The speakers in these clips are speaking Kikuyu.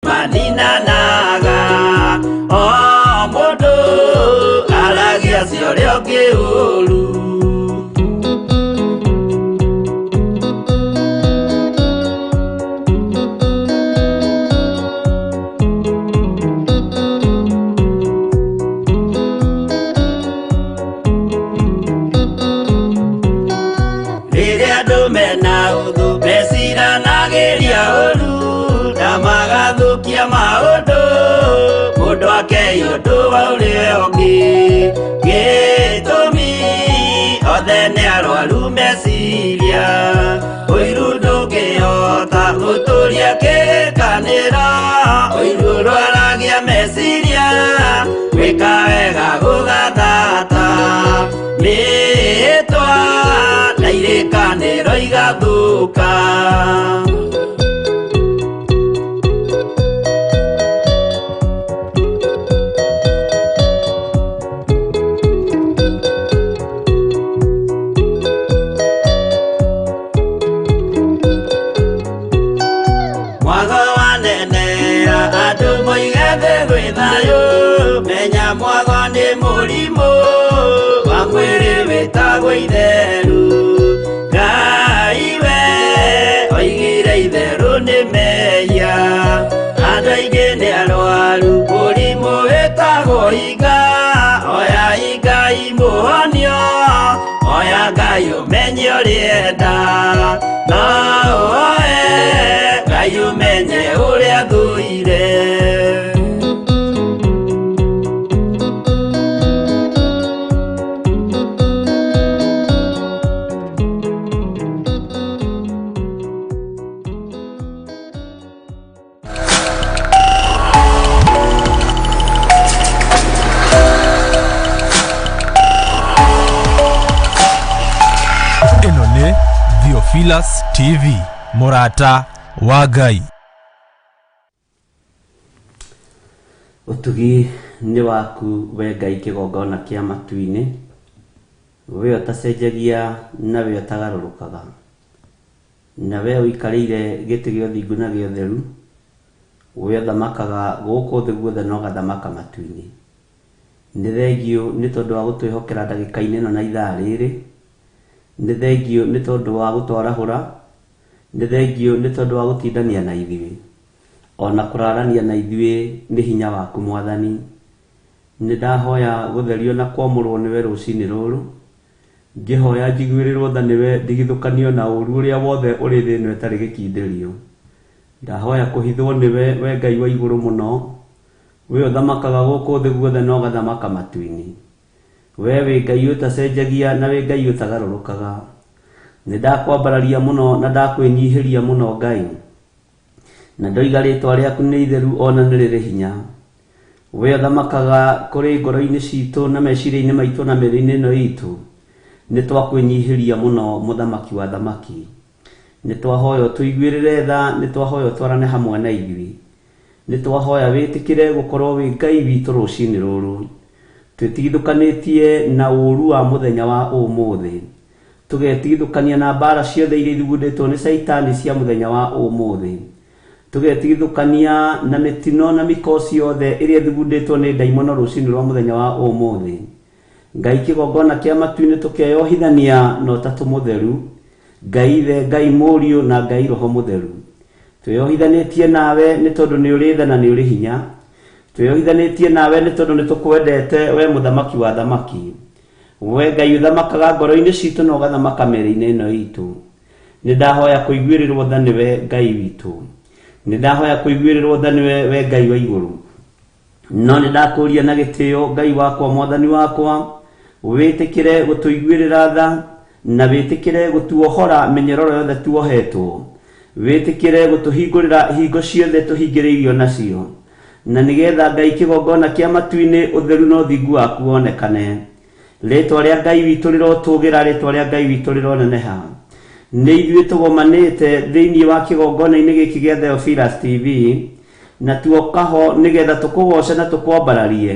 Maninanaga o mũndũ aragia cio ũrĩa ũngĩ ũru. Rĩrĩa andũ mena ũthũ meciranagĩria ũru na magathũkia maũndũ, mũndũ akei ũndũ wa ũrĩa ũngĩ. Gĩtũmi othe nĩ arwaru meciria, ũiru ndũngĩhota gũtũria kĩkanĩra, ũiru ũrwaragia meciria, gwĩka wega gũgathata, mĩĩtwa na irĩkanĩro igathũka. Mwago wanenea andũ moige thĩ gwĩ thayũ, menya mwago nĩ mũrimũ wa mwĩrĩ wĩtagwo itheru. Ngai we oigire itherũ nĩ mehia, andũ aingĩ nĩ arwaru mũrimũ wĩtagwo iga. Oya Ngai mũhonio, oya Ngai ũmenye ũrĩenda, no ũhoe Ngai ũmenye ũrĩa thũire. Ĩno nĩ Theophilus TV, mũrata wa Ngai. Ũtugi nĩ waku we Ngai kĩgongona kĩa matu-inĩ, we ũtacenjagia na we ũtagarũrũkaga, na we ũikarĩire gĩtĩ gĩa ũthingu na gĩa ũtheru, we ũthamakaga gũkũ thĩ guothe na ũgathamaka matu-inĩ. Nĩ thengiũ nĩ tondũ wa gũtwĩhokera ndagĩka-inĩ ĩno na ithaa rĩrĩ, nĩ thengiũ nĩ tondũ wa gũtwarahũra, nĩ thengiũ nĩ tondũ wa gũtindania na ithuĩ, ona kũrarania na ithuĩ nĩ hinya waku Mwathani. Nĩ ndahoya gũtherio na kwamũrwo nĩwe rũcinĩ rũrũ, ngĩhoya njiguĩrĩrwo tha nĩwe ndigithũkanio na ũru ũrĩa wothe ũrĩ thĩ ĩno ĩtarĩ gĩkindĩrio. Ndahoya kũhithwo nĩwe we Ngai wa igũrũ mũno, we ũthamakaga gũkũ thĩ guothe na ũgathamaka matu-inĩ. We wĩ Ngai ũtacenjagia na wĩ Ngai ũtagarũrũkaga. Nĩ ndakwambararia mũno na ndakwĩnyihĩria mũno Ngai, na ndoiga rĩtwa rĩaku nĩ itheru ona nĩ rĩrĩ hinya. We ũthamakaga kũrĩ ngoro-inĩ citũ na meciria-inĩ maitũ na mĩĩrĩ-inĩ ĩno itũ. Nĩ twakwĩnyihĩria mũno mũthamaki wa thamaki. Nĩ twahoya ũtũiguĩrĩre tha, nĩ twahoya ũtwarane hamwe na ithuĩ. Nĩ twahoya wĩtĩkĩre gũkorwo wĩ Ngai witũ rũcinĩ rũrũ. Twĩtigithũkanĩtie na ũru wa mũthenya wa ũmũthĩ, tũgetigithũkania na mbara ciothe iria ithugundĩtwo nĩ Caitani cia mũthenya wa ũmũthĩ, tũgetigithũkania na mĩtino na mĩkosi yothe ĩrĩa ĩthugundĩtwo nĩ ndaimono rũcinĩ rwa mũthenya wa ũmũthĩ. Ngai kĩgongona kĩa matu-inĩ tũkeyohithania na ũtatũ mũtheru, Ngai Ithe, Ngai Mũriũ na Ngai Roho Mũtheru. Twĩyohithanĩtie nawe nĩ tondũ nĩ ũrĩ tha na nĩ ũrĩ hinya. Twĩyohithanĩtie nawe nĩ tondũ nĩ tũkwendete we mũthamaki wa thamaki. We Ngai ũthamakaga ngoro-inĩ citũ na ũgathamaka mĩĩrĩ-inĩ ĩno itũ. Nĩ ndahoya kũiguĩrĩrwo tha nĩwe Ngai witũ. Nĩ ndahoya kũiguĩrĩrwo tha nĩwe we Ngai wa igũrũ. No nĩ ndakũria na gĩtĩo Ngai wakwa mwathani wakwa, wĩtĩkĩre gũtũiguĩrĩra tha na wĩtĩkĩre gũtuohora mĩnyororo yothe tuohetwo, wĩtĩkĩre gũtũhingũrĩra hingo ciothe tũhingĩrĩirio nacio, na nĩgetha Ngai kĩgongona kĩa matu-inĩ ũtheru na ũthingu waku wonekane. Rĩtwa rĩa Ngai witũ rĩrotũgĩra, rĩtwa rĩa Ngai witũ rĩroneneha. Nĩ ithuĩ tũgomanĩte thĩinĩ wa kĩgongona-inĩ gĩkĩ gĩa Theophilus TV, na tuoka ho nĩgetha tũkũgoce na tũkwambararie,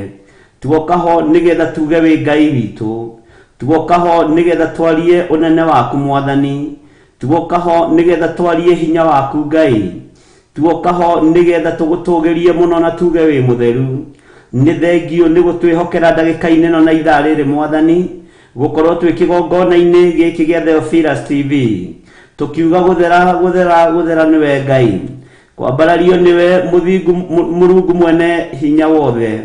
tuoka ho nĩgetha tuge wĩ Ngai witũ, tuoka ho nĩgetha twarie ũnene waku Mwathani, tuoka ho nĩgetha twarie hinya waku Ngai. Tuoka ho nĩgetha tũgũtũgĩrie mũno na tuge wĩ mũtheru. Nĩ thengio nĩ gũtwĩhokera ndagĩka-inĩ ĩno na ithaa rĩrĩ mwathani, gũkorwo twĩ kĩgongona-inĩ gĩkĩ gĩa Theophilus TV. Tũkiuga gũthera gũthera gũthera nĩwe Ngai. Kwambarario nĩwe mũthingu Mũrungu mwene hinya wothe.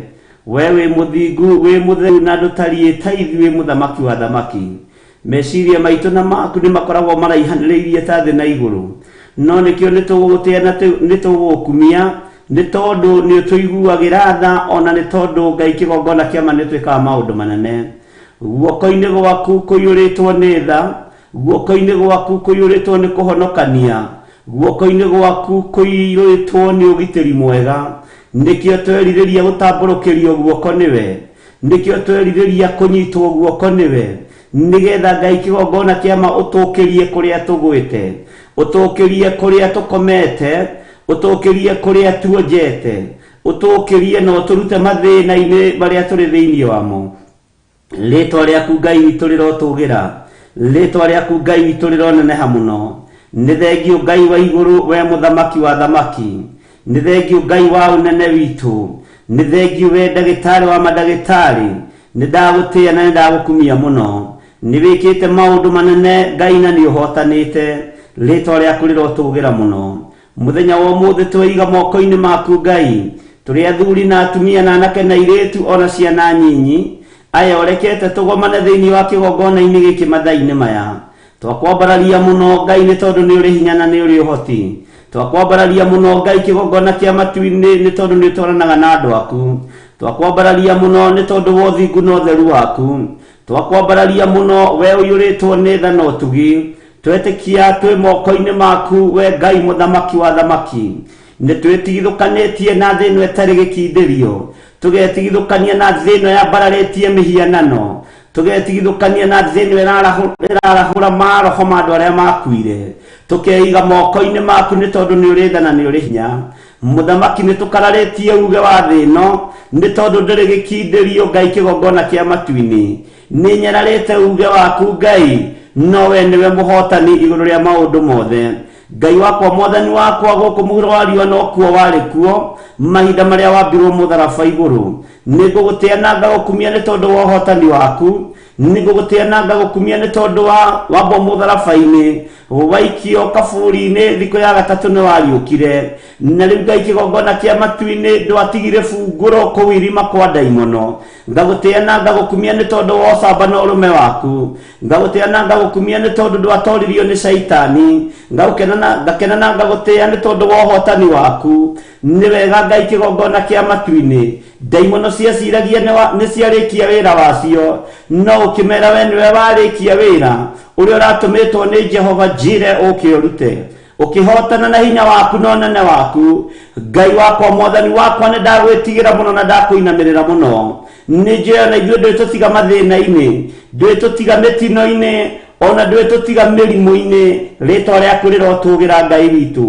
We wĩ mũthingu wĩ mũtheru na ndũtariĩ ta ithuĩ mũthamaki wa thamaki. Meciria maitũ na maku nĩ makoragwo maraihanĩrĩirie ta thĩ na igũrũ. No nĩkĩo nĩ tũgũgũtĩa na nĩ tũgũgũkumia nĩ tondũ nĩ ũtũiguagĩra tha ona nĩ tondũ Ngai kĩgongona kĩama nĩ ũtwĩkaga maũndũ manene. Guoko-inĩ gwaku kũiyũrĩtwo nĩ tha, guoko-inĩ gwaku kũiyũrĩtwo nĩ kũhonokania, guoko-inĩ gwaku kũiyũrĩtwo nĩ ũgitĩri mwega. Nĩkĩo twerirĩria gũtambũrũkĩrio guoko nĩwe, nĩkĩo twerirĩria kũnyitwo guoko nĩwe, nĩgetha Ngai kĩgongona kĩama ũtũkĩrie kũrĩa tũgwĩte, ũtũkĩrie kũrĩa tũkomete, ũtũkĩrie kũrĩa tuonjete, ũtũkĩrie na ũtũrute mathĩna-inĩ marĩa tũrĩ thĩinĩ wamo. Rĩtwa rĩaku Ngai witũ rĩrotũgĩra, rĩtwa rĩaku Ngai witũ rĩroneneha mũno. Nĩ thengio Ngai wa igũrũ we mũthamaki wa thamaki, nĩ thengio Ngai wa ũnene witũ, nĩ thengio we ndagĩtarĩ wa mandagĩtarĩ, nĩ ndagũtĩĩa na nĩ ndagũkumia mũno. Nĩ wĩkĩte maũndũ manene Ngai na nĩ ũhotanĩte, rĩtwa rĩaku rĩrotũgĩra mũno. Mũthenya wa ũmũthĩ tweiga moko-inĩ maku Ngai, tũrĩ athuri na atumia na anake na airĩtu ona ciana nyinyi, aya ũrekete tũgomane thĩinĩ wa kĩgongona-inĩ gĩkĩ mathaa-inĩ maya. Twakwambararia mũno Ngai nĩ tondũ nĩ ũrĩ hinya na nĩ ũrĩ ũhoti. Twakwambararia mũno Ngai kĩgongona kĩa matu-inĩ nĩ tondũ nĩ ũtwaranaga na andũ aku. Twakwambararia mũno nĩ tondũ wa ũthingu na ũtheru waku. Twakwambararia mũno we ũiyũrĩtwo nĩ tha na ũtugi. Twetĩkia twĩ moko-inĩ maku we Ngai mũthamaki wa thamaki. Nĩ twĩtigithũkanĩtie na thĩ ĩno ĩtarĩ gĩkindĩrio, tũgetigithũkania na thĩ ĩno yambararĩtie mĩhianano, tũgetigithũkania na thĩ ĩno ĩrarahũra maroho ma andũ arĩa makuire, tũkeiga moko-inĩ maku nĩ tondũ nĩ ũrĩ tha na nĩ ũrĩ hinya. Mũthamaki nĩ tũkararĩtie uge wa thĩ ĩno nĩ tondũ ndĩrĩ gĩkindĩrio Ngai kĩgongona kĩa matu-inĩ. Nĩ nyararĩte uge waku Ngai, no we nĩwe mũhotani igũrũ rĩa maũndũ mothe. Ngai wakwa mwathani wakwa gũkũ mũhuro wa riũa no kuo warĩ kuo mahinda marĩa wambirwo mũtharaba igũrũ. Nĩ ngũgũtĩa na ngagũkumia nĩ tondũ wa ũhotani waku, nĩ ngũgũtĩa na ngagũkumia nĩ tondũ wa wambwo mũtharaba-inĩ, waikio kaburi-inĩ thikũ ya gatatũ nĩ wariũkire. Na rĩu Ngai kĩgongona kĩa matu-inĩ ndwatigire bungũro kũu irima kwa ndaimono. Ngagũtĩa na ngagũkumia nĩ tondũ wa ũcamba na ũrũme waku. Ngagũtĩa na ngagũkumia nĩ tondũ ndwatoririo nĩ caitani. Ngakena na ngagũtĩa nĩ tondũ wa ũhotani waku. Nĩ wega Ngai kĩgongona kĩa matu-inĩ. Ndaimono ciaciragia nĩ ciarĩkia wĩra wacio, no ũkĩmera we nĩwe warĩkia wĩra ũrĩa ũratũmĩtwo nĩ Jehova Jire ũke ũrute. Ũkĩhotana na hinya waku na ũnene waku. Ngai wakwa mwathani wakwa nĩ ndagwĩtigĩra mũno na ndakũinamĩrĩra mũno. Nĩ njũĩ ona ithuĩ ndwĩtũtiga mathĩna-inĩ, ndwĩtũtiga mĩtino-inĩ, ona ndwĩtũtiga mĩrimũ-inĩ. Rĩtwa rĩaku rĩrotũgĩra Ngai witũ.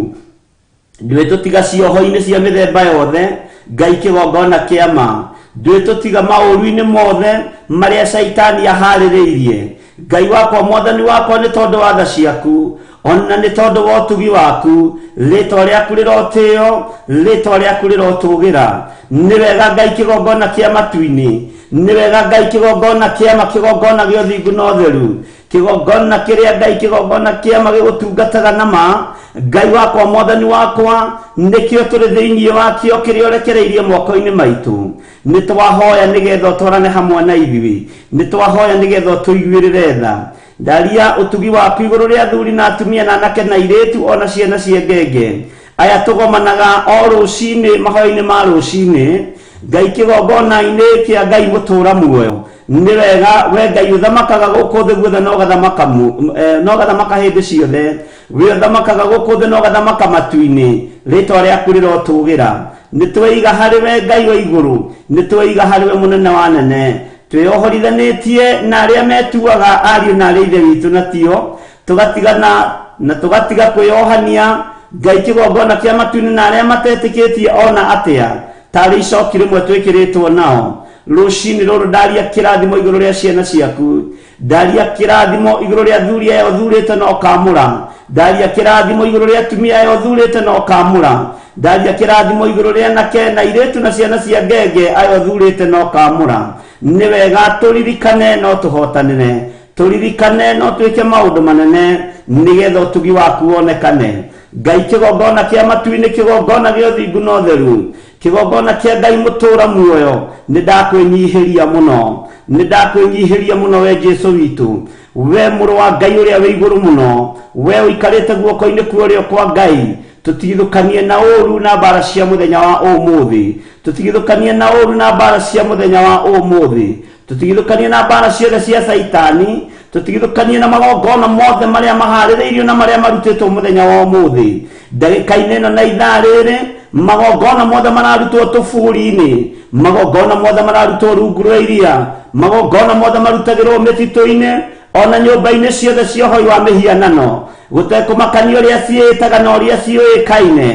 Ndwĩtũtiga cioho-inĩ cia mĩthemba yothe, Ngai kĩgongona kĩa ma. Ndwĩtũtiga maũru-inĩ mothe marĩa caitani aharĩrĩirie. Ngai wakwa mwathani wakwa nĩ tondũ wa tha ciaku, ona nĩ tondũ wa ũtugi waku, rĩtwa rĩaku rĩrotĩo, rĩtwa rĩaku rĩrotũgĩra. Nĩ wega Ngai kĩgongona kĩa matu-inĩ, nĩ wega Ngai kĩgongona kĩa ma, kĩgongona gĩa ũthingu na ũtheru, kĩgongona kĩrĩa Ngai kĩgongona kĩa ma gĩgũtungataga na ma. Ngai wakwa mwathani wakwa nĩkĩo tũrĩ thĩinĩ wakĩo kĩrĩa ũrekereirie moko-inĩ maitũ. Nĩ twahoya nĩgetha ũtwarane hamwe na ithuĩ, nĩ twahoya nĩgetha ũtũiguĩrĩre tha. Ndaria ũtugi waku igũrũ rĩa athuri na atumia na anake na airĩtu ona ciana cia ngenge. Aya tũgomanaga o rũcinĩ mahoya-inĩ ma rũcinĩ, Ngai kĩgongona-inĩ kĩa Ngai mũtũra muoyo. Nĩ wega we Ngai ũthamakaga gũkũ thĩ guothe na ũgathamaka hĩndĩ ciothe. We ũthamakaga gũkũ thĩ na ũgathamaka matu-inĩ. Rĩtwa rĩaku rĩrotũgĩra. Nĩ tweiga harĩ we Ngai wa igũrũ, nĩ tweiga harĩ we mũnene wa nene. Twĩohorithanĩtie na arĩa metuaga ariũ na arĩa ithe witũ na tio, tũgatigana na tũgatiga kwĩyohania Ngai kĩgongona kĩa matu-inĩ na arĩa matetĩkĩtie ona atĩa, tarĩ icoki rĩmwe twĩkĩrĩtwo nao. Rũcinĩ rũrũ ndaria kĩrathimo igũrũ rĩa ciana ciaku, ndaria kĩrathimo igũrũ rĩa athuri aya ũthurĩte na ũkamũra. Ndaria kĩrathimo igũrũ rĩa atumia aya ũthurĩte na ũkamũra. Ndaria kĩrathimo igũrũ rĩa anake na airĩtu na ciana cia ngenge aya ũthurĩte na ũkamũra. Nĩ wega tũririkane no tũhotanĩre, tũririkane no twĩke maũndũ manene nĩgetha ũtugi waku wonekane. Ngai kĩgongona kĩa matu-inĩ, kĩgongona gĩa ũthingu na ũtheru, kĩgongona kĩa Ngai mũtũũra muoyo, nĩ ndakwĩnyihĩria mũno, nĩ ndakwĩnyihĩria mũno we Jesu witũ, we mũrũ wa Ngai ũrĩa wĩ igũrũ mũno, we ũikarĩte guoko-inĩ kwa ũrĩo kwa Ngai. Tũtigithũkanie na ũũru na mbara cia mũthenya wa ũmũthĩ, tũtigithũkanie na ũũru na mbara cia mũthenya wa ũmũthĩ, tũtigithũkanie na mbara ciothe cia Caitani, tũtigithũkanie na magongona mothe marĩa maharĩrĩirio na marĩa marutĩtwo mũthenya wa ũmũthĩ. Ndagĩka-inĩ ĩno na ithaa rĩrĩ, magongona mothe mararutwo tũburi-inĩ, magongona mothe mararutwo rungu rwa iria, magongona mothe marutagĩrwo mĩtitũ-inĩ, ona nyũmba-inĩ ciothe cia ũhoi wa mĩhianano, gũtekũmakania ũrĩa ciĩtaga na ũrĩa ciũĩkaine.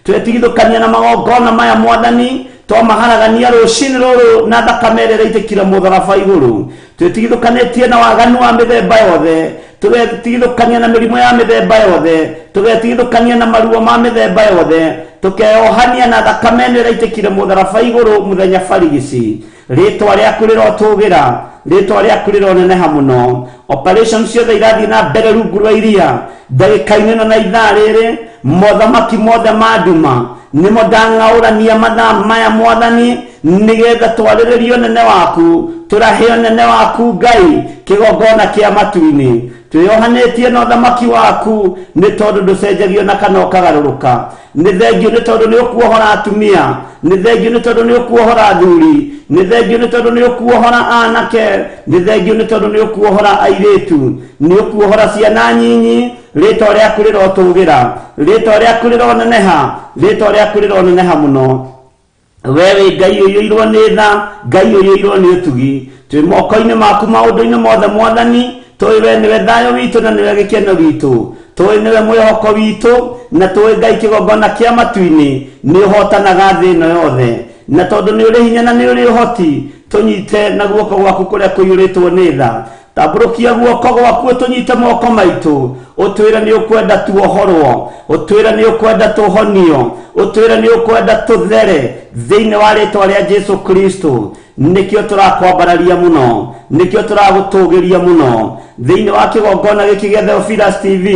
Twetigithũkania na magongona maya Mwathani, twamaharagania rũcinĩ rũrũ na thakame ĩrĩa ĩraitĩkire mũtharaba igũrũ. Twetigithũkanĩtie na waganu wa mĩthemba yothe, tũgetigithũkania na mĩrimũ ya mĩthemba yothe, tũgetigithũkania na maruo ma mĩthemba yothe, tũkeohania na thakame ĩno ĩraitĩkire mũtharaba igũrũ mũthenya barigici. Rĩtwa rĩaku rĩrotũgĩra, rĩtwa rĩaku rĩroneneha mũno. Operation ciothe irathiĩ na mbere rungu rwa iria ndagĩka-inĩ ĩno na ithaa rĩrĩ. Mothamaki mothe ma nduma nĩmo ndang'aũrania mathaa maya Mwathani, nĩgetha twarĩrĩrio nene waku, tũrahe ũnene waku Ngai kĩgongona kĩa matu-inĩ. Twĩyohanĩtie na ũthamaki waku nĩ tondũ ndũcenjagio na kana ũkagarũrũka. Nĩ thengio nĩ tondũ nĩ ũkuohora atumia, nĩ thengio nĩ tondũ nĩ ũkuohora athuri, nĩ thengio nĩ tondũ nĩ ũkuohora anake, nĩ thengio nĩ tondũ nĩ ũkuohora airĩtu, nĩ ũkuohora ciana nyinyi. Rĩtwa rĩaku rĩrotũgĩra, rĩtwa rĩaku rĩroneneha, rĩtwa rĩaku rĩroneneha mũno. We wĩ Ngai ũiyũirwo nĩ tha, Ngai ũiyũirwo nĩ ũtugi. Twĩ moko-inĩ maku maũndũ-inĩ mothe Mwathani, tũĩ we nĩwe thayũ witũ na nĩwe gĩkeno gitũ, tũĩ nĩwe mwĩhoko witũ, na tũĩ Ngai kĩgongona kĩa matu-inĩ nĩ ũhotanaga thĩ ĩno yothe. Na tondũ nĩ ũrĩ hinya na nĩ ũrĩ ũhoti, tũnyite na guoko gwaku kũrĩa kũiyũrĩtwo nĩ tha. Tambũrũkia guoko gwaku ũtũnyite moko maitũ, ũtwĩre nĩ ũkwenda tuohorwo, ũtwĩre nĩ ũkwenda tũhonio, ũtwĩre nĩ ũkwenda tũthere thĩinĩ wa rĩtwa rĩa Jesu Kristo. Nĩkĩo tũrakwambararia mũno, nĩkĩo tũragũtũgĩria mũno thĩinĩ wa kĩgongona gĩkĩ gĩa Theophilus TV.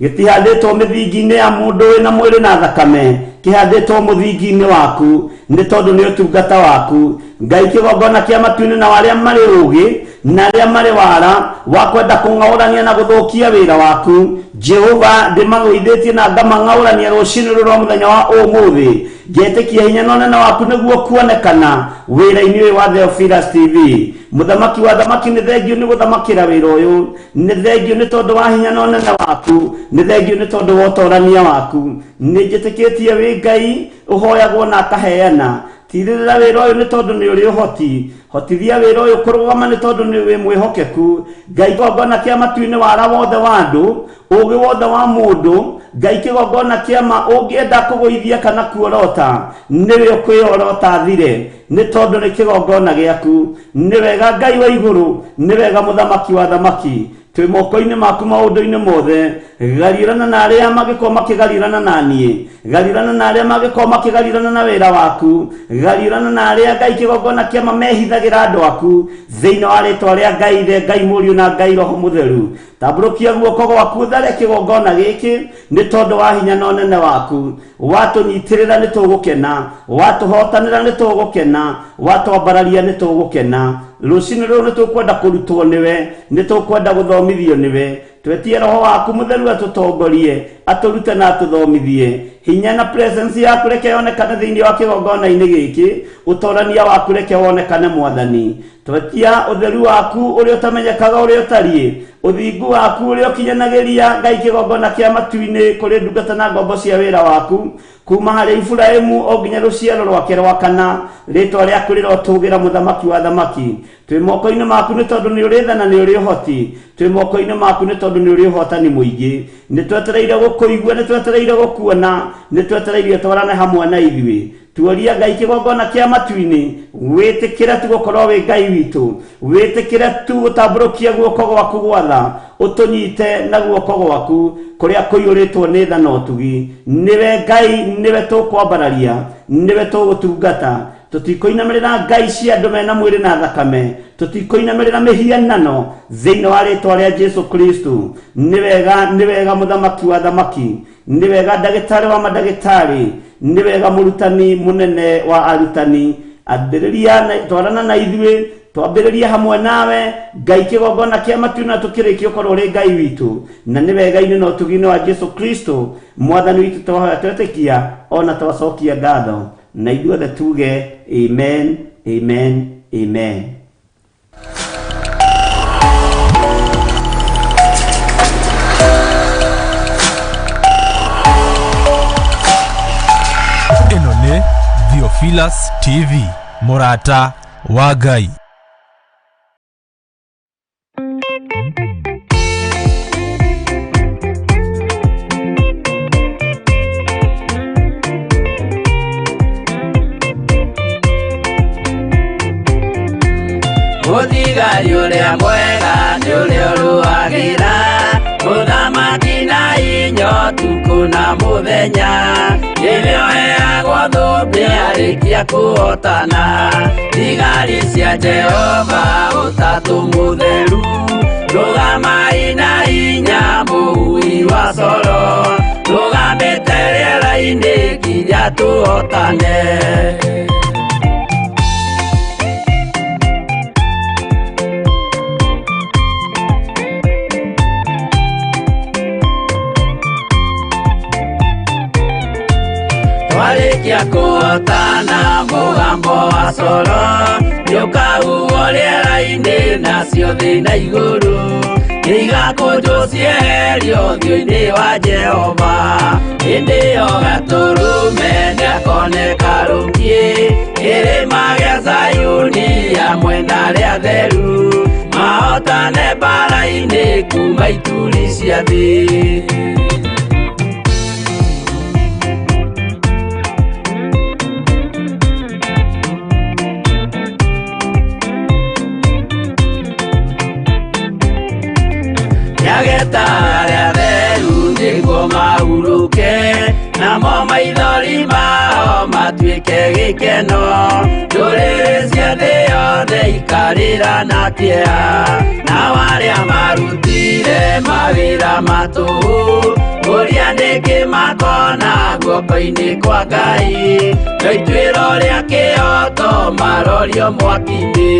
Gĩtihandĩtwo mĩthingi-inĩ ya mũndũ wĩna mwĩrĩ na thakame, kĩhandĩtwo mũthingi-inĩ waku nĩ tondũ nĩ ũtungata waku Ngai kĩgongona kĩa matu-inĩ. Na arĩa marĩ ũgĩ na arĩa marĩ wara wa kwenda kũng'aũrania na gũthũkia wĩra waku Jehova, ndĩmagũithĩtie na ngamang'aũrania rũcinĩ rũrũ rwa mũthenya wa ũmũthĩ. Ngetĩkia hinya na ũnene waku nĩguo kuonekana wĩra-inĩ ũyũ wa Theophilus TV. Mũthamaki wa thamaki, nĩ thengio nĩ gũthamakĩra wĩra ũyũ, nĩ thengio nĩ tondũ wa hinya na ũnene waku, nĩ thengio nĩ tondũ wa ũtorania waku. Nĩ njĩtĩkĩtie wĩ Ngai ũhoyagwo na akaheana. Tirĩrĩra wĩra ũyũ nĩ tondũ nĩ ũrĩ ũhoti, hotithia wĩra ũyũ kũrũgama nĩ tondũ nĩ wĩ mwĩhokeku. Ngai kĩgongona kĩa matu-inĩ, wara wothe wa andũ, ũgĩ wothe wa mũndũ, Ngai kĩgongona kĩa ma ũngĩenda kũgũithia kana kuorota, nĩwe ũkwĩorota thire nĩ tondũ nĩ kĩgongona gĩaku. Nĩ wega Ngai wa igũrũ, nĩ wega mũthamaki wa thamaki. Twĩ moko-inĩ maku maũndũ-inĩ mothe. Gariũrana na arĩa mangĩkorwo makĩgariũrana na niĩ, gariũrana na arĩa mangĩkorwo makĩgariũrana na wĩra waku, gariũrana na arĩa Ngai kĩgongona kĩama mehithagĩra andũ aku thĩinĩ wa rĩtwa rĩa Ngai Ithe, Ngai Mũriũ na Ngai Roho Mũtheru. Tambũrũkia guoko gwaku ũthare kĩgongona gĩkĩ nĩ tondũ wa hinya na ũnene waku. Watũnyitĩrĩra nĩ tũgũkena, watũhotanĩra nĩ tũgũkena, watwambararia nĩ tũgũkena. Rũcinĩ rũrũ nĩ tũkwenda kũrutwo nĩwe, nĩ tũkwenda gũthomithio nĩwe. Twetie roho waku mũtheru atũtongorie, atũrute na atũthomithie. Hinya na presence yaku reke yonekane thĩinĩ wa kĩgongona-inĩ gĩkĩ, ũtorania waku reke wonekane Mwathani. Twetia ũtheru waku ũrĩa ũtamenyekaga ũrĩa ũtariĩ, ũthingu waku ũrĩa ũkinyanagĩria Ngai kĩgongona kĩa matu-inĩ kũrĩ ndungata na ngombo cia wĩra waku kuma harĩ Iburahĩmu o nginya rũciaro rwake rwa kana. Rĩtwa rĩaku rĩrotũgĩra mũthamaki wa thamaki. Twĩ moko-inĩ maku nĩ tondũ nĩ ũrĩ tha na nĩ ũrĩ ũhoti. Twĩ moko-inĩ maku nĩ tondũ nĩ ũrĩ ũhotani mũingĩ. Nĩ twetereire gũkũigua, nĩ twetereire gũkuona, nĩ twetereire ũtwarane hamwe na ithuĩ. Tuoria Ngai kĩgongona kĩa matu-inĩ, wĩtĩkĩre tu gũkorwo wĩ Ngai witũ, wĩtĩkĩre tu gũtambũrũkia guoko gwaku gwatha, ũtũnyite na guoko gwaku kũrĩa kũiyũrĩtwo nĩ tha na ũtugi. Nĩwe Ngai, nĩwe tũkwambararia, nĩwe tũgũtungata. Tũtikũinamĩrĩra ngai cia andũ mena mwĩrĩ na thakame, tũtikũinamĩrĩra mĩhianano thĩinĩ wa rĩtwa rĩa Jesu Kristo. Nĩ wega, nĩ wega mũthamaki wa thamaki, nĩ wega ndagĩtarĩ wa mandagĩtarĩ, nĩ wega mũrutani mũnene wa arutani. Ambĩrĩria, twarana na ithuĩ, twambĩrĩria hamwe nawe Ngai kĩgongona kĩa matu na tũkĩrĩkia ũkorwo ũrĩ Ngai witũ. Na nĩ wega-inĩ na ũtugi-inĩ wa Jesu Kristo mwathani witũ twahoya twetĩkia ona twacokia ngatho, na ithuothe tuge amen, amen, amen. Ĩno nĩ Theophilus TV, mũrata wa Ngai. Mũthigari ũrĩa mwega nĩ ũrĩa ũrũagĩra mũthamaki na inya ũtukũ na mũthenya, nĩwe ũheagwo thũmbĩ arĩkia kũhotana. Thigari cia Jehova ũtatũ mũtheru, rũgamai na hinya mũhui wa coro, rũgamĩte rĩera-inĩ nginya tũhotane. Twarĩkia kũhotana mũgambo wa coro nĩũkahuhwo rĩera-inĩ, nacio thĩ na igũrũ nĩigakũnjwo cieherio ũthiũ-inĩ wa Jehova. Hĩndĩ ĩyo Gatũrũme nĩakoneka rũngiĩ kĩrĩma gĩa Zayuni hamwe na arĩa atheru, mahotane mbaara-inĩ kuma ituri cia thĩ. Nĩageta arĩa atheru nĩguo mahurũke, namo maithori mao matuĩke gĩkeno. Ndũrĩrĩ cia thĩ yothe ikarĩra na kĩeha, nao arĩa marutire mawĩra ma tũhũ ũrĩa nĩkĩ makona guoko-inĩ kwa Ngai, no ituĩro rĩa kĩhooto marorio mwaki-inĩ.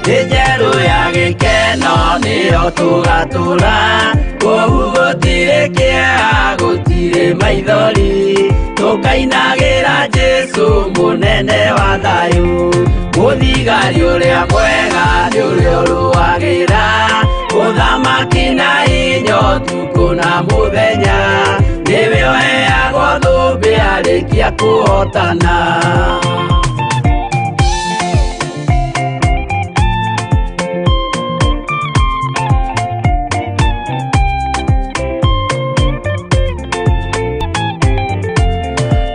Njerũ ya gĩkeno nĩyo tũgatũra, kũu gũtirĩ kĩeha, gũtirĩ maithori, tũkainagĩra Jesũ mũnene wa thayũ. Mũthigari ũrĩa mwega nĩ ũrĩa ũrũagĩra mũthamaki na hinya ũtukũ na mũthenya, nĩwe ũheagwo thũmbĩ arĩkia kũhotana.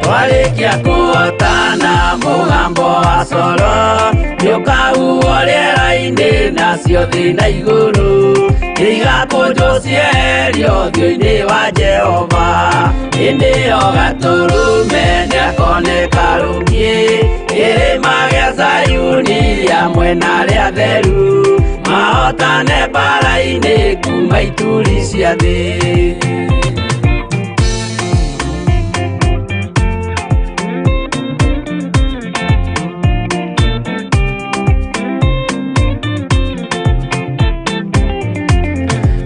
Twarĩkia kũhotana mũgambo wa coro nĩũkahuhwo rĩera-inĩ, nacio thĩ na igũrũ nĩigakũnjwo cieherio ũthiũ-inĩ wa Jehova. Hĩndĩ ĩyo Gatũrũme nĩakoneka rũngiĩ kĩrĩma gĩa Zayuni hamwe na arĩa atheru, mahotane mbaara-inĩ kuma ituri cia thĩ.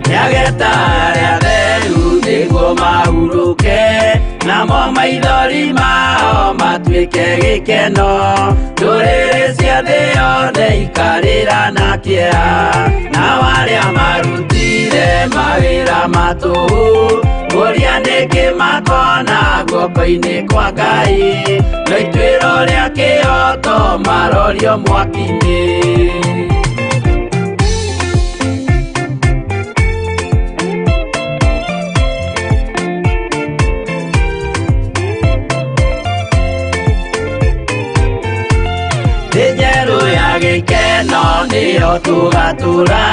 Nĩageta arĩa atheru nĩguo mahurũke, namo maithori mao matuĩke gĩkeno. Ndũrĩrĩ cia thĩ yothe ikarĩra na kĩeha, nao arĩa marutire Marutire mawĩra matũhũ Ũrĩa nĩkĩ makona guoko-inĩ kwa Ngai No ituĩro rĩa kĩhoto marorio mwaki-inĩ. Thĩ njerũ ya gĩkeno nĩyo tũgatũra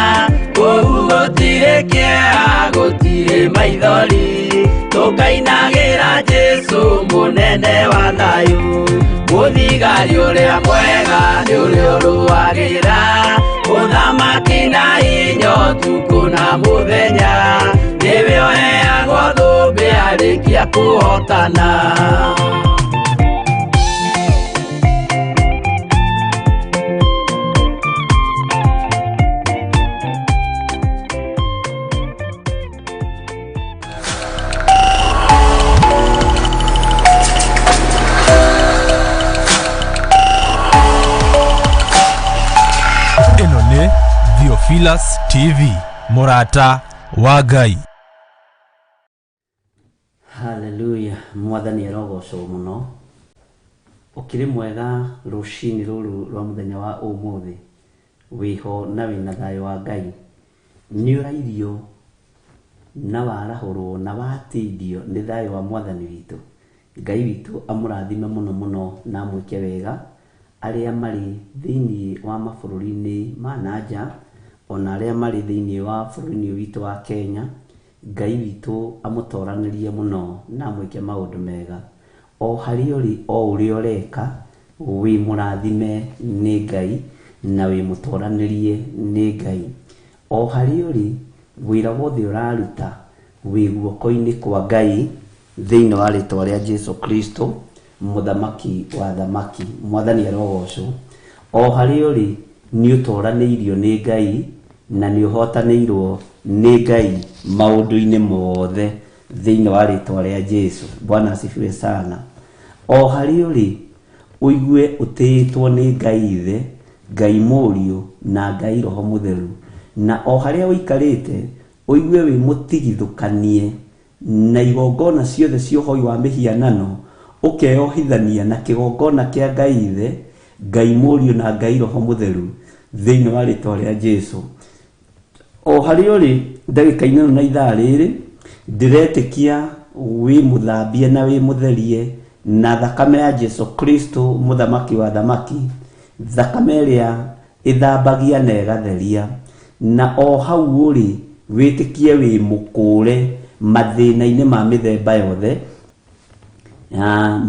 Kũu gũtirĩ kĩeha gũtirĩ maithori Tũkainagĩra Jesũ mũnene wa thayũ Mũthigari ũrĩa mwega nĩ ũrĩa ũrũagĩra Ũthamaki na hinya ũtukũ na mũthenya Nĩwe ũheagwo thũmbĩ arĩkia kũhotana. Ĩno nĩ Theophilus TV mũrata wa Ngai. Haleluya, mwathani arogocwo mũno. Ũkĩrĩ mwega rũcinĩ rũrũ rwa mũthenya wa ũmũthĩ, wĩho na wĩna thayũ wa Ngai. Nĩ ũrairio na warahũrwo na watindio nĩ thayũ wa mwathani witũ. Ngai witũ amũrathime mũno mũno na amwĩke wega arĩa marĩ thĩinĩ wa mabũrũri-inĩ ma na nja ona arĩa marĩ thĩinĩ wa bũrũri-inĩ witũ wa Kenya. Ngai witũ amũtoranĩrie mũno na amwĩke maũndũ mega. O harĩa ũrĩ o ũrĩa ũreka wĩ mũrathime nĩ Ngai na wĩ mũtoranĩrie nĩ Ngai. O harĩa ũrĩ wĩra wothe ũraruta wĩ guoko-inĩ kwa Ngai thĩinĩ wa rĩtwa rĩa Jesu Kristo mũthamaki wa thamaki. Mwathani arogocwo. O harĩa ũrĩ nĩ ũtoranĩirio nĩ Ngai na nĩ ũhotanĩirwo nĩ Ngai maũndũ-inĩ mothe thĩinĩ wa rĩtwa rĩa Jesu. Bwana asifiwe sana. O harĩa ũrĩ ũigue ũtĩĩtwo nĩ Ngai Ithe, Ngai Mũriũ na Ngai Roho Mũtheru. Na o harĩa ũikarĩte ũigue wĩ mũtigithũkanie na igongona ciothe cia ũhoi wa mĩhianano ũkeyohithania na kĩgongona kĩa Ngai Ithe, Ngai Mũriũ na Ngai Roho Mũtheru thĩinĩ wa rĩtwa rĩa Jesu. O harĩa ũrĩ ndagĩka-inĩ ĩno na ithaa rĩrĩ ndĩretĩkia wĩ mũthambie na wĩ mũtherie na thakame ya Jesu Kristo mũthamaki wa thamaki, thakame ĩrĩa ĩthambagia na ĩgatheria. Na o hau ũrĩ wĩtĩkie wĩ mũkũre mathĩna-inĩ ma mĩthemba yothe,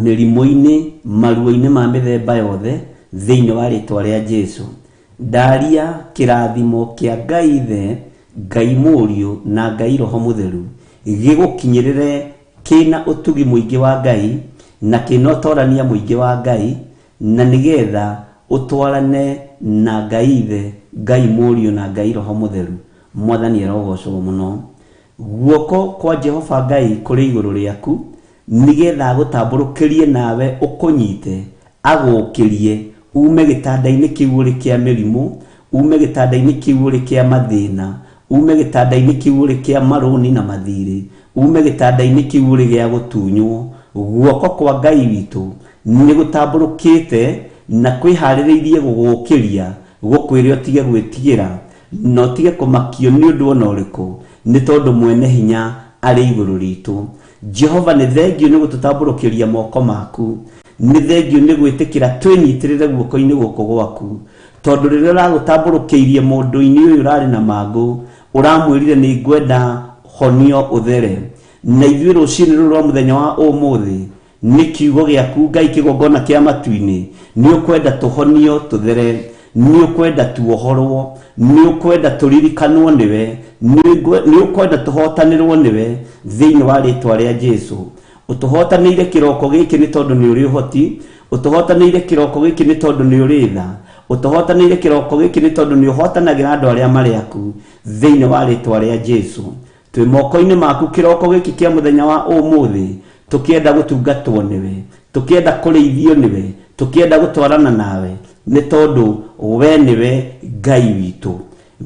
mĩrimũ-inĩ, maruo-inĩ ma mĩthemba yothe thĩinĩ wa rĩtwa rĩa Jesu. Ndaria kĩrathimo kĩa Ngai Ithe, Ngai Mũriũ na Ngai Roho Mũtheru gĩgũkinyĩrĩre kĩna ũtugi mũingĩ wa Ngai na kĩna ũtorania mũingĩ wa Ngai na nĩgetha ũtwarane na Ngai Ithe, Ngai Mũriũ na Ngai Roho Mũtheru. Mwathani arogocwo mũno. Guoko kwa Jehova Ngai kũrĩ igũrũ rĩaku nĩgetha agũtambũrũkĩrie nawe ũkũnyite agũũkĩrie ume gĩtanda-inĩ kĩu ũrĩ kĩa mĩrimũ, ume gĩtanda-inĩ kĩu ũrĩ kĩa mathĩna, ume gĩtanda-inĩ kĩu ũrĩ kĩa marũni na mathirĩ, ume gĩtanda-inĩ kĩu ũrĩ gĩa gũtunywo. Guoko kwa Ngai witũ nĩ gũtambũrũkĩte na kwĩharĩrĩirie gũgũũkĩria gũkwĩre ũtige gwĩtigĩra na ũtige kũmakio nĩ ũndũ ona ũrĩkũ nĩ tondũ mwene hinya arĩ igũrũ ritũ. Jehova nĩ thengio nĩ gũtũtambũrũkĩria moko maku, nĩ thengio nĩ gwĩtĩkĩra twĩnyitĩrĩre guoko-inĩ gũkũ gwaku, tondũ rĩrĩa ũragũtambũrũkĩirie mũndũ-inĩ ũyũ ũrarĩ na mangũ ũramwĩrire nĩ ngwenda honio ũthere. Na ithuĩ rũcinĩ rũrũ rwa mũthenya wa ũmũthĩ nĩ kiugo gĩaku Ngai kĩgongona kĩa matu-inĩ nĩ ũkwenda tũhonio tũthere, nĩ ũkwenda tuohorwo, nĩ ũkwenda tũririkanwo nĩwe, nĩ ũkwenda tũhotanĩrwo nĩwe thĩinĩ wa rĩtwa rĩa Jesu. Ũtũhotanĩire kĩroko gĩkĩ nĩ tondũ nĩ ũrĩ ũhoti, ũtũhotanĩire kĩroko gĩkĩ nĩ tondũ nĩ ũrĩ tha, ũtũhotanĩire kĩroko gĩkĩ nĩ tondũ nĩ ũhotanagĩra andũ arĩa marĩ aku thĩinĩ wa rĩtwa rĩa Jesu. Twĩ moko-inĩ maku kĩroko gĩkĩ kĩa mũthenya wa ũmũthĩ tũkĩenda gũtungatwo nĩwe, tũkĩenda kũrĩithio nĩwe, tũkĩenda gũtwarana nawe nĩ tondũ we nĩwe Ngai witũ.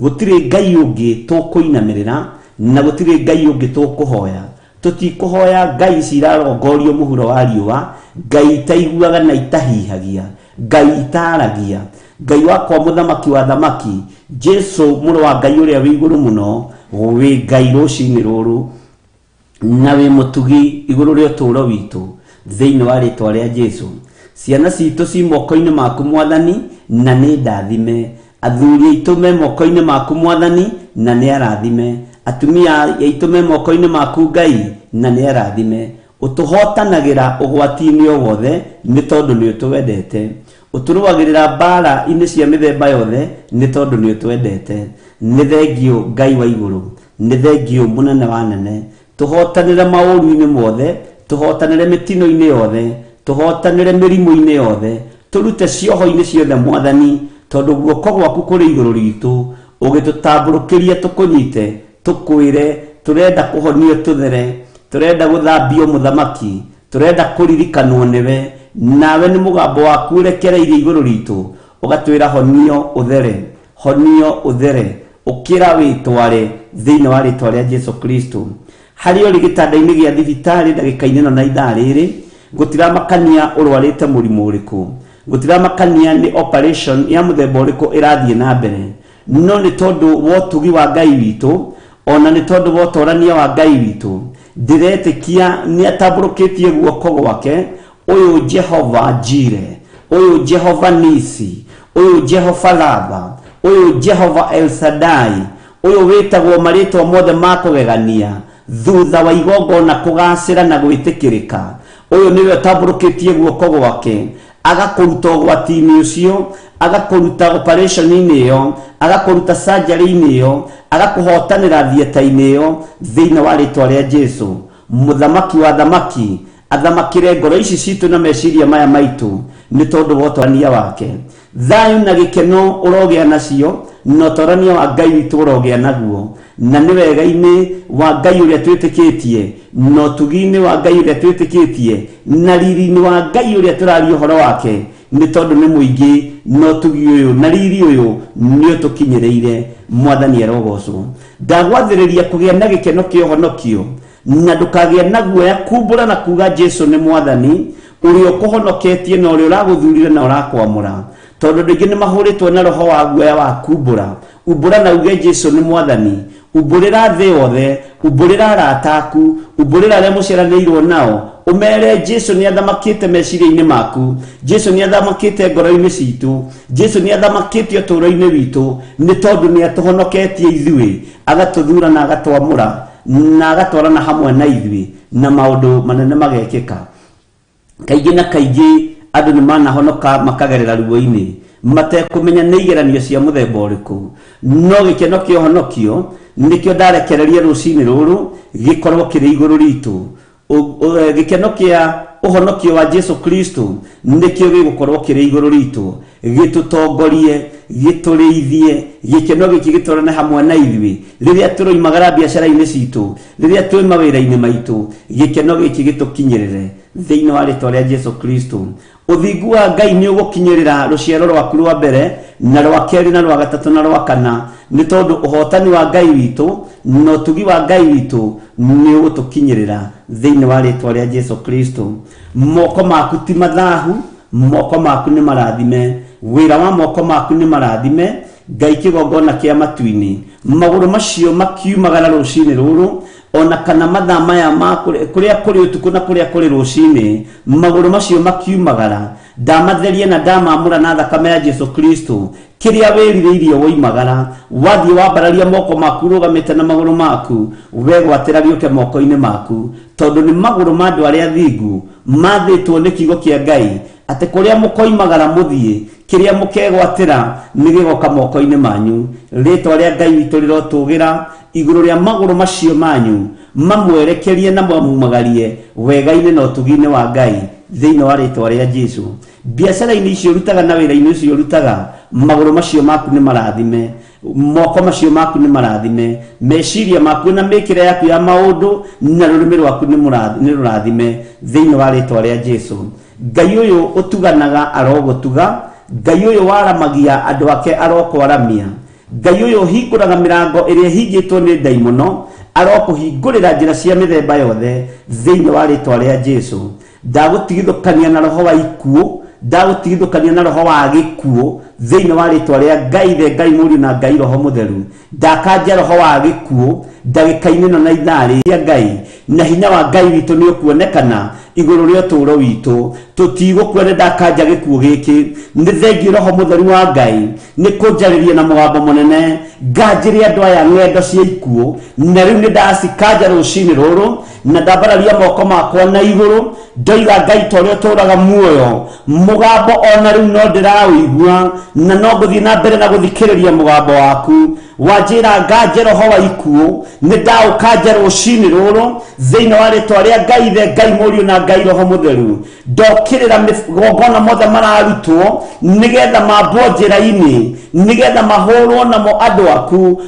Gũtirĩ Ngai ũngĩ tũkũinamĩrĩra Na gũtirĩ Ngai ũngĩ tũkũhoya. Tũtikũhoya ngai ici irarongorio mũhuro wa riũa, ngai itaiguaga na itahihagia, ngai itaaragia. Ngai wakwa, mũthamaki wa thamaki, Jesu mũrũ wa Ngai ũrĩa wĩ igũrũ mũno, wĩ Ngai rũcinĩ rũrũ na wĩ mũtugi igũrũ rĩa ũtũũro witũ. Thĩinĩ wa rĩtwa rĩa Jesu, ciana citũ ci moko-inĩ maku, Mwathani, na nĩ ndathime. Athuri aitũ me moko-inĩ maku, Mwathani, na nĩ arathime. Atumia aitũ me moko-inĩ maku, Ngai, na nĩ arathime. Ũtũhotanagĩra ũgwati-inĩ o wothe nĩ tondũ nĩ ũtwendete. Ũtũrũagĩrĩra mbara-inĩ cia mĩthemba yothe nĩ tondũ nĩ ũtwendete. Nĩ thengiũ, Ngai wa igũrũ, nĩ thengiũ, mũnene wa nene. Tũhotanĩre maũru-inĩ mothe, tũhotanĩre mĩtino-inĩ yothe, tũhotanĩre mĩrimũ-inĩ yothe, tũrute cioho-inĩ ciothe, Mwathani, tondũ guoko gwaku kũrĩ igũrũ ritũ. Ũgĩtũtambũrũkĩria tũkũnyite, tũkwĩre tũrenda kũhonio, tũthere, tũrenda gũthambio, mũthamaki, tũrenda kũririkanwo nĩwe. Nawe nĩ mũgambo waku ũrekereirie igũrũ ritũ, ũgatwĩra honio ũthere, honio ũthere, ũkĩra wĩtware, thĩinĩ wa rĩtwa rĩa Jesu Kristo. Harĩa ũrĩ gĩtanda-inĩ gĩa thibitarĩ ndagĩka-inĩ ĩno na ithaa rĩrĩ, gũtiramakania ũrwarĩte mũrimũ ũrĩkũ, gũtiramakania nĩ operation ya mũthemba ũrĩkũ ĩrathiĩ na mbere, no nĩ tondũ wa ũtugi wa Ngai witũ, ona nĩ tondũ wa ũtorania wa Ngai witũ, ndĩretĩkia nĩ atambũrũkĩtie guoko gwake. Ũyũ Jehova Jire, ũyũ Jehova Nisi, ũyũ Jehova Raba, ũyũ Jehova El Shaddai, ũyũ wĩtagwo marĩtwa mothe ma kũgegania thutha wa igongona kũgacĩra na gwĩtĩkĩrĩka, ũyũ nĩwe ũtambũrũkĩtie guoko gwake, agakũruta ũgwati-inĩ ũcio, agakũruta operation-inĩ ĩyo, agakũruta surgery-inĩ ĩyo, agakũhotanĩra theatre-inĩ ĩyo, thĩinĩ wa rĩtwa rĩa Jesu. Mũthamaki wa thamaki athamakĩre ngoro ici citũ na meciria maya maitũ nĩ tondũ wa ũtorania wake. Thayũ na gĩkeno ũrogĩa nacio, na ũtorania wa Ngai witũ ũrogĩa naguo, na nĩ wega-inĩ wa Ngai ũrĩa twĩtĩkĩtie, na ũtugi-inĩ wa Ngai ũrĩa twĩtĩkĩtie, na riri-inĩ wa Ngai ũrĩa tũraria ũhoro wake, nĩ tondũ nĩ mũingĩ, na ũtugi ũyũ na riri ũyũ nĩ ũtũkinyĩrĩire. Mwathani arogocwo. Ndagwathĩrĩria kũgĩa na gĩkeno kĩa ũhonokio, na ndũkagĩa na guoya kumbũra na kuga Jesu nĩ Mwathani ũrĩa ũkũhonoketie na ũrĩa ũragũthurire na ũrakwamũra, tondũ andũ aingĩ nĩ mahũrĩtwo na roho wa guoya wa kumbũra. Umbũra na uge Jesu nĩ Mwathani. Umbũrĩra thĩ yothe, umbũrĩra arata aku, umbũrĩra arĩa mũciaranĩirwo nao, ũmere Jesu nĩ athamakĩte meciria-inĩ maku, Jesu nĩ athamakĩte ngoro-inĩ citũ, Jesu nĩ athamakĩte ũtũũro-inĩ witũ, nĩ tondũ nĩ atũhonoketie ithuĩ, agatũthura na agatwamũra na agatwarana hamwe na ithuĩ, na maũndũ manene magekĩka. Kaingĩ na kaingĩ andũ nĩ manahonoka makagerera ruo-inĩ matekũmenya nĩ igeranio cia mũthemba ũrĩkũ, no gĩkeno kĩa ũhonokio nĩkĩo ndarekereria rũcinĩ rũrũ gĩkorwo kĩrĩ igũrũ ritũ. Gĩkeno kĩa ũhonokio wa Jesu Kristo nĩkĩo gĩgũkorwo kĩrĩ igũrũ ritũ, gĩtũtongorie, gĩtũrĩithie. Gĩkeno gĩkĩ gĩtwarane hamwe na ithuĩ rĩrĩa tũroimagara biacara-inĩ citũ, rĩrĩa twĩ mawĩra-inĩ maitũ. Gĩkeno gĩkĩ gĩtũkinyĩrĩre thĩinĩ wa rĩtwa rĩa Jesu Kristo. Ũthingu wa Ngai nĩ ũgũkinyĩrĩra rũciaro rwaku rwa mbere na rwa kerĩ na rwa gatatũ na rwa kana, nĩ tondũ ũhotani wa Ngai witũ na ũtugi wa Ngai witũ nĩ ũgũtũkinyĩrĩra thĩinĩ wa rĩtwa rĩa Jesu Kristo. Moko maku ti mathahu, moko maku nĩ marathime, wĩra wa moko maku nĩ marathime. Ngai kĩgongona kĩa matu-inĩ, magũrũ macio makiumagara rũcinĩ rũrũ, ona kana mathaa maya ma kũrĩa kũrĩ ũtukũ na kũrĩa kũrĩ rũcinĩ, magũrũ macio makiumagara, ndamatheria na ndamamũra na thakame ya Jesu Kristo. Kĩrĩa wĩrirĩirie woimagara, wathiĩ wambararia moko maku ũrũgamĩte na magũrũ maku, wegwatĩra gĩũke moko-inĩ maku, tondũ nĩ magũrũ ma andũ arĩa athingu mathĩtwo nĩ kiugo kĩa Ngai atĩ kũrĩa mũkoimagara mũthiĩ, kĩrĩa mũkegwatĩra nĩ gĩgoka moko-inĩ manyu. Rĩtwa rĩa Ngai witũ rĩrotũgĩra igũrũ rĩa magũrũ macio manyu, mamwerekerie na mamumagarie wega-inĩ na ũtugi-inĩ wa Ngai, thĩinĩ wa rĩtwa rĩa Jesu. Biacara-inĩ icio ũrutaga na wĩra-inĩ ũcio ũrutaga, magũrũ macio maku nĩ marathime, moko macio maku nĩ marathime, meciria maku na mĩkĩre yaku ya maũndũ na rũrĩmĩ rwaku nĩ rũrathime, thĩinĩ wa rĩtwa rĩa Jesu. Ngai ũyũ ũtuganaga arogũtuga, Ngai ũyũ waramagia andũ ake arokwaramia, Ngai ũyũ ũhingũraga mĩrango ĩrĩa ĩhingĩtwo nĩ ndaimono. Arokũhingũrĩra njĩra cia mĩthemba yothe thĩinĩ wa rĩtwa rĩa Jesu. Ndagũtigithũkania na roho wa ikuũ, ndagũtigithũkania na roho wa gĩkuũ thĩinĩ wa rĩtwa rĩa Ngai the Ngai Mũriũ na Ngai Roho Mũtheru. Ndakanja roho wa gĩkuũ ndagĩka-inĩ ĩno na ithaa rĩa Ngai, na hinya wa Ngai witũ nĩ ũkuonekana igũrũ rĩa ũtũũro witũ. Tũtigũkua nĩ ndakanja gĩkuũ gĩkĩ. Nĩ thengiũ Roho Mũtheru wa Ngai nĩ kũnjarĩria na mũgambo mũnene, nganjĩre andũ aya ng'endo cia ikuũ, na rĩu nĩ ndacikanja rũcinĩ rũrũ, na ndambararia moko makwa na igũrũ, ndoiga Ngai ta ũrĩa ũtũũraga muoyo, mũgambo ona rĩu no ndĩraũigua, na no ngũthiĩ na mbere na gũthikĩrĩria mũgambo waku. Wanjĩra nganje roho wa ikuũ, nĩ ndaũkanja rũcinĩ rũrũ thĩinĩ wa rĩtwa rĩa Ngai the Ngai Mũriũ na Ngai Roho Mũtheru. Ndokĩrĩra mĩgongona mothe mararutwo nĩgetha mambwo njĩra-inĩ, nĩgetha mahũrwo namo andũ aku,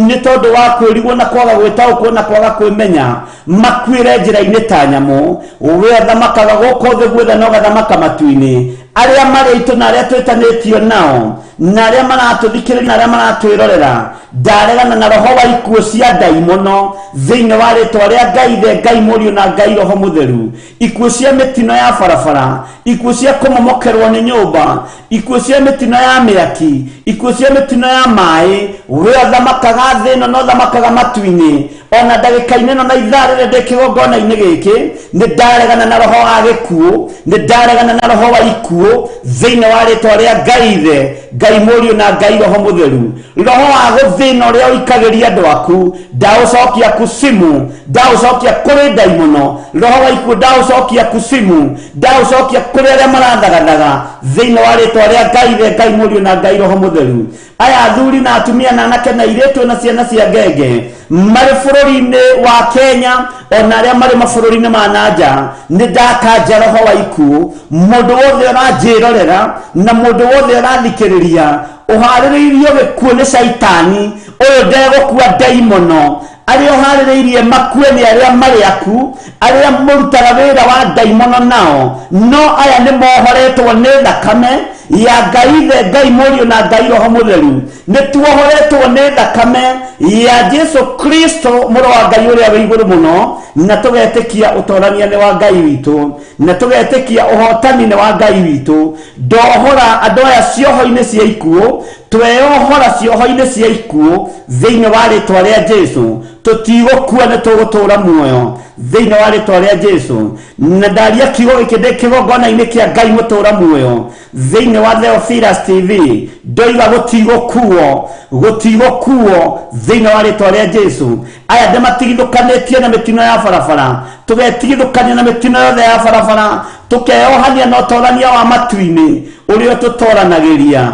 nĩ tondũ wa kwĩrigwo na kwaga gwĩtaũkwo na kwaga kwĩmenya, makuĩre njĩra-inĩ ta nyamũ. We ũthamakaga gũkũ thĩ guothe na ũgathamaka matu-inĩ. Arĩa marĩ aitũ na arĩa twĩtanĩtio nao, na arĩa maratũthikĩrĩria na arĩa maratwĩrorera, ndaregana na roho wa ikuũ cia ndaimono thĩinĩ wa rĩtwa rĩa Ngai the Ngai Mũriũ na Ngai Roho Mũtheru. Ikuũ cia mĩtino ya barabara, ikuũ cia kũmomokerwo nĩ nyũmba, ikuũ cia mĩtino ya mĩaki, ikuũ cia mĩtino ya maĩ, we ũthamakaga thĩ ĩno na ũthamakaga matu-inĩ. Ona ndagĩka-inĩ ĩno na ithaa rĩrĩa ndĩ kĩgongona-inĩ gĩkĩ, nĩ ndaregana na roho wa gĩkuũ, nĩ ndaregana na roho wa ikuũ thĩinĩ wa rĩtwa rĩa Ngai Ithe, Ngai Mũriũ na Ngai Roho Mũtheru. Roho wa gũthĩna ũrĩa ũikagĩria andũ aku, ndaũcokia kusimu, ndaũcokia kũrĩ ndaimono. Roho wa ikuũ ndaũcokia kusimu, ndaũcokia kũrĩ arĩa marathagathaga thĩinĩ wa rĩtwa rĩa Ngai Ithe, Ngai Mũriũ na Ngai Roho Mũtheru. Aya athuri na atumia na anake na airĩtu na ciana cia ngenge marĩ bũrũri-inĩ wa Kenya ona arĩa marĩ mabũrũri-inĩ ma na nja, nĩ ndakanja roho wa ikuũ. Mũndũ wothe ũranjĩrorera na mũndũ wothe ũrathikĩrĩria ũharĩrĩirio gĩkuũ nĩ caitani, ũyũ ndegũkua ndaimono. Arĩa ũharĩrĩirie makue nĩ arĩa marĩ aku, arĩa mũrutaga wĩra wa ndaimono nao, no aya nĩ mohoretwo nĩ thakame ya Ngai Ithe, Ngai Mũriũ na Ngai Roho Mũtheru. Nĩ tuohoretwo nĩ thakame ya Jesu Kristo mũrũ wa Ngai ũrĩa wĩ igũrũ mũno, na tũgetĩkia ũtorania nĩ wa Ngai witũ, na tũgetĩkia ũhotani nĩ wa Ngai witũ. Ndohora andũ aya cioho-inĩ cia ikuũ, tweyohora cioho-inĩ cia ikuũ thĩinĩ wa rĩtwa rĩa Jesu. Tũtigũkua nĩ tũgũtũũra muoyo thĩinĩ wa rĩtwa rĩa Jesu. Na ndaria kiugo gĩkĩ ndĩ kĩgongona-inĩ kĩa Ngai mũtũũra muoyo thĩinĩ wa Theophilus TV, ndoiga gũtigũkuo, gũtigũkuo thĩinĩ wa rĩtwa rĩa Jesu. Aya ndĩmatigithũkanĩtie na mĩtino ya barabara, tũgetigithũkania na mĩtino yothe ya barabara, tũkeyohania na ũtorania wa matu-inĩ ũrĩa ũtũtoranagĩria.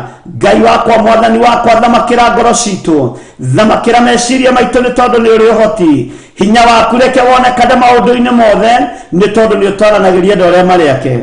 Ngai wakwa, Mwathani wakwa, thamakĩra ngoro citũ, thamakĩra meciria maitũ, nĩ tondũ nĩ ũrĩ ũhoti. Hinya waku reke wonekane maũndũ-inĩ mothe, nĩ tondũ nĩ ũtoranagĩria andũ arĩa marĩ ake,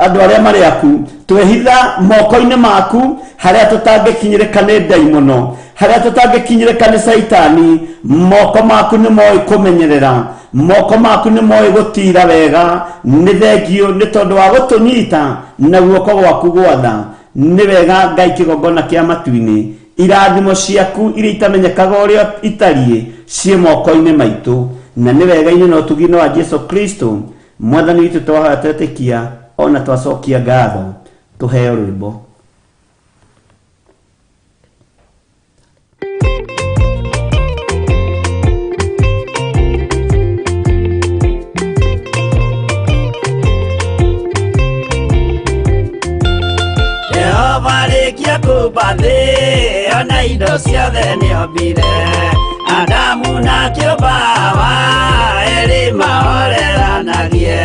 andũ arĩa marĩ aku. Twehitha moko-inĩ maku harĩa tũtangĩkinyĩrĩka nĩ ndaimono, harĩa tũtangĩkinyĩrĩka nĩ caitani. Moko maku nĩ moĩ kũmenyerera, moko maku nĩ moĩ gũtira wega. Nĩ thengiũ nĩ tondũ wa gũtũnyita na guoko gwaku gwatha. Nĩ wega Ngai kĩgongona kĩa matu-inĩ, irathimo ciaku iria itamenyekaga ũrĩa itariĩ ciĩ moko-inĩ maitũ, na nĩ wega-inĩ na ũtugi-inĩ wa Jesu Kristo Mwathani witũ twahoya twetĩkia ona twacokia ngatho. Tũheo rwĩmbo. Jehova rĩkia kũmba thĩ ona indo ciothe nĩombire, Adamu na kĩũmba Hawa erĩ mahoreranagie.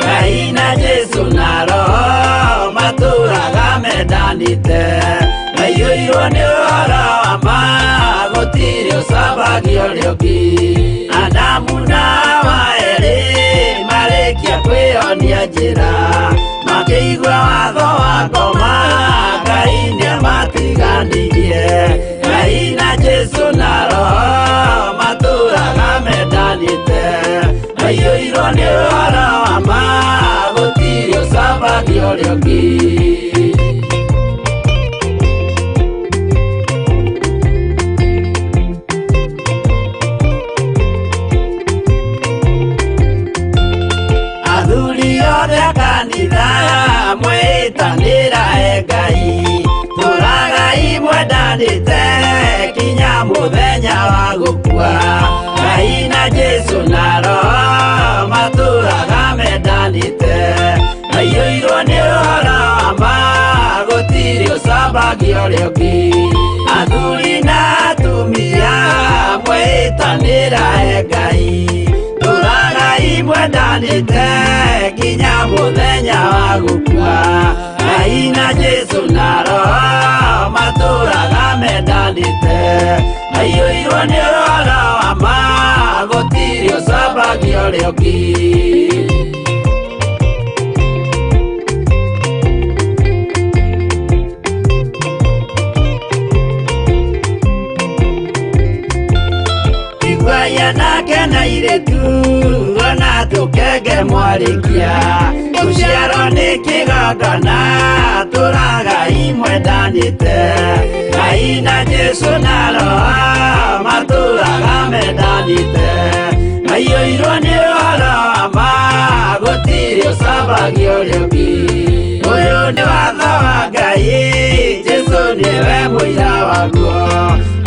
Ngai na Jesu na Roho matũraga mendanĩte, maiyũirwo nĩ ũhoro wa ma, gũtirĩ ũcambagio ũrĩa ũngĩ. Adamu na Hawa erĩ marĩkia kwĩyonia njĩra, makĩigua watho wa ngoma, Ngai nĩamatiganirie. Ngai na Jesu na Roho matũraga mendanĩte, maiyũirwo nĩ ũhoro wa ma, gũtirĩ ũcambagio ũrĩa ũngĩ. mwendanĩte kinya mũthenya wa gũkua. Ngai na Jesũ na Roho matũraga mendanĩte, maiyũirwo nĩ ũhoro wa ma, gũtirĩ ũcambagia ũrĩa ũngĩ. Athuri na atumia mwĩtanĩra he Ngai, tũragai mwendanĩte kinya mũthenya wa gũkua. Ngai na Jesũ na Roho matũraga mendanĩte, maiyũirwo nĩ ũhoro wa ma, gũtirĩ ũcambagia ũrĩa ũngĩ. Anake na airĩtu ona tũkenge mwarĩkia, gũciarwo nĩ kĩgongona tũragai mwendanĩte. Ngai na Jesũ na Roho matũraga mendanĩte, maiyũirwo nĩ ũhoro wa ma, gũtirĩ ũcambagia ũrĩa ũngĩ. Ũyũ nĩ watho wa Ngai, Jesũ nĩwe mũira waguo,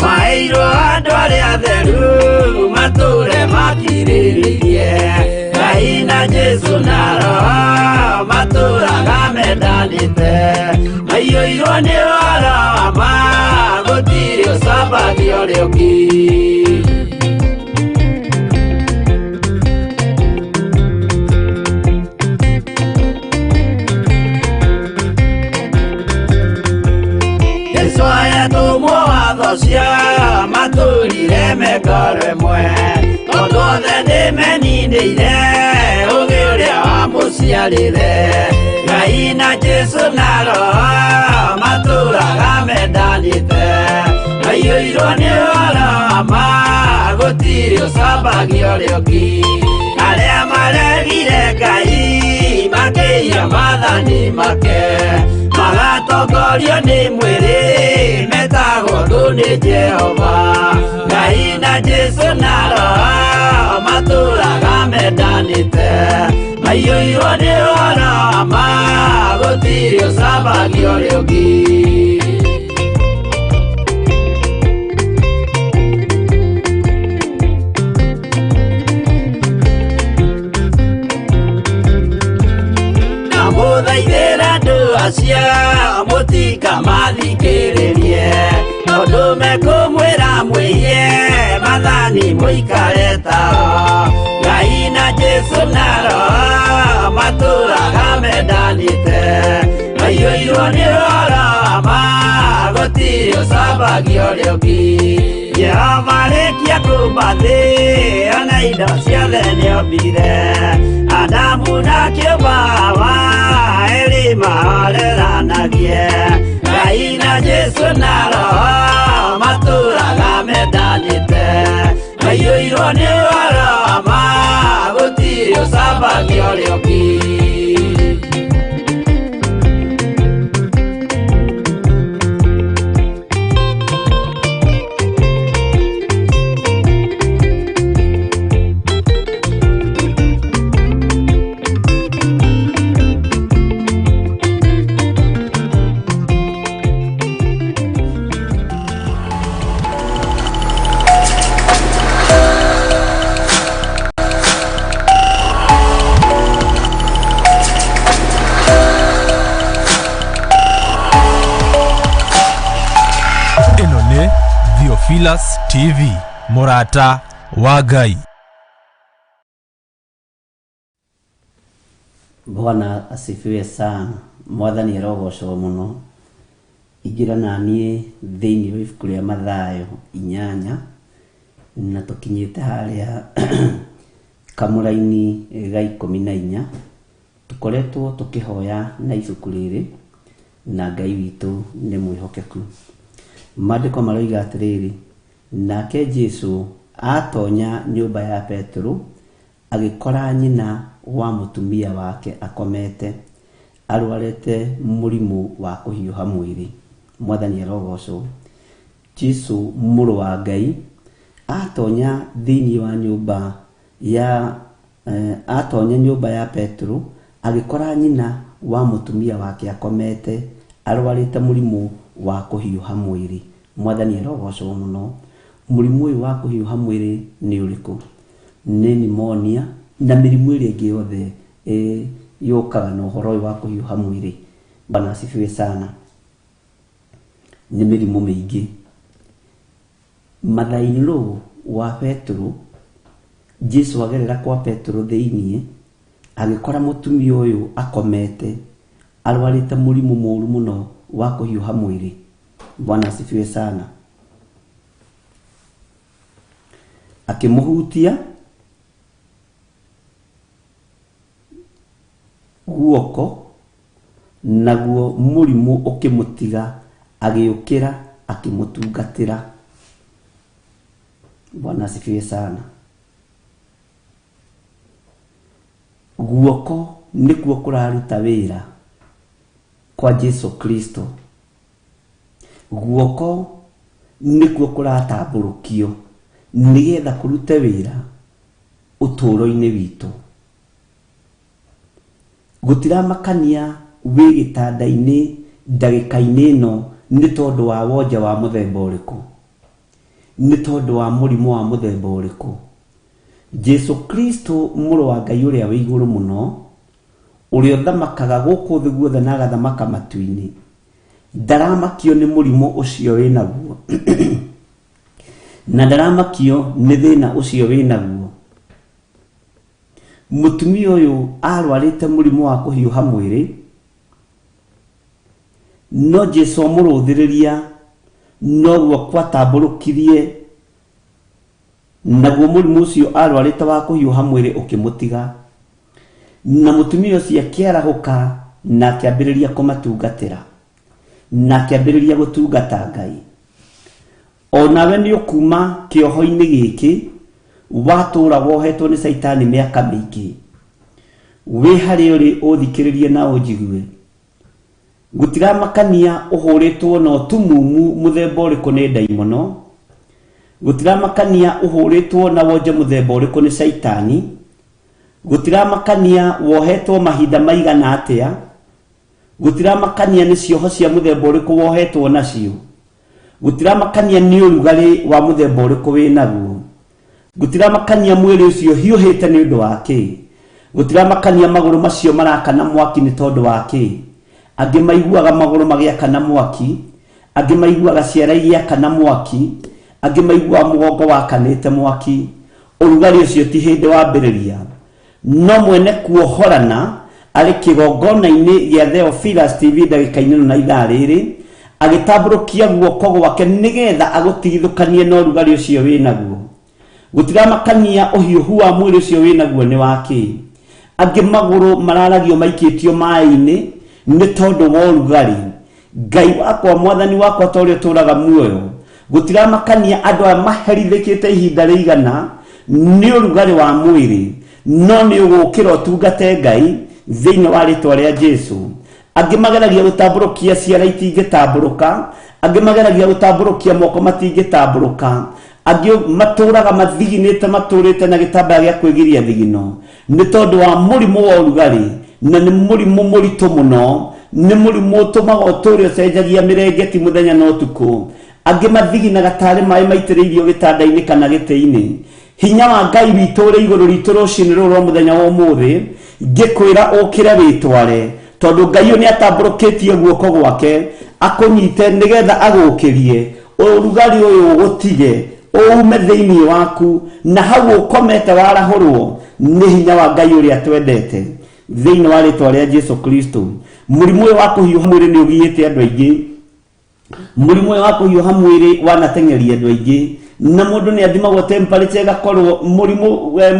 maheirwo andũ arĩa atheru matũre makirĩrĩirie. Ngai na Jesũ na Roho matũraga mendanĩte, maiyũirwo nĩ ũhoro wa ma, gũtirĩ ũcambagia ũrĩa ũngĩ. Jesũ ayatũmwo watho cia matũrire mengoro ĩmwe, tondũ othe nĩmeninĩire ũgĩ ũrĩa wamũciarire. Ngai na Jesũ na Roho matũraga mendanĩte, maiyũirwo nĩ ũhoro wa ma, gũtirĩ ũcambagia ũrĩa ũngĩ. Arĩa maregire Ngai makĩiya maathani make, magatongorio nĩ mwĩrĩ metagwo thũ nĩ Jehova. Ngai na Jesũ na Roho matũraga mendanĩte, maiyũirwo nĩ ũhoro wa ma, gũtirĩ ũcambagia ũrĩa ũngĩ. Ndamũthaithĩra andũ acio mũtikamathikĩrĩrie, tondũ mekũmwĩra mwĩhie maathani mũikare tao. Ngai na Jesũ na Roho matũraga mendanĩte, maiyũirwo nĩ ũhoro wa ma, gũtirĩ ũcambagia ũrĩa ũngĩ. Jehova arĩkia kũũmba thĩ ona indo ciothe nĩombire, Adamu na kĩũmba Hawa erĩ mahoreranagie. Ngai na Jesũ na Roho matũraga mendanĩte, maiyũirwo nĩ ũhoro wa ma, gũtirĩ ũcambagia ũrĩa ũngĩ. Ĩno nĩ Theophilus TV, mũrata wa Ngai. Bwana asifiwe sana. Mwathani arogocwo mũno. Ingĩra naniĩ thĩinĩ wa ibuku rĩa Mathayo 8 na tũkinyĩte harĩa kamũraini ga 14. Tũkoretwo tũkĩhoya na ibuku rĩrĩ na Ngai witũ nĩ mwĩhokeku. Maandĩko maroiga atĩrĩrĩ, nake Jesũ atonya nyũmba ya Petero agĩkora nyina wa mũtumia wake akomete arwarĩte mũrimũ wa kũhiũha mwĩrĩ. Mwathani arogocwo. Jesũ mũrũ wa Ngai atonya thĩinĩ wa nyũmba ya atonya nyũmba ya Petero agĩkora nyina wa mũtumia wake akomete arwarĩte mũrimũ wa kũhiũha mwĩrĩ. Mwathani arogocwo mũno. Mũrimũ ũyũ wa kũhiũha mwĩrĩ nĩ ũrĩkũ? Nĩ pneumonia na mĩrimũ ĩrĩa ĩngĩ yothe yũkaga na ũhoro ũyũ wa kũhiũha mwĩrĩ. Bwana asifiwe sana. Nĩ mĩrimũ mĩingĩ. Mother-in-law wa Petero, Jesu agerera kwa Petero thĩiniĩ, agĩkora mũtumia ũyũ akomete, arwarĩte mũrimũ mũru mũno wa kũhiũha mwĩrĩ. Bwana asifiwe sana. Akĩmũhutia guoko, naguo mũrimũ ũkĩmũtiga, agĩũkĩra akĩmũtungatĩra. Bwana asifiwe sana. Guoko nĩkuo kũraruta wĩra kwa Jesu Kristo. Guoko nĩkuo kũratambũrũkio nĩgetha kũrute wĩra ũtũũro-inĩ witũ. Gũtiramakania wĩ gĩtanda-inĩ ndagĩka-inĩ ĩno nĩ tondũ wa wonje wa mũthemba ũrĩkũ, nĩ tondũ wa mũrimũ wa mũthemba ũrĩkũ. Jesu Kristo mũrũ wa Ngai ũrĩa wĩ igũrũ mũno, ũrĩa ũthamakaga gũkũ thĩ guothe na agathamaka matu-inĩ, ndaramakio nĩ mũrimũ ũcio wĩnaguo na ndaramakio nĩ thĩna ũcio wĩnaguo. Mũtumia ũyũ arwarĩte mũrimũ wa kũhiũha mwĩrĩ, no Jesu amũrũthĩrĩria noguo kwatambũrũkirie, naguo mũrimũ ũcio arwarĩte wa kũhiũha mwĩrĩ ũkĩmũtiga. Na mũtumia ũcio akĩarahũka na akĩambĩrĩria kũmatungatĩra, na akĩambĩrĩria gũtungata Ngai. Onawe nĩ ũkuma kĩoho-inĩ gĩkĩ watũra wohetwo nĩ Caitani mĩaka mĩingĩ. Wĩ harĩa ũrĩ ũthikĩrĩrie na ũnjigue. Gũtiramakania ũhũrĩtwo na ũtumumu mũthemba ũrĩkũ nĩ ndaimono, gũtiramakania ũhũrĩtwo na wonje mũthemba ũrĩkũ nĩ Caitani, gũtiramakania wohetwo mahinda maigana atĩa, gũtiramakania nĩ cioho cia mũthemba ũrĩkũ wohetwo nacio, gũtiramakania nĩ ũrugarĩ wa mũthemba ũrĩkũ wĩnaguo, gũtiramakania mwĩrĩ ũcio hiũhĩte nĩ ũndũ wa kĩ, gũtiramakania magũrũ macio marakana mwaki nĩ tondũ wa kĩ. Angĩ maiguaga magũrũ magĩakana mwaki, angĩ maiguaga ciara igĩakana mwaki, angĩ maiguaga mũgongo wakanĩte mwaki. Ũrugarĩ ũcio ti hĩndĩ wambĩrĩria, no mwene kuohorana arĩ kĩgongona-inĩ gĩa Theophilus TV ndagĩka-inĩ ĩno na ithaa rĩrĩ, agĩtambũrũkia guoko gwake nĩgetha agũtigithũkanie na ũrugarĩ ũcio wĩnaguo. Gũtiramakania ũhiũhu wa mwĩrĩ ũcio wĩnaguo nĩ wa kĩ. Angĩ magũrũ mararagio maikĩtio maĩ-inĩ nĩ tondũ wa ũrugarĩ. Ngai wakwa, mwathani wakwa, ta ũrĩa ũtũũraga muoyo, gũtiramakania andũ aya maherithĩkĩte ihinda rĩigana nĩ ũrugarĩ wa mwĩrĩ, no nĩ ũgũkĩra ũtungate Ngai thĩinĩ wa rĩtwa rĩa Jesu. Angĩ mageragia gũtambũrũkia ciara itingĩtambũrũka, angĩ mageragia gũtambũrũkia moko matingĩtambũrũka, angĩ matũraga mathiginĩte matũrĩte na gĩtambaya gĩa kwĩgiria thigino nĩ tondũ wa mũrimũ wa ũrugarĩ, na nĩ mũrimũ mũritũ mũno, nĩ mũrimũ ũtũmaga ũtũre ũcenjagia mĩrengeti mũthenya na ũtukũ. Angĩ mathiginaga tarĩ maĩ maitĩrĩirio gĩtanda-inĩ kana gĩtĩ-inĩ. Hinya wa Ngai witũ ũrĩ igũrũ ritũ rũcinĩ rũrũ rwa mũthenya wa ũmũthĩ, ngĩkwĩra ũkĩre wĩtware, tondũ Ngai ũyũ nĩatambũrũkĩtie guoko gwake akũnyite nĩgetha agũkĩrie ũrugarĩ ũyũ ũgũtige ũume thĩinĩ waku, na hau ũkomete warahũrwo nĩ hinya wa Ngai ũrĩa twendete thĩinĩ wa rĩtwa rĩa Jesu Kristo. Mũrimũ ũyũ wa kũhiũha mwĩrĩ nĩ ũgiĩte andũ aingĩ. Mũrimũ ũyũ wa kũhiũha mwĩrĩ wanateng'eria andũ aingĩ, na mũndũ nĩ athimagwo temperature ĩgakorwo mũrimũ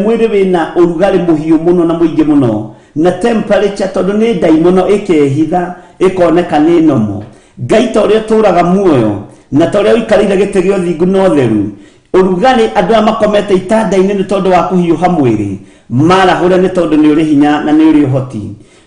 mwĩrĩ wĩna ũrugarĩ mũhiũ mũno na mũingĩ mũno, na temperature tondũ nĩ ndaimono ĩkehitha ĩkoneka nĩ nomo. Ngai ta ũrĩa ũtũũraga muoyo na ta ũrĩa ũikarĩire gĩtĩ gĩa ũthingu na ũtheru, ũrugarĩ andũ aya makomete itanda-inĩ nĩ tondũ wa kũhiũha mwĩrĩ marahũre nĩ tondũ nĩ ũrĩ hinya na nĩ ũrĩ ũhoti.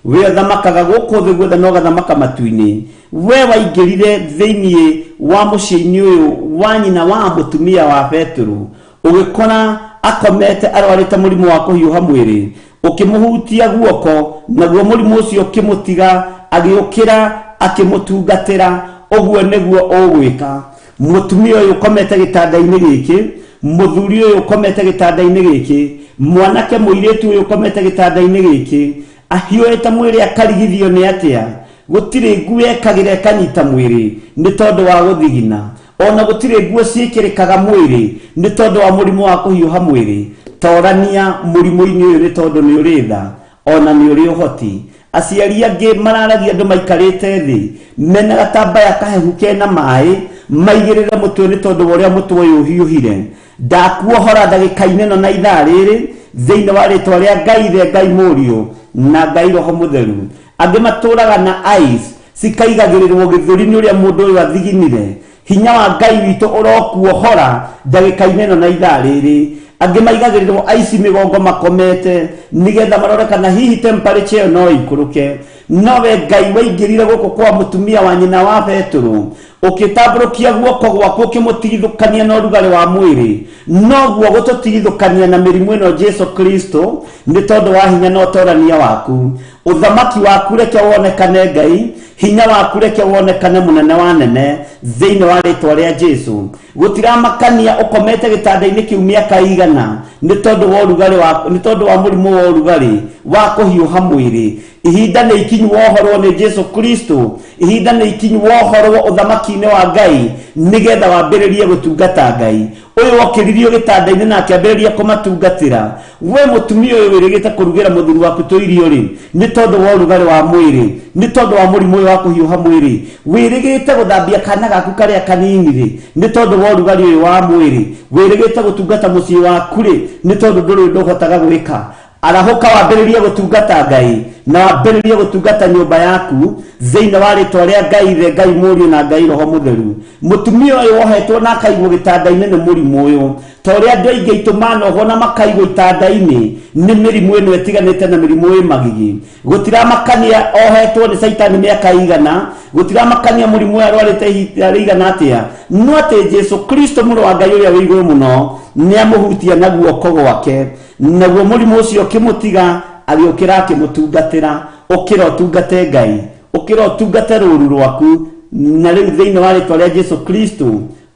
We ũthamakaga gũkũ thĩ guothe na ũgathamaka matu-inĩ. We waingĩrire thĩinĩ wa mũciĩ-inĩ ũyũ wa nyina wa mũtumia wa Petero, ũgĩkora akomete arwarĩte mũrimũ wa kũhiũha mwĩrĩ, ũkĩmũhutia guoko, naguo mũrimũ ũcio ũkĩmũtiga, agĩũkĩra akĩmũtungatĩra. Ũguo nĩguo ũgwĩka. Mũtumia ũyũ ũkomete gĩtanda-inĩ gĩkĩ, mũthuri ũyũ ũkomete gĩtanda-inĩ gĩkĩ, mwanake mũirĩtu ũyũ ũkomete gĩtanda-inĩ gĩkĩ, ahiũhĩte mwĩrĩ akarigithio nĩ atĩa? Gũtirĩ nguo ekagĩra ĩkanyita mwĩrĩ nĩ tondũ wa gũthigina. Ona gũtirĩ nguo ciĩkĩrĩkaga mwĩrĩ nĩ tondũ wa mũrimũ wa kũhiũha mwĩrĩ. Torania mũrimũ-inĩ ũyũ nĩ tondũ nĩ ũrĩ tha ona nĩ ũrĩ ũhoti. Aciari angĩ mararagia andũ maikarĩte thĩ mena gatambaya kahehu kena maĩ maigĩrĩre mũtwe nĩ tondũ wa ũrĩa mũtwe ũyũ ũhiũhire. Ndakuohora ndagĩka-inĩ ĩno na ithaa rĩrĩ thĩinĩ wa rĩtwa rĩa Ngai Ithe, Ngai Mũriũ na Ngai Roho Mũtheru. Angĩ matũraga na ice cikaigagĩrĩrwo gĩthũri nĩ ũrĩa mũndũ ũyũ athiginire. Hinya wa Ngai witũ ũrokuohora ndagĩka-inĩ ĩno na ithaa rĩrĩ. Angĩ maigagĩrĩrwo ice mĩgongo makomete nĩgetha marore kana hihi temperature ĩyo no ĩikũrũke. No we Ngai waingĩrire gũkũ kwa mũtumia wa nyina wa Betũrũ, ũkĩtambũrũkia guoko gwaku ũkĩmũtigithũkania na ũrugarĩ wa mwĩrĩ, noguo gũtũtigithũkania na mĩrimũ ĩno Jesu Kristo, nĩ tondũ wa hinya na ũtorania waku. Ũthamaki waku reke wonekane Ngai, hinya waku reke wonekane mũnene wa nene, thĩinĩ wa rĩtwa rĩa Jesu. Gũtiramakania ũkomete gĩtanda-inĩ kĩu mĩaka igana nĩ tondũ wa ũrugarĩ wa, nĩ tondũ wa mũrimũ wa ũrugarĩ wa kũhiũha mwĩrĩ. Ihinda nĩ ikinyu wohorwo nĩ Jesu Kristo. Ihinda nĩ ikinyu wohorwo ũthamaki-inĩ wa Ngai nĩgetha wambĩrĩrie gũtungata Ngai. Ũyũ okĩririo gĩtanda-inĩ na akĩambĩrĩria kũmatungatĩra. We mũtumia ũyũ wĩrĩgĩte kũrugĩra mũthuri waku tũirio rĩ, nĩ tondũ wa ũrugarĩ wa mwĩrĩ, nĩ tondũ wa mũrimũ ũyũ wa kũhiũha mwĩrĩ, wĩrĩgĩte gũthambia kana gaku karĩa kanini rĩ, nĩ tondũ wa ũrugarĩ ũyũ wa mwĩrĩ, wĩrĩgĩte gũtungata mũciĩ waku rĩ, nĩ tondũ ndũrĩ ũndũ ũhotaga gwĩka. Arahũka wambĩrĩrie gũtungata Ngai na wambĩrĩrie gũtungata nyũmba yaku thĩinĩ wa rĩtwa rĩa Ngai Ithe, Ngai Mũriũ na Ngai Roho Mũtheru. Mũtumia ũyũ wohetwo na akaigwo gĩtanda-inĩ nĩ mũrimũ ũyũ, ta ũrĩa andũ aingĩ aitũ manohwo na makaigwo itanda-inĩ nĩ mĩrimũ ĩno ĩtiganĩte na mĩrimũ ĩ magigi. Gũtiramakania ohetwo nĩ Caitani mĩaka igana, gũtiramakania mũrimũ ũyũ arwarĩte ihinda rĩigana atĩa, no atĩ Jesu Kristo mũrũ wa Ngai ũrĩa wĩ igũrũ mũno nĩ amũhutia na guoko gwake. Naguo mũrimũ ũcio ũkĩmũtiga, agĩũkĩra akĩmũtungatĩra. Ũkĩra ũtungate Ngai, ũkĩra ũtungate rũũru rwaku, na rĩu thĩinĩ wa rĩtwa rĩa Jesu Kristo,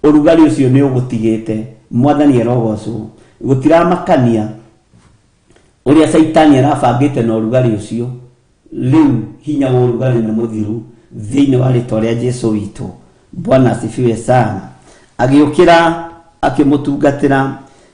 ũrugarĩ ũcio nĩ ũgũtigĩte. Mwathani arogocwo. Gũtiramakania ũrĩa Caitani arabangĩte na ũrugarĩ ũcio, rĩu hinya wa ũrugarĩ nĩ mũthiru thĩinĩ wa rĩtwa rĩa Jesu witũ. Bwana asifiwe sana. Agĩũkĩra akĩmũtungatĩra,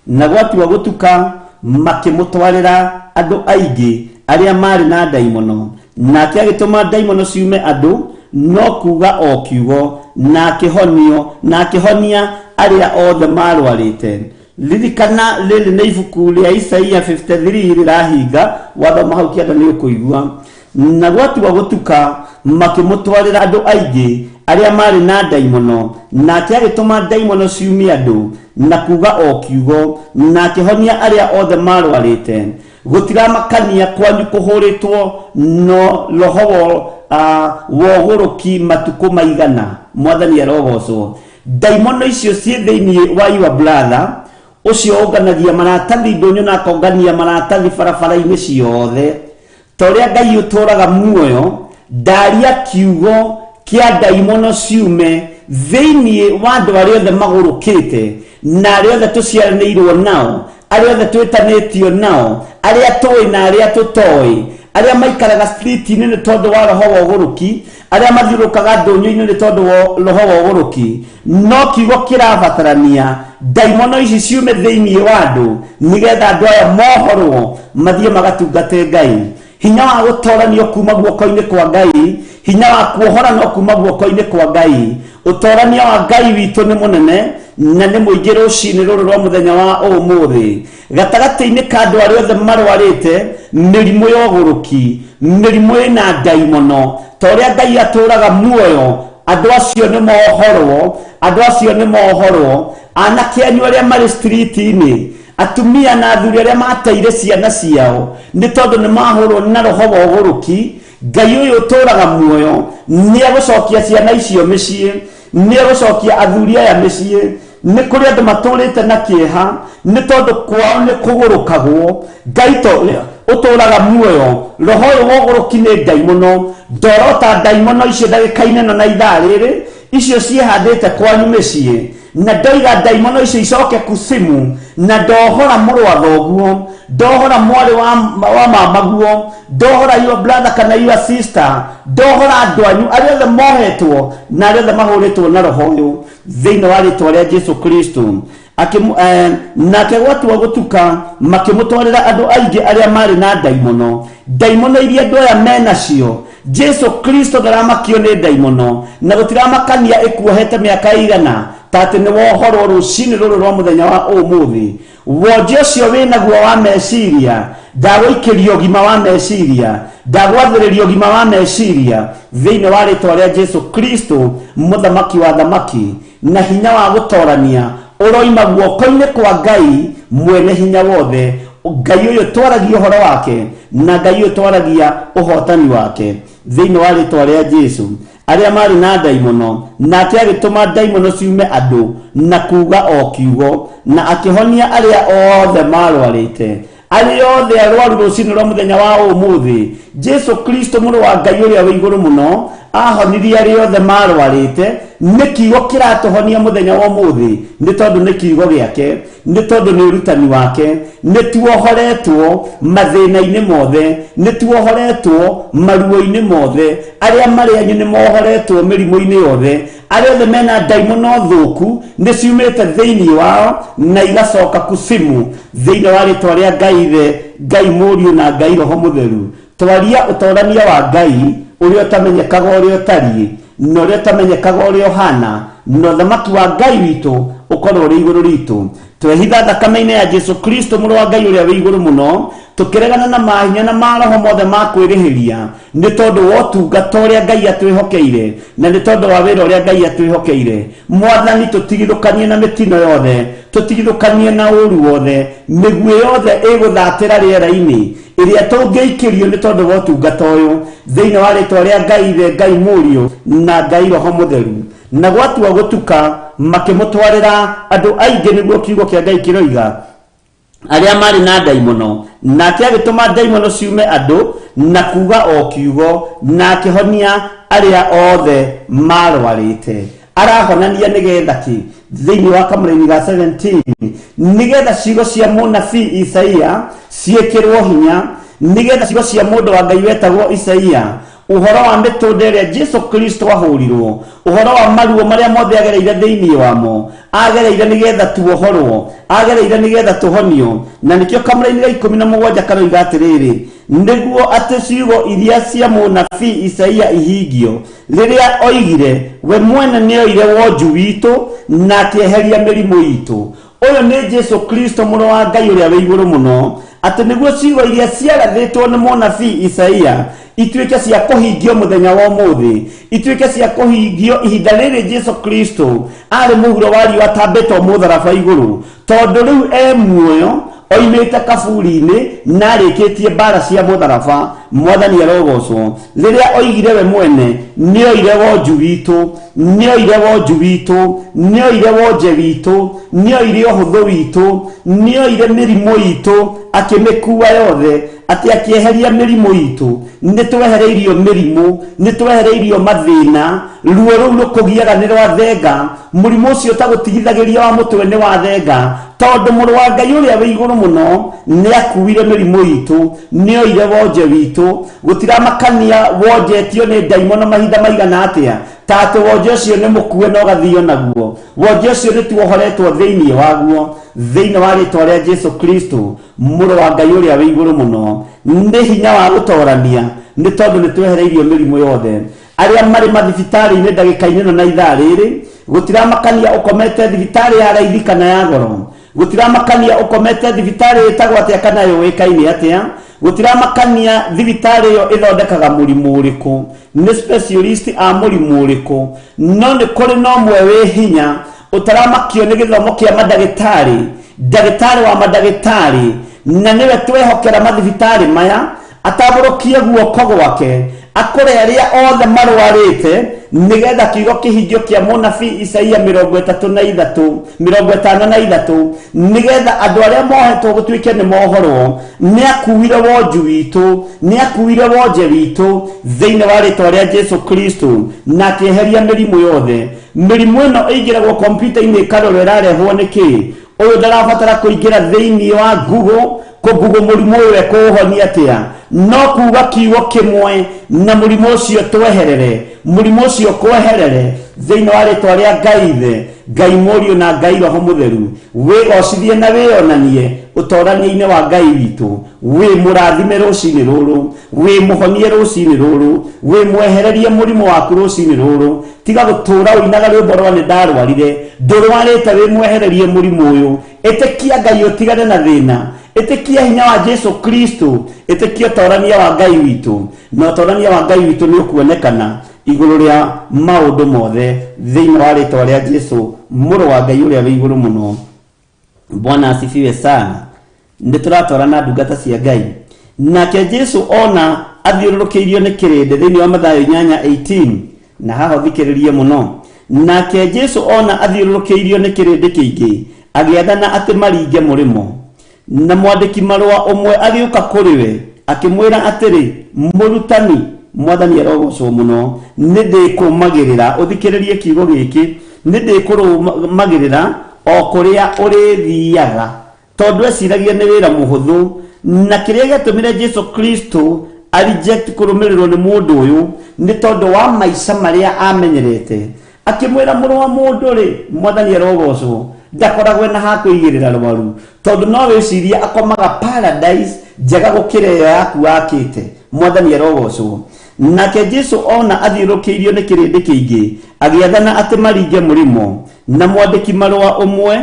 na gwatua gũtuka makĩmũtwarĩra andũ aingĩ arĩa maarĩ na ndaimono, nake agĩtũma ndaimono ciume andũ, no kuuga o kiugo, na akĩhonio, na akĩhonia arĩa othe maarwarĩte. Ririkana rĩrĩ nĩ ibuku rĩa Isaia 53 rĩrahinga, wathoma hau kĩanda nĩ ũkũigua. Na gwatua gũtuka makĩmũtwarĩra andũ aingĩ arĩa maarĩ na ndaimono, nake agĩtũma ndaimono ciumie andũ na kuuga o kiugo, na akĩhonia arĩa othe maarwarĩte. Gũtiramakania kwanyu kũhũrĩtwo no roho wa ũgũrũki matukũ maigana. Mwathani arogocwo. Ndaimono icio ciĩ thĩinĩ wa your brother, ũcio ũnganagia maratathi ndũnyũ na akongania maratathi barabara-inĩ ciothe. Ta ũrĩa Ngai ũtũũraga muoyo, ndaria kiugo kĩa ndaimono ciume thĩinĩ wa andũ arĩa othe magũrũkĩte na arĩa othe tũciaranĩirwo nao, arĩa othe twĩtanĩtio nao, arĩa tũĩ na arĩa tũtoĩ, arĩa maikaraga street-inĩ nĩ tondũ wa roho wa ũgũrũki, arĩa mathiũrũrũkaga ndũnyũ-inĩ nĩ tondũ wa roho wa ũgũrũki. No kiugo kĩrabatarania ndaimono ici ciume thĩinĩ wa andũ nĩgetha andũ aya mohorwo mathiĩ magatungate Ngai. Hinya wa gũtoranio kuma guoko-inĩ kwa Ngai, hinya wa kuohora no kuma guoko-inĩ kwa Ngai. Ũtorania wa Ngai witũ nĩ mũnene na nĩ mũingĩ rũcinĩ rũrũ rwa mũthenya wa ũmũthĩ. Gatagatĩ-inĩ ka andũ arĩa othe marwarĩte mĩrimũ ya ũgũrũki, mĩrimũ ĩna ndaimono, ta ũrĩa Ngai atũraga muoyo, andũ acio nĩ mohorwo, andũ acio nĩ mohorwo. Anake anyu arĩa marĩ street-inĩ, atumia na athuri arĩa mateire ciana ciao nĩ tondũ nĩ mahũrwo na roho wa ũgũrũki, Ngai ũyũ ũtũraga muoyo nĩ egũcokia ciana icio mĩciĩ, nĩ egũcokia athuri aya mĩciĩ. Nĩ kũrĩ andũ matũrĩte na kĩeha nĩ tondũ kwao nĩ kũgũrũkagwo. Ngai to ũtũraga muoyo, roho ũyũ wa ũgũrũki nĩ ndaimono. Ndorota ndaimono icio ndagĩka-inĩ ĩno na ithaa rĩrĩ. Icio ciĩhandĩte kwanyu mĩciĩ, na ndoiga ndaimono icio icoke kusimu, na ndohora mũrũ wa thoguo, ndohora mwarĩ wa mamaguo, ndohora your brother kana your sister, ndohora andũ anyu arĩa othe mohetwo na arĩa othe mahũrĩtwo na roho ũyũ thĩinĩ wa rĩtwa rĩa Jesu Kristo. Nake gwatua gũtuka, makĩmũtwarĩra andũ aingĩ arĩa marĩ na ndaimono. Ndaimono iria andũ aya menacio, Jesu Kristo ndaramakio nĩ ndaimono, na gũtiramakania ĩkuohete mĩaka igana, ta atĩ nĩ wohorwo rũcinĩ rũrũ rwa mũthenya wa ũmũthĩ. Wonje ũcio wĩnaguo wa meciria, ndagũikĩria ũgima wa meciria, ndagwathĩrĩria ũgima wa meciria thĩinĩ wa rĩtwa rĩa Jesu Kristo, mũthamaki wa thamaki, na hinya wa gũtorania ũroima guoko-inĩ kwa Ngai mwene hinya wothe, Ngai ũyũ twaragia ũhoro wake na Ngai ũyũ twaragia ũhotani wake thĩinĩ wa rĩtwa rĩa Jesu. Arĩa marĩ na ndaimono, nake agĩtũma ndaimono ciume andũ na kuga o kiugo, na akĩhonia arĩa othe marwarĩte, arĩa othe arwaru rũcinĩ rwa mũthenya wa ũmũthĩ. Jesu Kristo mũrũ wa Ngai ũrĩa wĩ igũrũ mũno ahonirie arĩa othe marwarĩte. Nĩ kiugo kĩratũhonia mũthenya wa ũmũthĩ, nĩ tondũ nĩ kiugo gĩake, nĩ tondũ nĩ ũrutani wake. Nĩ tuohoretwo mathĩna-inĩ mothe, nĩ tuohoretwo maruo-inĩ mothe, arĩa marĩ anyu nĩ mohoretwo mĩrimũ-inĩ yothe, arĩa othe mena ndaimono thũku nĩ ciumĩte thĩinĩ wao na igacoka kusimu thĩinĩ wa rĩtwa rĩa Ngai Ithe, Ngai Mũriũ na Ngai Roho Mũtheru. Twaria ũtorania wa Ngai ũrĩa ũtamenyekaga ũrĩa ũtariĩ, na ũrĩa ũtamenyekaga ũrĩa ũhana, na ũthamaki wa Ngai witũ ũkorwo ũrĩ igũrũ ritũ. Twehitha thakame-inĩ ya Jesu Kristo mũrũ wa Ngai ũrĩa wĩ igũrũ mũno, tũkĩregana na mahinya na maroho mothe ma kwĩrĩhĩria, nĩ tondũ wa ũtungata ũrĩa Ngai atwĩhokeire, na nĩ tondũ wa wĩra ũrĩa Ngai atwĩhokeire. Mwathani, tũtigithũkanie na mĩtino yothe, tũtigithũkanie na ũru wothe, mĩguĩ yothe ĩgũthatĩra rĩera-inĩ ĩrĩa tũngĩikĩrio nĩ tondũ wa ũtungata ũyũ, thĩinĩ wa rĩtwa rĩa Ngai Ithe, Ngai Mũriũ na Ngai Roho Mũtheru. Na gwatua gũtuka, makĩmũtwarĩra andũ aingĩ, nĩguo kiugo kĩa Ngai kĩroiga, arĩa marĩ na ndaimono, nake agĩtũma ndaimono ciume andũ na kuga o kiugo, na akĩhonia arĩa othe marwarĩte. Arahonania nĩgetha kĩ? Thĩinĩ wa kamũraini ga 17, nĩgetha ciugo cia mũnabii Isaia ciĩkĩrwo hinya, nĩgetha ciugo cia mũndũ wa Ngai wetagwo Isaia, ũhoro wa mĩtũnda ĩrĩa Jesu Kristo ahũrirwo, ũhoro wa maruo marĩa mothe agereire thĩinĩ wamo, agereire nĩgetha tuohorwo, agereire nĩgetha tũhonio. Na nĩkĩo kamũraini ga 17 karoiga atĩrĩrĩ, nĩguo atĩ ciugo iria cia mũnabii Isaia ihingio, rĩrĩa oigire, we mwene nĩoire wonju witũ na akĩeheria mĩrimũ itũ. Ũyũ nĩ Jesu Kristo mũrũ wa Ngai ũrĩa wĩ igũrũ mũno, atĩ nĩguo ciugo iria ciarathĩtwo nĩ mũnabii Isaia ituĩke cia kũhingio mũthenya wa ũmũthĩ, ituĩke cia kũhingio ihinda rĩrĩ Jesu Kristo arĩ mũhuro wa riũa atambĩtwo mũtharaba igũrũ, tondũ rĩu e muoyo oimĩte kaburi-inĩ na arĩkĩtie mbara cia mũtharaba. Mwathani arogocwo. Rĩrĩa oigire we mwene nĩoire wonju witũ, nĩoire wonju witũ, nĩoire wonje witũ, nĩoire ũhũthũ witũ, nĩoire mĩrimũ itũ, akĩmĩkua yothe, atĩ akĩeheria mĩrimũ itũ. Nĩ twehereirio mĩrimũ, nĩ twehereirio mathĩna, ruo rũu rũkũgiaga nĩ rwa thenga, mũrimũ ũcio ũtagũtigithagĩria wa mũtwe nĩ wa thenga, tondũ mũrũ wa Ngai ũrĩa wĩ igũrũ mũno nĩ akuire mĩrimũ itũ, nĩoire wonje witũ. Gũtiramakania wonjetio nĩ ndaimono mahinda maigana atĩa, ta atĩ wonje ũcio nĩ mũkue na ũgathio naguo, wonje ũcio nĩ tuohoretwo thĩinĩ waguo thĩinĩ wa rĩtwa rĩa Jesu Kristo mũrũ wa Ngai ũrĩa wĩ igũrũ mũno. Nĩ hinya wa gũtorania, nĩ tondũ nĩ twehereirio mĩrimũ yothe. Arĩa marĩ mathibitarĩ-inĩ ndagĩka-inĩ ĩno na ithaa rĩrĩ, gũtiramakania ũkomete thibitarĩ ya raithi kana ya goro, gũtiramakania ũkomete thibitarĩ ĩtagwo atĩa kana yũĩkaine atĩa, gũtiramakania thibitarĩ ĩyo ĩthondekaga mũrimũ ũrĩkũ, nĩ specialist a mũrimũ ũrĩkũ, no nĩ kũrĩ na ũmwe wĩ hinya ũtaramakio nĩ gĩthomo kĩa mandagĩtarĩ, ndagĩtarĩ wa mandagĩtarĩ, na nĩwe twehokera mathibitarĩ maya, atambũrũkie guoko gwake. Akũre arĩa othe marwarĩte, nĩgetha kiugo kĩhingio kĩa mũnabii Isaia 33, 53, nĩgetha andũ arĩa mohetwo gũtuĩke nĩ mohorwo. Nĩ akuire wonju witũ, nĩ akuire wonje witũ thĩinĩ wa rĩtwa rĩa Jesu Kristo, na akĩeheria mĩrimũ yothe. Mĩrimũ ĩno ĩingĩragwo kompiuta-inĩ ĩkarorwo ĩrarehwo nĩ kĩĩ. Ũyũ ndarabatara kũingĩra thĩinĩ wa Google kũgugo mũrimũ ũyũ ekũũhonia atĩa, no kuga kiugo kĩmwe na mũrimũ ũcio tweherere, mũrimũ ũcio kweherere thĩinĩ wa rĩtwa rĩa Ngai Ithe, Ngai Mũriũ na Ngai Roho Mũtheru. Wĩgocithie na wĩonanie ũtorania-inĩ wa Ngai witũ. Wĩ mũrathime rũcinĩ rũrũ, wĩ mũhonie rũcinĩ rũrũ, wĩ mwehererie mũrimũ waku rũcinĩ rũrũ. Tiga gũtũra ũinaga rwĩmbo rwa nĩ ndarwarire. Ndũrwarĩte, wĩ mwehererie mũrimũ ũyũ. Ĩtĩkia Ngai ũtigane na thĩna, ĩtĩkia hinya wa Jesu Kristo, ĩtĩkia ũtorania wa Ngai witũ, na ũtorania wa Ngai witũ nĩ ũkuonekana igũrũ rĩa maũndũ mothe thĩinĩ wa rĩtwa rĩa Jesu, mũrũ wa Ngai ũrĩa wĩ igũrũ mũno. Bwana asifiwe sana. Nĩ tũratwarana, ndungata cia Ngai? Nake Jesu ona athiũrũrũkĩirio nĩ kĩrĩndĩ, thĩinĩ wa Mathayo 8:18, na haha ũthikĩrĩrie mũno. Nake Jesu ona athiũrũrũkĩirio nĩ kĩrĩndĩ kĩingĩ, agĩathana atĩ maringe mũrĩmo. Na mwandĩki marũa ũmwe agĩũka kũrĩ we, akĩmwĩra atĩrĩ, "Mũrutani," Mwathani arogocwo mũno, "nĩ ndĩkũmagĩrĩra." Ũthikĩrĩrie kiugo gĩkĩ, "Nĩ ndĩkũrũmagĩrĩra o kũrĩa ũrĩthiaga," tondũ eciragia nĩ wĩra mũhũthũ. Na kĩrĩa gĩatũmire Jesu Kristo a reject kũrũmĩrĩrwo nĩ mũndũ ũyũ nĩ tondũ wa maica marĩa amenyerete. Akĩmwĩra, "Mũrũ wa mũndũ rĩ," Mwathani arogocwo, "ndakoragwo na ha kũigĩrĩra rwaru," tondũ no wĩcirie akomaga paradise njega gũkĩra ĩyo yaku wakĩte. Mwathani arogocwo. Nake Jesu ona athiũrũrũkĩirio nĩ kĩrĩndĩ kĩingĩ, agĩathana atĩ maringe mũrĩmo. Na mwandĩki marũa ũmwe,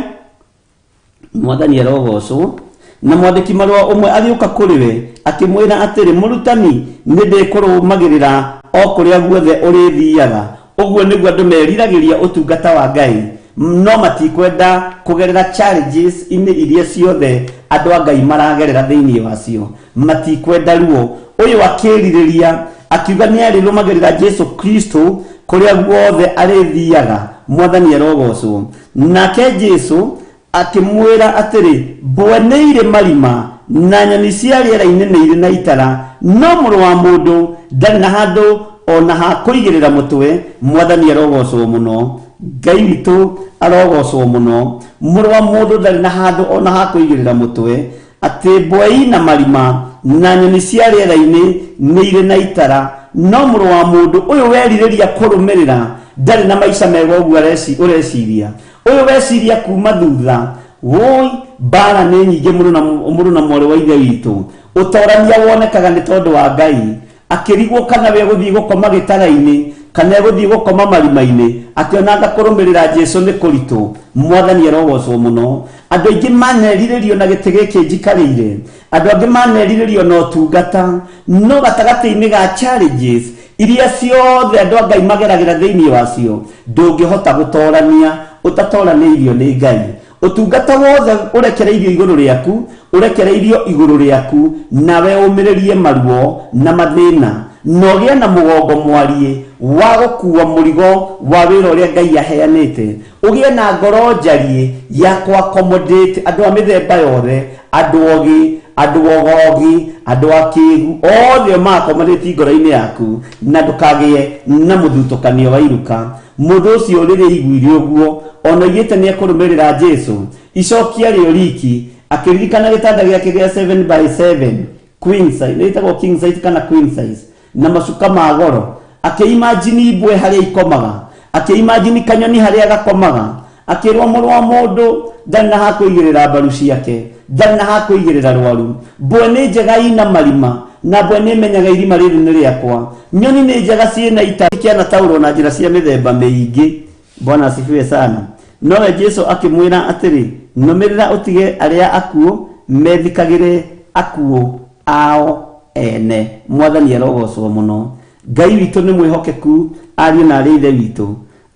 Mwathani arogocwo, na mwandĩki marũa ũmwe agĩũka kũrĩ we, akĩmwĩra atĩrĩ, "Mũrutani, nĩ ndĩkũrũmagĩrĩra o kũrĩa guothe ũrĩthiaga." Ũguo nĩguo andũ meriragĩria ũtungata wa Ngai, no matikwenda kũgerera challenges inĩ iria ciothe andũ a Ngai maragerera thĩinĩ wacio. Matikwenda ruo. Ũyũ akĩrirĩria, akiuga nĩ arĩrũmagĩrĩra Jesu Kristo kũrĩa guothe arĩthiaga. Mwathani arogocwo. Nake Jesu akĩmwĩra atĩrĩ, "Mbwe nĩ irĩ marima, na nyoni cia rĩera-inĩ nĩ irĩ na itara, no Mũrũ wa Mũndũ ndarĩ na handũ o na ha kũigĩrĩra mũtwe." Mwathani arogocwo mũno. Ngai witũ arogocwo mũno. Mũrũ wa Mũndũ ndarĩ na handũ o na ha kũigĩrĩra mũtwe. Atĩ mbwe ina marima na nyoni cia rĩera-inĩ nĩ irĩ na itara, no Mũrũ wa Mũndũ ũyũ werirĩria kũrũmĩrĩra ndarĩ na maica mega ũguo ũreciria. Ũyũ weciria kuma thutha. Woi, mbara nĩ nyingĩ, mũrũ na mwarĩ wa Ithe witũ. Ũtorania wonekaga nĩ tondũ wa Ngai. Akĩrigwo kana we gũthiĩ gũkoma gĩtara-inĩ kana egũthiĩ gũkoma marima-inĩ, akĩona anga kũrũmĩrĩra Jesu nĩ kũritũ. Mwathani arogocwo mũno. Andũ aingĩ manerirĩrio na gĩtĩ gĩkĩ njikarĩire, andũ angĩ manerirĩrio na ũtungata, no gatagatĩ-inĩ ga challenges iria ciothe andũ a Ngai mageragĩra thĩinĩ wacio, ndũngĩhota gũtorania ũtatoranĩirio nĩ Ngai. Ũtungata wothe ũrekereirio igũrũ rĩaku, ũrekereirio igũrũ rĩaku, nawe ũmĩrĩrie maruo na mathĩna, na ũgĩe na mũgongo mwariĩ wa gũkuua mũrigo wa wĩra ũrĩa Ngai aheanĩte. Ũgĩe na ngoro njariĩ ya kũ accommodate andũ a mĩthemba yothe, andũ ogĩ, andũ ogogi, andũ akĩgu, othe ũma accommodate ngoro-inĩ yaku, na ndũkagĩe na mũthutũkanio wa iruka. Mũndũ ũcio rĩrĩa aiguire ũguo, ona oigĩte nĩ ekũrũmĩrĩra Jesu, icokia rĩo riki, akĩririkana gĩtanda gĩake gĩa 7 by 7 queen size, nĩ ĩtagwo king size kana queen size, na macuka ma goro. Akĩimagine mbwe harĩa ikomaga, akĩimagine kanyoni harĩa gakomaga, akĩrwo Mũrũ wa Mũndũ ndarĩ na ha kũigĩrĩra mbaru ciake, ndarĩ na ha kũigĩrĩra rwaru. Mbwe nĩ njega ina marima, na mbwe nĩ menyaga irima rĩrĩ nĩ rĩakwa. Nyoni nĩ njega ciĩna ita kĩanataũrwo na njĩra cia mĩthemba mĩingĩ. Bwana asifiwe sana. Nowe Jesu akĩmwĩra atĩrĩ, "Nũmĩrĩra, ũtige arĩa akuũ methikagĩre akuũ ao ene." Mwathani arogocwo mũno. Ngai witũ nĩ mwĩhokeku, ariũ na arĩ Ithe witũ,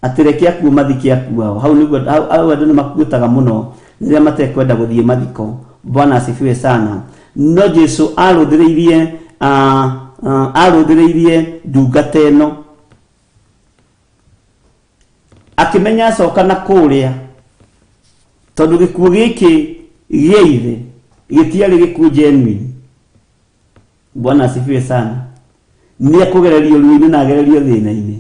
atĩ reke akuũ mathike akuũ ao. Hau nĩguo hau andũ nĩ makuĩtaga mũno rĩrĩa matekwenda gũthiĩ mathiko. Bwana asifiwe sana. No Jesu arũthĩrĩirie. Arũthĩrĩirie ndungata ĩno akĩmenya acoka na kũrĩa tondũ gĩkuũ gĩkĩ gĩa ithe gĩtiarĩ gĩkuũ genuine. Bwana asifiwe sana. Nĩ ekũgererio ruo-inĩ na agererio thĩna-inĩ.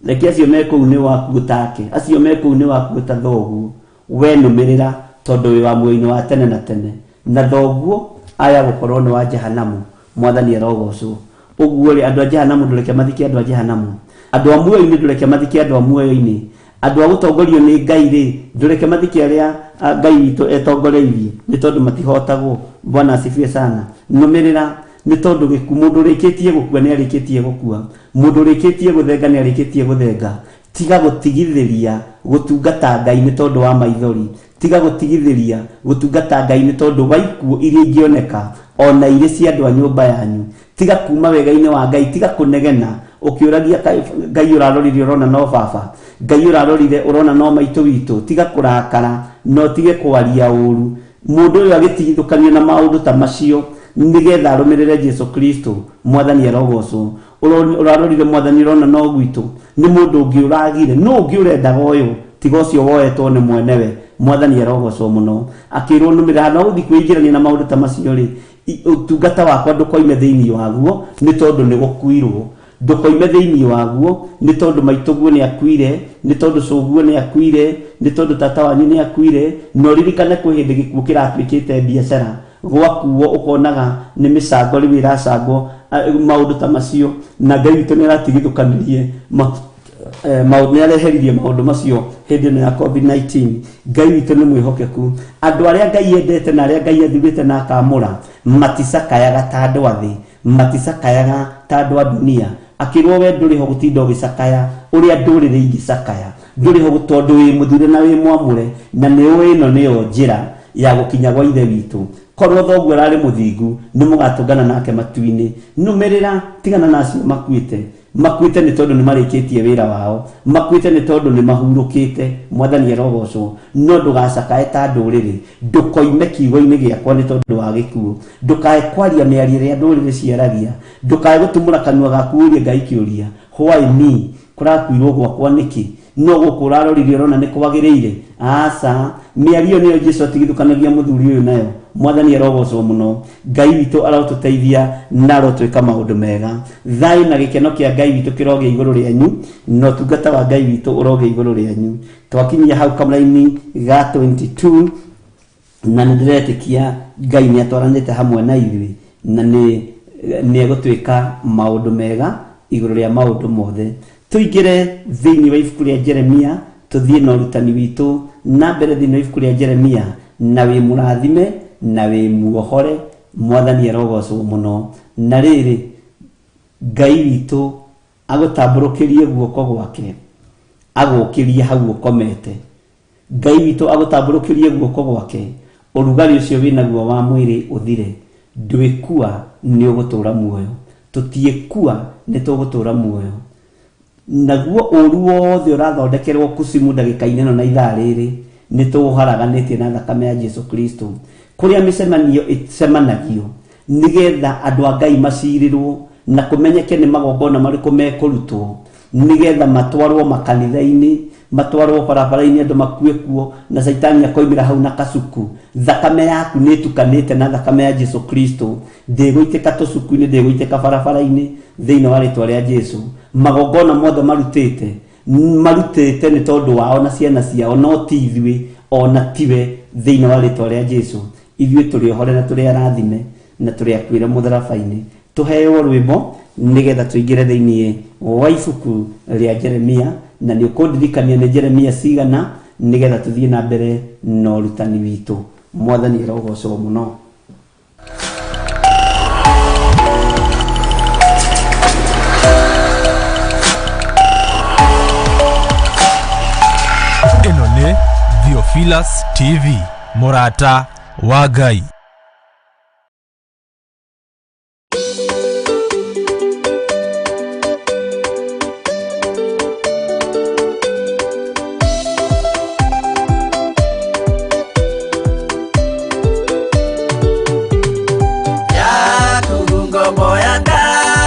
Reke acio me kũu nĩ waku take, acio me kũu nĩ waku ta thoguo. We nũmĩrĩra tondũ wĩ wa muoyo-inĩ wa tene na tene, na thoguo aya gũkorwo nĩ wa jehanamu. Mwathani arogocwo. Ũguo rĩ, andũ a jehanamu ndũreke mathike andũ a jehanamu, andũ a muoyo-inĩ ndũreke mathike andũ a muoyo-inĩ, andũ a gũtongorio nĩ Ngai rĩ ndũreke mathike arĩa Ngai witũ etongoreirie, nĩ tondũ matihotagwo. Bwana asifiwe sana. Nũmĩrĩra nĩ tondũ gĩkuũ, mũndũ ũrĩkĩtie gũkua nĩ arĩkĩtie gũkua, mũndũ ũrĩkĩtie gũthenga nĩ arĩkĩtie gũthenga. Tiga gũtigithĩria gũtungata Ngai nĩ tondũ wa maithori, tiga gũtigithĩria gũtungata Ngai nĩ tondũ wa ikuũ iria ingĩoneka ona irĩ cia andũ a nyũmba yanyu. Tiga kuma wega-inĩ wa Ngai, tiga kũnegena ũkĩũragia Ngai ũrarorire ũrona no baba, Ngai ũrarorire ũrona no maitũ witũ. Tiga kũrakara na ũtige kwaria ũru. Mũndũ ũyũ agĩtigithũkanio na maũndũ ta macio nĩgetha arũmĩrĩre Jesu Kristo. Mwathani arogocwo. Ũrarorire Mwathani ũrona no gwitũ nĩ mũndũ ũngĩ ũragire, nũ ũngĩ ũrendaga ũyũ tiga ũcio woetwo nĩ mwenewe. Mwathani arogocwo mũno. Akĩrwo nũmĩrĩra handũ ha gũthiĩ kwĩingĩrania na maũndũ ta macio rĩ, ũtungata wakwa ndũkoime thĩinĩ waguo nĩ tondũ nĩ gũkuirwo. Ndũkoime thĩinĩ waguo nĩ tondũ maitũguo nĩ akuire, nĩ tondũ cũguo nĩ akuire, nĩ tondũ tata wanyu nĩ akuire. Na ũririkane kwĩ hĩndĩ gĩkuũ kĩratuĩkĩte biacara, gwakuo ũkonaga nĩ mĩcango rĩu ĩracangwo, maũndũ ta macio. Na Ngai witũ nĩ aratigithũkanirie maũndũ, nĩ areheririe maũndũ macio hĩndĩ ĩno ya COVID-19. Ngai witũ nĩ mwĩhokeku. Andũ arĩa Ngai endete na arĩa Ngai athurĩte na akamũra maticakayaga ta andũ a thĩ, maticakayaga ta andũ a dunia. Akĩrwo we ndũrĩ ho gũtinda ũgĩcakaya ũrĩa ndũrĩrĩ ingĩcakaya, ndũrĩ ho tondũ wĩ mũthure na wĩ mwamũre, na nĩ ũĩ ĩno nĩyo njĩra ya gũkinya gwa Ithe witũ. Korwo thoguo ararĩ mũthingu nĩ mũgatũngana nake matu-inĩ. Nũmĩrĩra, tigana na acio makuĩte. Makuĩte nĩ tondũ nĩ marĩkĩtie wĩra wao, makuĩte nĩ tondũ nĩ mahurũkĩte. Mwathani arogocwo. No ndũgacakae ta ndũrĩrĩ, ndũkoime kiugo-inĩ gĩakwa nĩ tondũ wa gĩkuũ, ndũkae kwaria mĩario ĩrĩa ndũrĩrĩ ciaragia, ndũkae gũtumũra kanua gaku ũrie Ngai kĩũria, why me? Kũrakuirwo gwakwa nĩkĩ? No gũkũ ũrarorire ũrona nĩ kwagĩrĩire? Aca. Mĩario nĩyo Jesu atigithũkanagia mũthuri ũyũ nayo. Mwathani arogocwo mũno. Ngai witũ arotũteithia na arotwĩka maũndũ mega. Thayũ na gĩkeno kĩa Ngai witũ kĩrogĩa igũrũ rĩanyu, na ũtungata wa Ngai witũ ũrogĩa igũrũ rĩanyu. Twakinyia hau kamũraini ga 22, na nĩ ndĩretĩkia Ngai nĩ atwaranĩte hamwe na ithuĩ, na nĩ egũtwĩka maũndũ mega igũrũ rĩa maũndũ mothe. Tũingĩre thĩinĩ wa ibuku rĩa Jeremia, tũthiĩ na ũrutani witũ na mbere thĩinĩ wa ibuku rĩa Jeremia, na wĩ mũrathime na wĩ muohore. Mwathani arogocwo mũno. Na rĩrĩ, Ngai witũ agũtambũrũkĩrie guoko gwake, agũkĩrie hau ũkomete. Ngai witũ agũtambũrũkĩrie guoko gwake, ũrugarĩ ũcio wĩnaguo wa mwĩrĩ ũthire. Ndwĩkua nĩ ũgũtũra muoyo, tũtiĩkua nĩ tũgũtũra muoyo. Naguo ũru wothe ũrathondekerwo kucimu ndagĩka-inĩ ĩno na ithaa rĩrĩ, nĩ tũũharaganĩtie na thakame ya Jesu Kristo. Kũrĩa mĩcemanio ĩcemanagio nĩgetha andũ a Ngai macirĩrwo na kũmenyeke nĩ magongona marĩkũ mekũrutwo, nĩgetha matwarwo makanitha-inĩ, matwarwo barabara-inĩ, andũ makue kuo, na Caitani akoimĩra hau na kacuku. Thakame yaku nĩ ĩtukanĩte na thakame ya Jesu Kristo, ndĩgũitĩka tũcuku-inĩ, ndĩgũitĩka barabara-inĩ, thĩinĩ wa rĩtwa rĩa Jesu. Magongona mothe marutĩte, marutĩte nĩ tondũ wao na ciana ciao, no ti ithuĩ ona tiwe, thĩinĩ wa rĩtwa rĩa Jesu. Ithuĩ tũrĩ ohore na tũrĩ arathime na tũrĩ akuĩre mũtharaba-inĩ. Tũheo rwĩmbo nĩgetha tũingĩre thĩinĩ wa ibuku rĩa Jeremia, na nĩ ũkũndirikania nĩ Jeremia cigana, nĩgetha tũthiĩ na mbere na ũrutani witũ. Mwathani arogocwo mũno. Ĩno nĩ Theophilus TV, mũrata wa Ngai. Yaku ngombo ya Ngai.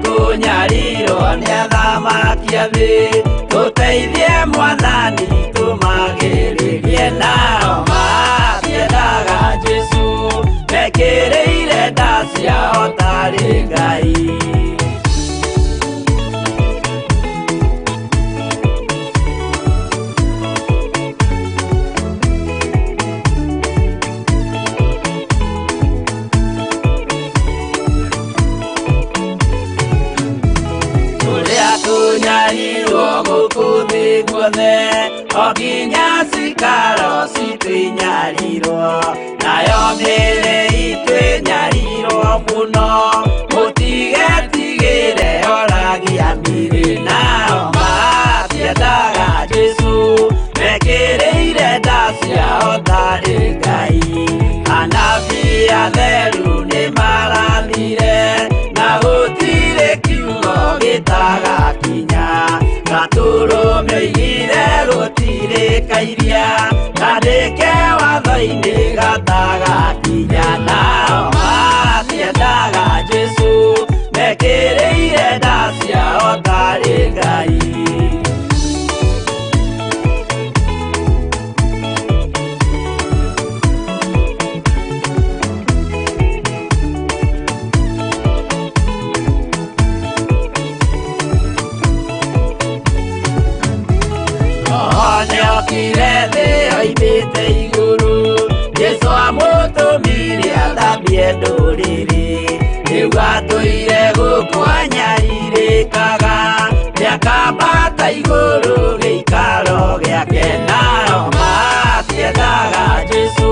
Kũnyarirwo nĩ athamaki a thĩ, tũteithie Mwathani tũmagĩrĩrie. Nao matiendaga Jesũ, mekĩrĩire nda ciao tarĩ Ngai. Tũrĩa tũnyarirwo gũkũ thĩ guothe, o nginya cikaro citũ inyarirwo, nayo mĩĩrĩ itũ ĩnyarirwo mũno, mũtigetigĩre oragia mĩĩrĩ. Nao matiendaga Jesũ, mekĩrĩire nda ciao tarĩ Ngai. Anabii atheru nĩmarathire, na gũtirĩ kiugo gĩtagakinya. Gatũrũme oigire gũtirĩ kairia, kandĩke watho-inĩ gatagakinya. Nao matiendaga Jesũ, mekĩrĩire nda ciao tarĩ Ngai. Nĩokire thĩ oimĩte igũrũ, Jesũ amũtũmire athambie ndũrĩrĩ. Rĩu atũire gũkũ anyarirĩkaga, nĩakambata igũrũ gĩikaro gĩake. Nao matiendaga Jesũ,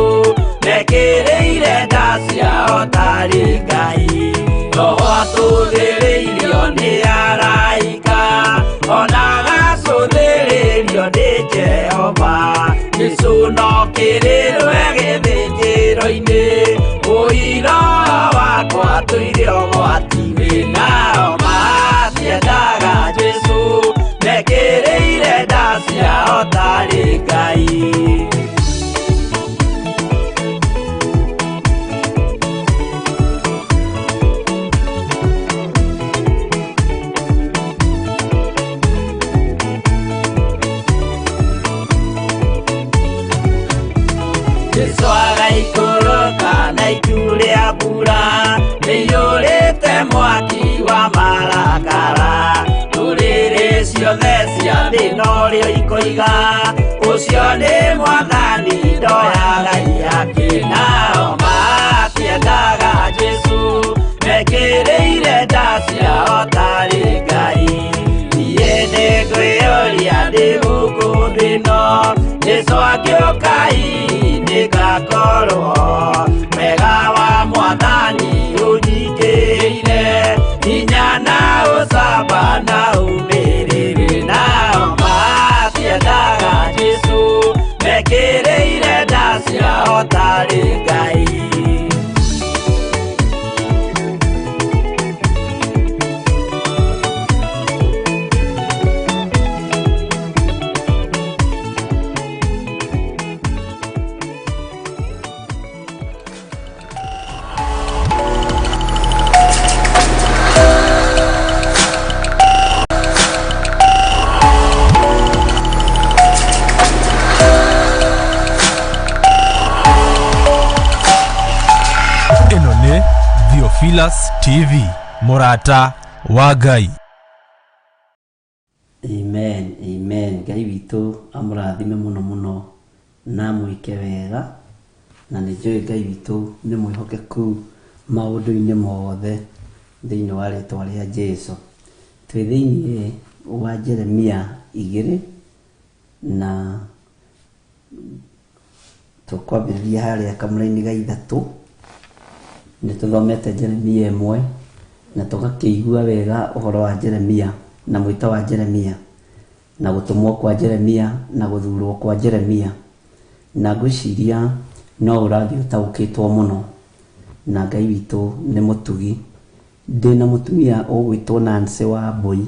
mekĩrĩire nda ciao tarĩ Ngai. Roho atũthĩrĩirio nĩ araika, ona agacũthĩrĩrio nĩ Jehova. Jesũ no kĩrĩrwe gĩthĩnjĩro-inĩ, ũira wakwa tũire ũgwati-inĩ. Nao matiendaga Jesũ, mekĩrĩire nda ciao tarĩ Ngai. Jesũ agaikũrũka na itu rĩa mbura, rĩiyũrĩte mwaki wa marakara. Ndũrĩrĩ ciothe cia thĩ norĩo ikoiga, ũcio nĩ Mwathani ndoyaga ihaki. Nao matiendaga Jesũ, mekĩrĩire nda ciao tarĩ Ngai. Niĩ nĩngwĩyũria ndĩ gũkũ thĩ ĩno, Jesũ akĩũka hihi nĩngakorwo. Wega wa Mwathani ũnyitĩrĩire, hinya na ũcamba na ũmĩrĩru. Nao matiendaga Jesũ, mekĩrĩire nda ciao tarĩ Ngai. Ĩno nĩ Theophilus TV, mũrata wa Ngai. Amen, amen. Ngai witũ amũrathime mũno mũno na amwĩke wega, na nĩ njũĩ Ngai witũ nĩ mwĩhokeku maũndũ-inĩ mothe thĩinĩ wa rĩtwa rĩa Jesũ. Twĩ thĩinĩ wa Jeremia 2 na tũkwambĩrĩria harĩa kamũraini ga 3. Nĩ tũthomete Jeremia 1 na tũgakĩigua wega ũhoro wa Jeremia na mwĩto wa Jeremia na gũtũmwo kwa Jeremia na gũthurwo kwa Jeremia, na ngwĩciria no ũrathiĩ ũtaũkĩtwo mũno, na Ngai witũ nĩ mũtugi. Ndĩna mũtumia ũgwĩtwo Nancy Wambui.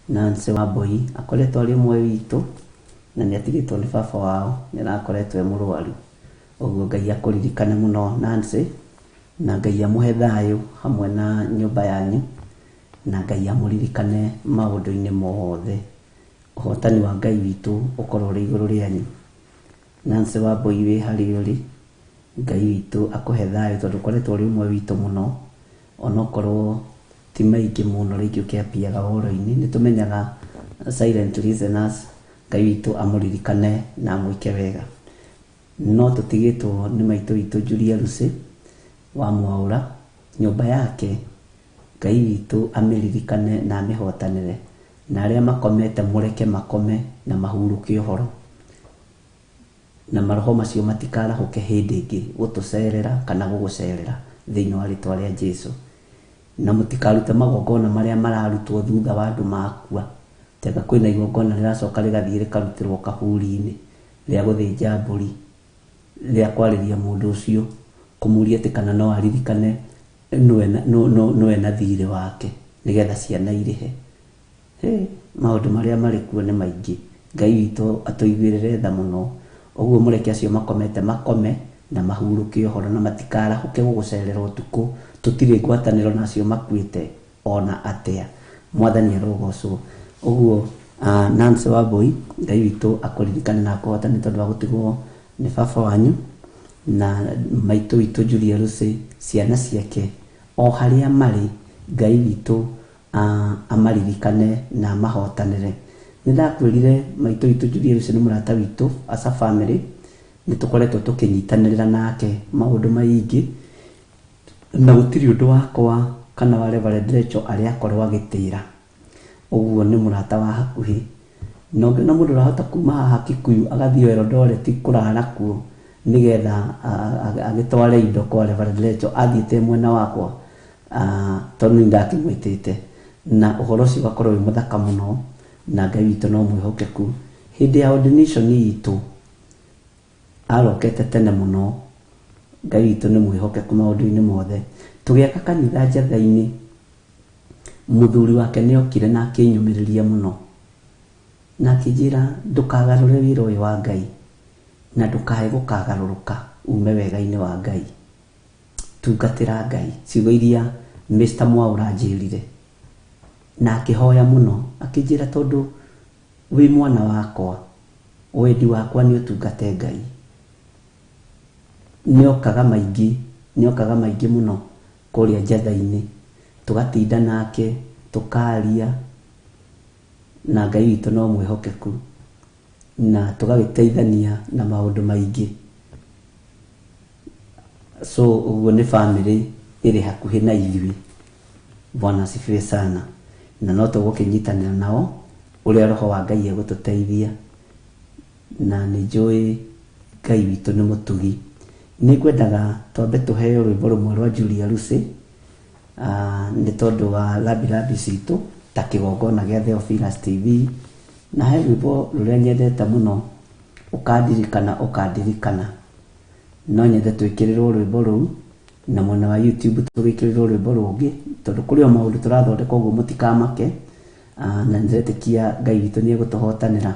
Nancy Wambui akoretwo arĩ ũmwe witũ na nĩ atigĩtwo nĩ baba wao, nĩ arakoretwo e mũrwaru. Ũguo Ngai akũririkane mũno Nancy, na Ngai amũhe thayũ hamwe na nyũmba yanyu. Na Ngai amũririkane maũndũ-inĩ mothe. Ũhotani wa Ngai witũ ũkorwo ũrĩ igũrũ rĩanyu. Nancy Wambui wĩ harĩa ũrĩ, Ngai witũ akũhe thayũ tondũ ũkoretwo ũrĩ ũmwe witũ mũno, onokorwo ti maingĩ mũno rĩngĩ ũkĩambiaga ũhoro-inĩ. Nĩ tũmenyaga silent listeners, Ngai witũ amũririkane na amwĩke wega. No tũtigĩtwo nĩ maitũ witũ Julia Lucy wa Mwaũra, nyũmba yake Ngai witũ amĩririkane na amĩhotanĩre, na arĩa makomete mũreke makome na mahurũke ũhoro, na maroho macio matikarahũke hĩndĩ ĩngĩ gũtũcerera kana gũgũcerera thĩinĩ wa rĩtwa rĩa Jesu. Na mũtikarute magongona marĩa mararutwo thutha wa andũ makua. Tega kwĩna igongona rĩracoka rĩgathiĩ rĩkarutĩrwo kaburi-inĩ rĩa gũthĩnja mbũri, rĩa kwarĩria mũndũ ũcio, kũmũria atĩ kana no aririkane nũ ena thirĩ wake nĩgetha ciana irĩhe. Hĩ, maũndũ marĩa marĩ kuo nĩ maingĩ. Ngai witũ atũiguĩrĩre tha mũno. Ũguo mũreke acio makomete makome na mahurũke ũhoro na matikarahũke gũgũcerera ũtukũ. Tũtirĩ ngwatanĩro na acio makuĩte ona atĩa. Mwathani arogocwo. Ũguo Nancy Wambui, Ngai witũ akũririkane na akũhotane tondũ wa gũtigwo nĩ baba wanyu na maitũ witũ Julia Lucy, ciana ciake o harĩa marĩ, Ngai witũ amaririkane na amahotanĩre. Nĩ ndakwĩrire maitũ witũ Julia Lucy nĩ mũrata witũ as a family, nĩ tũkoretwo tũkĩnyitanĩrĩra nake maũndũ maingĩ, na gũtirĩ ũndũ wakwa kana wa Reverend Rachel arĩa akorwo agĩtĩra. Ũguo nĩ mũrata wa hakuhĩ. Na ũngĩona mũndũ ũrahota kuma haha Kikuyu agathiĩ Eldoret kũrara kuo nĩgetha agĩtware indo kwa Reverend Rachel, athiĩte mwena wakwa, tondũ nĩ ndakĩmwĩtĩte. Na ũhoro ũcio ũgakorwo wĩ mũthaka mũno, na Ngai witũ no mwĩhokeku. Hĩndĩ ya ordination itũ arokete tene mũno. Ngai witũ nĩ mwĩhokeku maũndũ-inĩ mothe. Tũgĩaka kanitha Njatha-inĩ, mũthuri wake nĩ okire na akĩnyũmĩrĩria mũno, na akĩnjĩra ndũkagarũre wĩra ũyũ wa Ngai, na ndũkae gũkagarũrũka ume wega-inĩ wa Ngai. Tungatĩra Ngai. Ciugo iria Mr. Mwaũra anjĩrire. Na akĩhoya mũno, akĩnjĩra tondũ wĩ mwana wakwa, wendi wakwa nĩ ũtungate Ngai. Nĩokaga maingĩ, nĩokaga maingĩ mũno kũrĩa Njatha-inĩ, tũgatinda nake, tũkaria, na Ngai witũ no mwĩhokeku, na tũgagĩteithania na maũndũ maingĩ. So ũguo nĩ family ĩrĩ hakuhĩ na ithuĩ. Bwana asifiwe sana. Na no tũgũkĩnyitanĩra nao ũrĩa roho wa Ngai egũtũteithia, na nĩ njũĩ Ngai witũ nĩ mũtugi. Nĩ ngwendaga twambe tũheo rwĩmbo rũmwe rwa Julia Lucy, nĩ tondũ wa rambi rambi citũ ta kĩgongona gĩa Theophilus TV, na he rwĩmbo rũrĩa nyendete mũno, ũkandirikana ũkandirikana. No nyende twĩkĩrĩrwo rwĩmbo rũu, na mwena wa YouTube tũgĩkĩrĩrwo rwĩmbo rũngĩ, tondũ kũrĩ o maũndũ tũrathondeka ũguo mũtikamake. Na nĩndĩretĩkia Ngai witũ nĩ egũtũhotanĩra.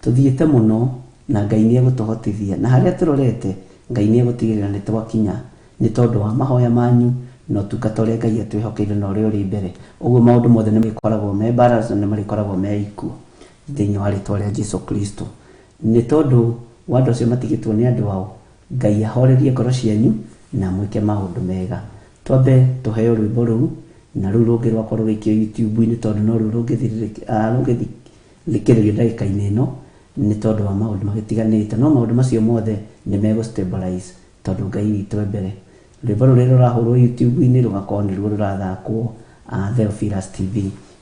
Tũthiĩte mũno na Ngai nĩ egũtũhotithia, na harĩa tũrorete Ngai nĩ egũtigĩrĩra nĩ twakinya, nĩ tondũ wa mahoya manyu na ũtungata ũrĩa Ngai atwĩhokeire na ũrĩa ũrĩ mbere. Ũguo maũndũ mothe nĩ marĩkoragwo me balance na nĩ marĩkoragwo me equal thĩinĩ wa rĩtwa rĩa Jesu Kristo. Nĩ tondũ wa andũ acio matigĩtwo nĩ andũ ao, Ngai ahorerie ngoro cianyu na mwĩke maũndũ mega. Twambe tũheo rwĩmbo rũu, na rũu rũngĩ rwakwa rũgĩikio YouTube-inĩ tondũ no rũu rũngĩthikĩrĩrio ndagĩka-inĩ ĩno, nĩ tondũ wa maũndũ magĩtiganĩte. No maũndũ macio mothe nĩ megũ stabilize tondũ Ngai witũ e mbere. Rwĩmbo rũrĩa rũrahũrwo YouTube-inĩ rũgakorwo nĩruo rũrathakwo Theophilus TV,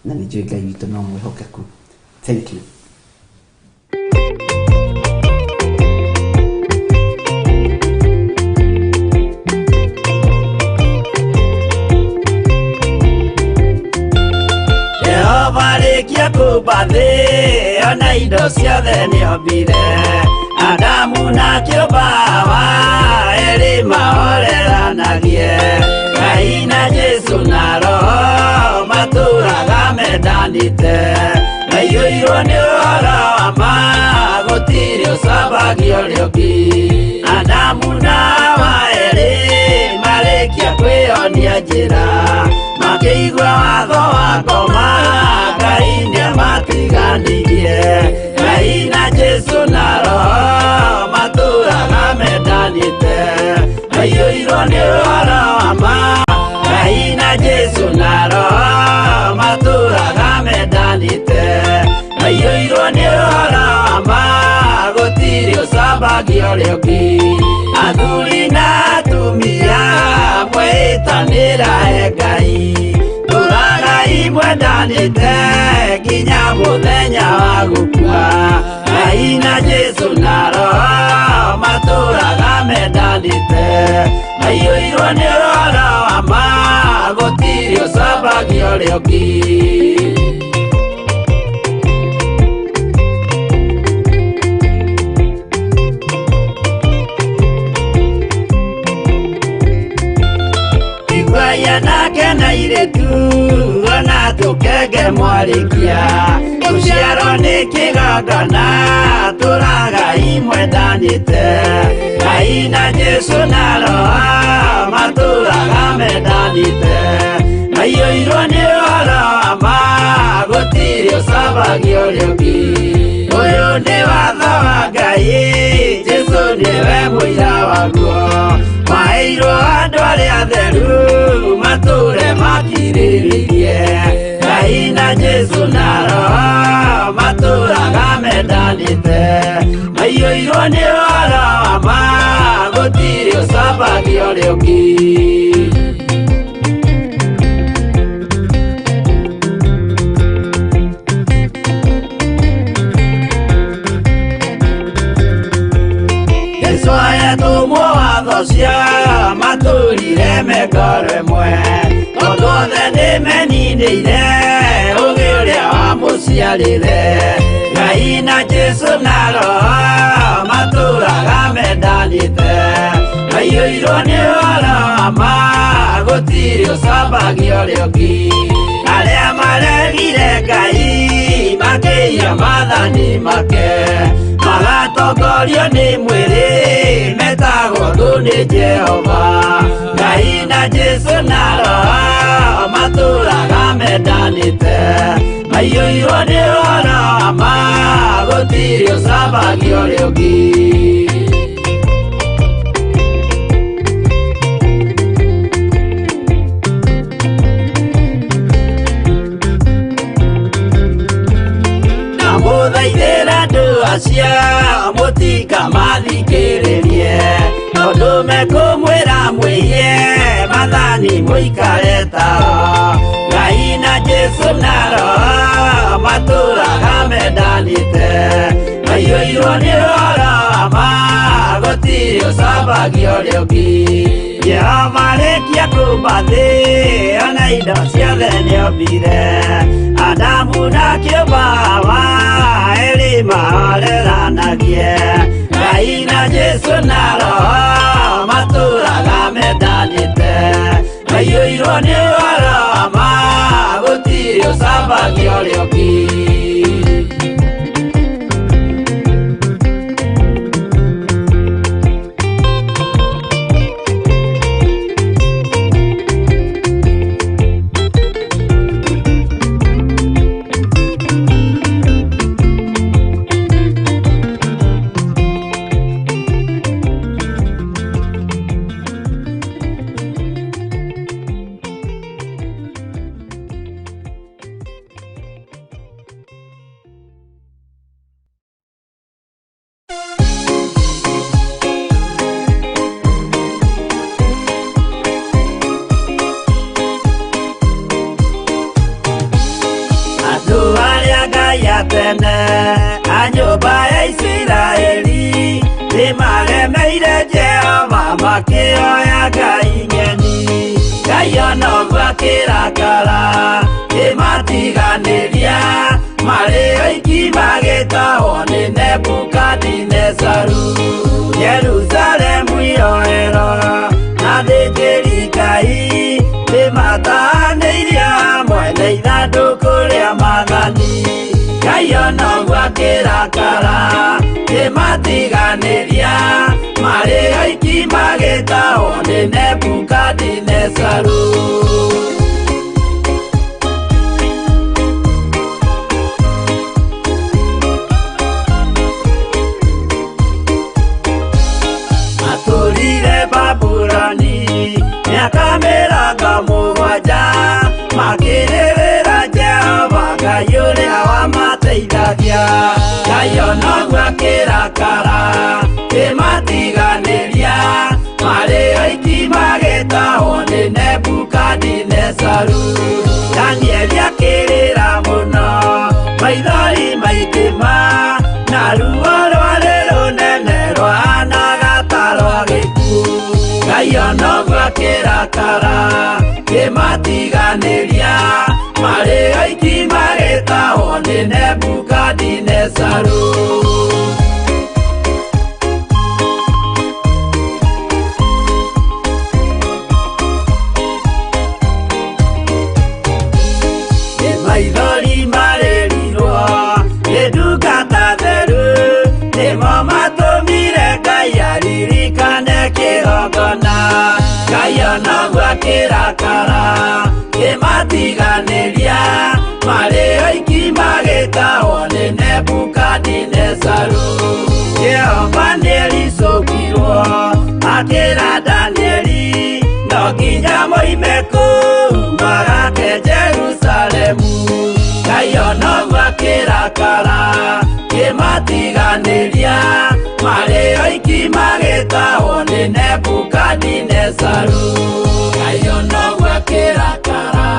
na nĩ njũĩ Ngai witũ no mwĩhokeku. Thank you. Jehova rĩkia kũmba thĩ, ona indo ciothe nĩombire. Adamu na kĩũmba Hawa, erĩ mahoreranagie. Ngai na Jesu na Roho matũraga mendanĩte. Maiyũirwo nĩ ũhoro wa ma, gũtirĩ ũcambagio ũrĩa ũngĩ. Adamu na Hawa erĩ marĩkia kwĩyonia njĩra, makĩigua watho wa ngoma. maiguithanirie. Ngai na Jesu na Roho matũraga mendanĩte, maiyũirwo nĩ ũhoro wa ma. Ngai na Jesu na Roho matũraga mendanĩte, maiyũirwo nĩ ũhoro wa ma, gũtirĩ ũcambagia ũrĩa ũngĩ. Athuri na atumia mwĩtanĩra he Ngai, tũragai mwendanĩte nginya mũthenya wa gũkua. Ngai na Jesu na Roho matũraga mendanĩte, maiyũirwo nĩ ũhoro wa ma, gũtirĩ ũcambagia ũrĩa ũngĩ. Iguaya nake na irĩtu ona tũkenge mwarĩkia, gũciarwo nĩ kĩgongona tũragai mwendanĩte. Ngai na Jesu na Roho matũraga mendanĩte, maiyũirwo nĩ ũhoro wa ma, gũtirĩ ũcambagia ũrĩa ũngĩ. Ũyũ nĩ watho wa Ngai, Jesu nĩwe mũira waguo, maheirwo andũ arĩa atheru matũre makirĩrĩirie. Ngai na Jesu na Roho matũraga mendanĩte, maiyũirwo nĩ ũhoro wa ma, gũtirĩ ũcambagia ũrĩa ũngĩ. Jesu ayatũmwo watho cia matũrire mengoro ĩmwe, tondũ othe nĩmeninĩire ũgĩ ũrĩa wamũciarire. Ngai na Jesu na Roho matũraga mendanĩte, maiyũirwo nĩ ũhoro wa ma, gũtirĩ ũcambagia ũrĩa ũngĩ. Arĩa maregire Ngai makĩiya maathani make, magatongorio nĩ mwĩrĩ metagwo thũ nĩ Jehova. Ngai na Jesu na Roho matũraga mendanĩte, maiyũirwo nĩ ũhoro wa ma, gũtirĩ ũcambagia ũrĩa ũngĩ. Ndamũthaithĩra andũ acio mũtikamathikĩrĩrie, tondũ mekũmwĩra mwĩhie maathani mũikare tao. Ngai na Jesu na Roho matũraga mendanĩte, maiyũirwo nĩ ũhoro wa ma, gũtirĩ ũcambagia ũrĩa ũngĩ. Jehova arĩkia kũmba thĩ ona indo ciothe nĩombire, Adamu na kĩũmba Hawa erĩ mahoreranagie. Ngai na Jesu na Roho matũraga mendanĩte, maiyũirwo nĩ ũhoro wa ma, gũtirĩ ũcambagia ũrĩa ũngĩ. Andũ arĩa Ngai a tene a nyũmba ya Isiraeli nĩmaremeire Jehova makĩoya ngai ng'eni. Ngai ona ũguo akĩrakara kĩmatiganĩria, marĩ oiki magĩtahwo nĩ Nebukadinezaru. Jerusalemu iroero na athĩnjĩri Ngai nĩmatahanĩirie hamwe na ithandũkũ rĩa maathani. Ngai ona ũguo akĩrakara kĩmatiganĩria, marĩ oiki magĩtahwo nĩ Nebukadinezaru. Kĩmatiganĩria marĩ oiki magĩtahwo nĩ Nebukadinezaru. Maithori marĩrirwo nĩ ndungata theru, nĩmo matũmire Ngai aririkane kĩgongona. Ngai onoguo akĩrakara kĩmatiganĩria marĩ oiki magĩtahwo nĩ Nebukadinezaru. Jehova nĩericũkirwo akĩra Danieli, no nginya moime kũu magake Jerusalemu. Ngai onoguo akĩrakara kĩmatiganĩria marĩ oiki magĩtahwo nĩ Nebukadinezaru. Ngai onoguo akĩrakara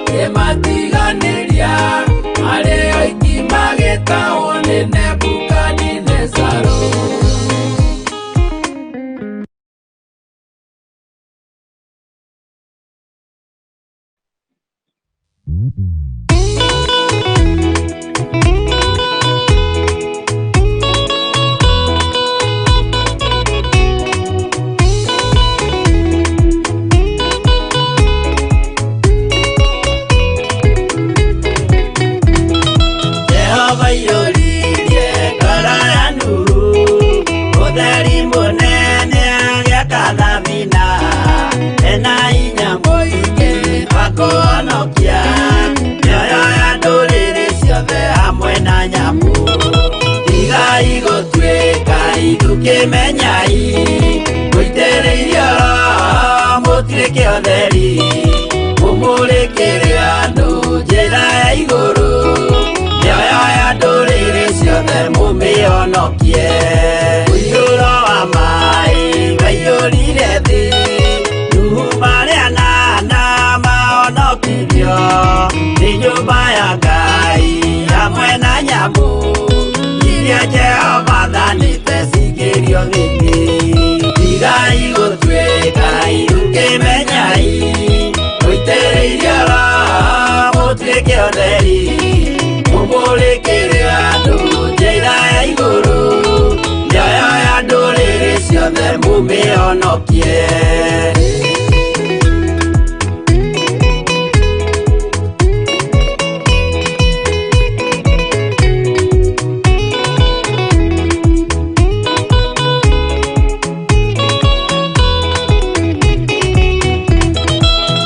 kĩmatiganĩria marĩ oiki magĩtahwo nĩ Nebukadinezaru. Jehova aiyũririe ngoro ya Nuhu ũtheri mũnene agĩaka thabina, ena hinya mũingĩ wa kũhonokia mĩoyo ya ndũrĩrĩ ciothe hamwe na nyamũ. Tigai gũtuĩka ithukĩmenyai, mũitĩrĩirio Roho mũtuĩke ũtheri, mũmũrĩkĩre andũ njĩra ya igũrũ, mĩoyo ya ndũrĩrĩ ciothe mũmĩhonokie. Mũiyũro wa maĩ waiyũrire thĩ, Nuhu marĩ anana mahonokirio nĩ nyũmba ya Ngai hamwe na nyamũ iria Jehova athanĩte cingĩrio thĩ. Tigai gũtuĩka ithukĩmenyai, mũitĩrĩirio Roho mũtuĩke ũtheri, mũmũrĩkĩre andũ njĩra ya igũrũ, mĩoyo ya ndũrĩrĩ ciothe mũmĩhonokie.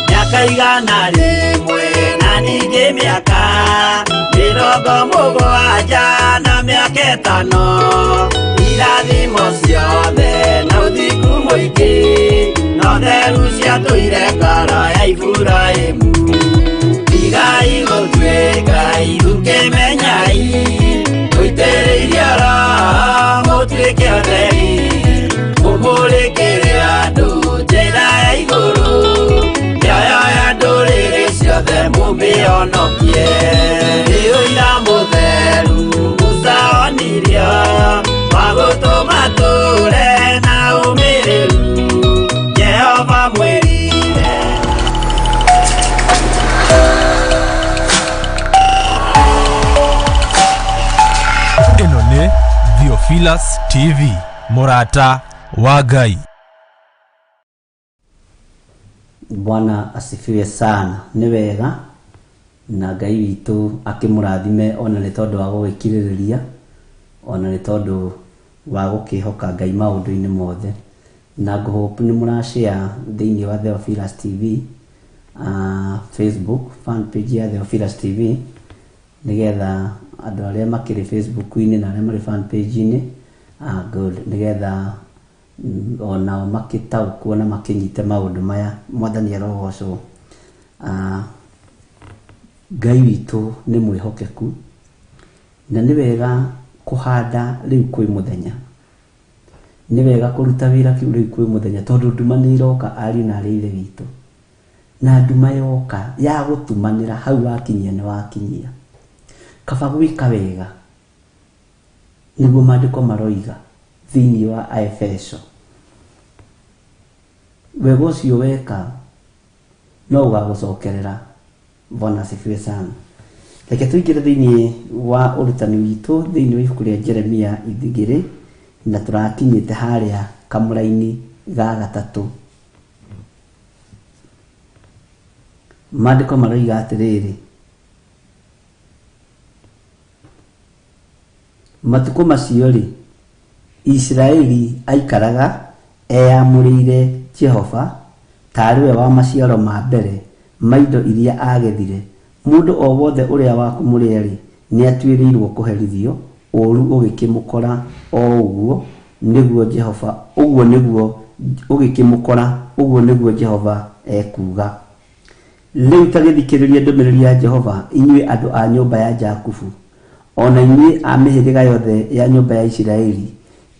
Mĩaka 100 na ningĩ mĩaka 70 na mĩaka 5, irathimo ciothe na ũthingu mũingĩ no theru ciatũire ngoro ya Iburahĩmu. Tigai gũtuĩka ithukĩmenyai, mũitĩrĩirio Roho mũtuĩke ũtheri, mũmũrĩkĩre andũ njĩra ya igũrũ, mĩoyo ya ndũrĩrĩ ciothe mũmĩhonokie. Nĩ ũira mũtheru Musa onirio wa gũtũma tũre na ũmĩrĩru, Jehova mwĩrire. Ĩno nĩ Theophilus TV, mũrata wa Ngai. Bwana asifiwe sana. Nĩ wega na Ngai witũ akĩmũrathime ona nĩ tondũ wa gũgĩkirĩrĩria, ona nĩ tondũ wa gũkĩhoka Ngai maũndũ-inĩ mothe. Na ngũhope nĩ mũrashare thĩinĩ wa Theophilus TV, Facebook fan page ya Theophilus TV, nĩgetha andũ arĩa makĩrĩ Facebook-inĩ na arĩa marĩ fan page-inĩ, good, nĩgetha onao makĩtaũkwo na makĩnyite maũndũ maya. Mwathani arogocwo. Ngai witũ nĩ mwĩhokeku, na nĩ wega kũhanda rĩu kwĩ mũthenya, nĩ wega kũruta wĩra rĩu kwĩ mũthenya, tondũ nduma nĩ iroka ariũ na arĩ ithe witũ, na nduma yoka ya gũtumanĩra hau wakinyia nĩ wakinyia. Kaba gwĩka wega nĩguo maandĩko maroiga thĩinĩ wa Aefeso. Wega ũcio weka No ũgagũcokerera. Bwana asifiwe sana. Reke tũingĩre thĩinĩ wa ũrutani witũ thĩinĩ wa ibuku rĩa Jeremia 2, na tũrakinyĩte harĩa kamũraini ga 3. Maandĩko maroiga atĩrĩrĩ, matukũ macio rĩ, Isiraeli aikaraga eyamũrĩire Jehova tarĩ we wa maciaro ma mbere ma indo iria agethire. Mũndũ o wothe ũrĩa wa kũmũrĩa rĩ, nĩatuĩrĩirwo kũherithio, ũũru ũgĩkĩmũkora o ũguo nĩguo Jehova, ũguo nĩguo ũgĩkĩmũkora, ũguo nĩguo Jehova ekuuga. Rĩu ta gĩthikĩrĩrie ndũmĩrĩri ya Jehova, inyuĩ andũ a nyũmba ya Jakubu, ona inyuĩ a mĩhĩrĩga yothe ya nyũmba ya Isiraeli.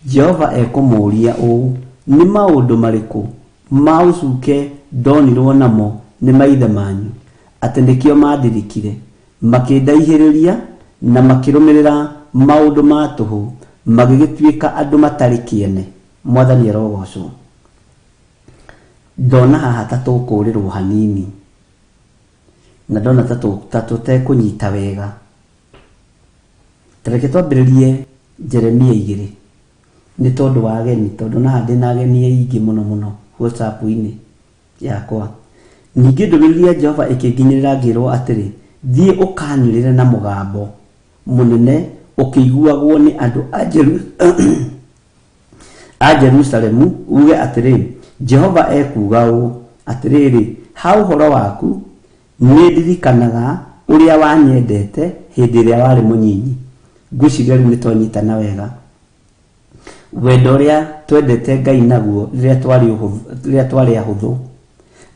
Jehova ekũmũũria ũũ, nĩ maũndũ marĩkũ ma ũcuke ndonirwo namo nĩ maithe manyu, atĩ nĩkĩo mandirikire, makĩndaihĩrĩria na makĩrũmĩrĩra maũndũ ma tũhũ, magĩgĩtuĩka andũ matarĩ kĩene. Mwathani arogocwo. Ndona haha ta tũkũrĩrwo hanini, na ndona ta tũtekũnyita wega. Ta reke twambĩrĩrie Jeremia 2, nĩ tondũ wa ageni, tondũ na haha ndĩna ageni aingĩ mũno mũno WhatsApp-inĩ yakwa. Ningĩ ndũmĩrĩri ya Jehova ĩkĩnginyĩrĩra ngĩrwo atĩrĩ, thiĩ ũkanĩrĩre na mũgambo mũnene ũkĩiguagwo nĩ andũ a Jerusalemu, uge atĩrĩ, Jehova ekuuga ũũ, atĩrĩrĩ, ha ũhoro waku nĩ ndirikanaga ũrĩa wanyendete hĩndĩ ĩrĩa warĩ mũnyinyi. Ngwĩciria rĩu nĩ twanyitana wega. Wendo ũrĩa twendete Ngai naguo rĩrĩa twarĩ ahũthũ,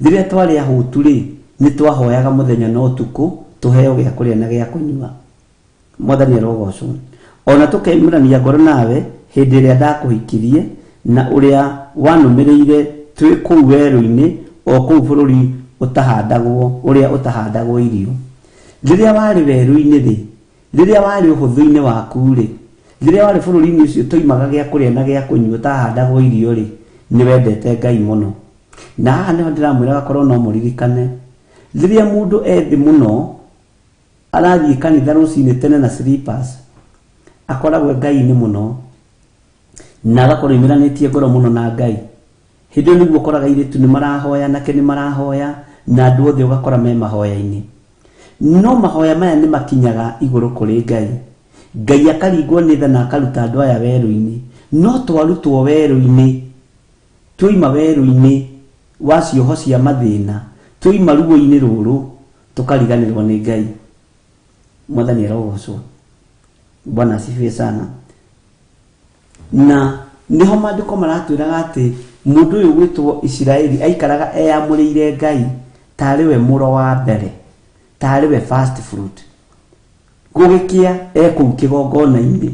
rĩrĩa twarĩ ahũtu rĩ, nĩ twahoyaga mũthenya na ũtukũ tũheo gĩa kũrĩa na gĩa kũnyua. Mwathani arogocwo. Ona tũkeimũrania ngoro nawe hĩndĩ ĩrĩa ndakũhikirie, na ũrĩa wanũmĩrĩire twĩ kũu werũ-inĩ, o kũu bũrũri ũtahandagwo, ũrĩa ũtahandagwo irio. Rĩrĩa warĩ werũ-inĩ rĩ, rĩrĩa warĩ ũhũthũ-inĩ waku rĩ, rĩrĩa warĩ bũrũri-inĩ ũcio tũimaga gĩa kũrĩa na gĩa kũnyua ũtahandagwo irio rĩ, nĩ wendete Ngai mũno. Na haha nĩho ndĩramwĩra gakorwo no mũririkane, rĩrĩa mũndũ ethĩ mũno arathiĩ kanitha rũcinĩ tene na slippers, akoragwo Ngai-inĩ mũno na agakorwo aimĩranĩtie ngoro mũno na Ngai. Hĩndĩ ĩyo nĩguo ũkoraga airĩtu nĩ marahoya, nake nĩ marahoya, na andũ othe ũgakora me mahoya-inĩ. No mahoya maya nĩ makinyaga igũrũ kũrĩ Ngai. Ngai akaringwo nĩ tha na akaruta andũ aya werũ-inĩ. No twarutwo werũ-inĩ, twoima werũ-inĩ wa cioho cia mathĩna, twoima ruo-inĩ rũrũ, tũkariganĩrwo nĩ Ngai. Mwathani arogocwo. Bwana asifiwe sana. Na nĩho maandĩko maratwĩraga atĩ mũndũ ũyũ gwĩtwo Isiraeli aikaraga eyamũrĩire Ngai tarĩ we mũro wa mbere, tarĩ we first fruit. Gũgĩkĩa ekũu kĩgongona-inĩ,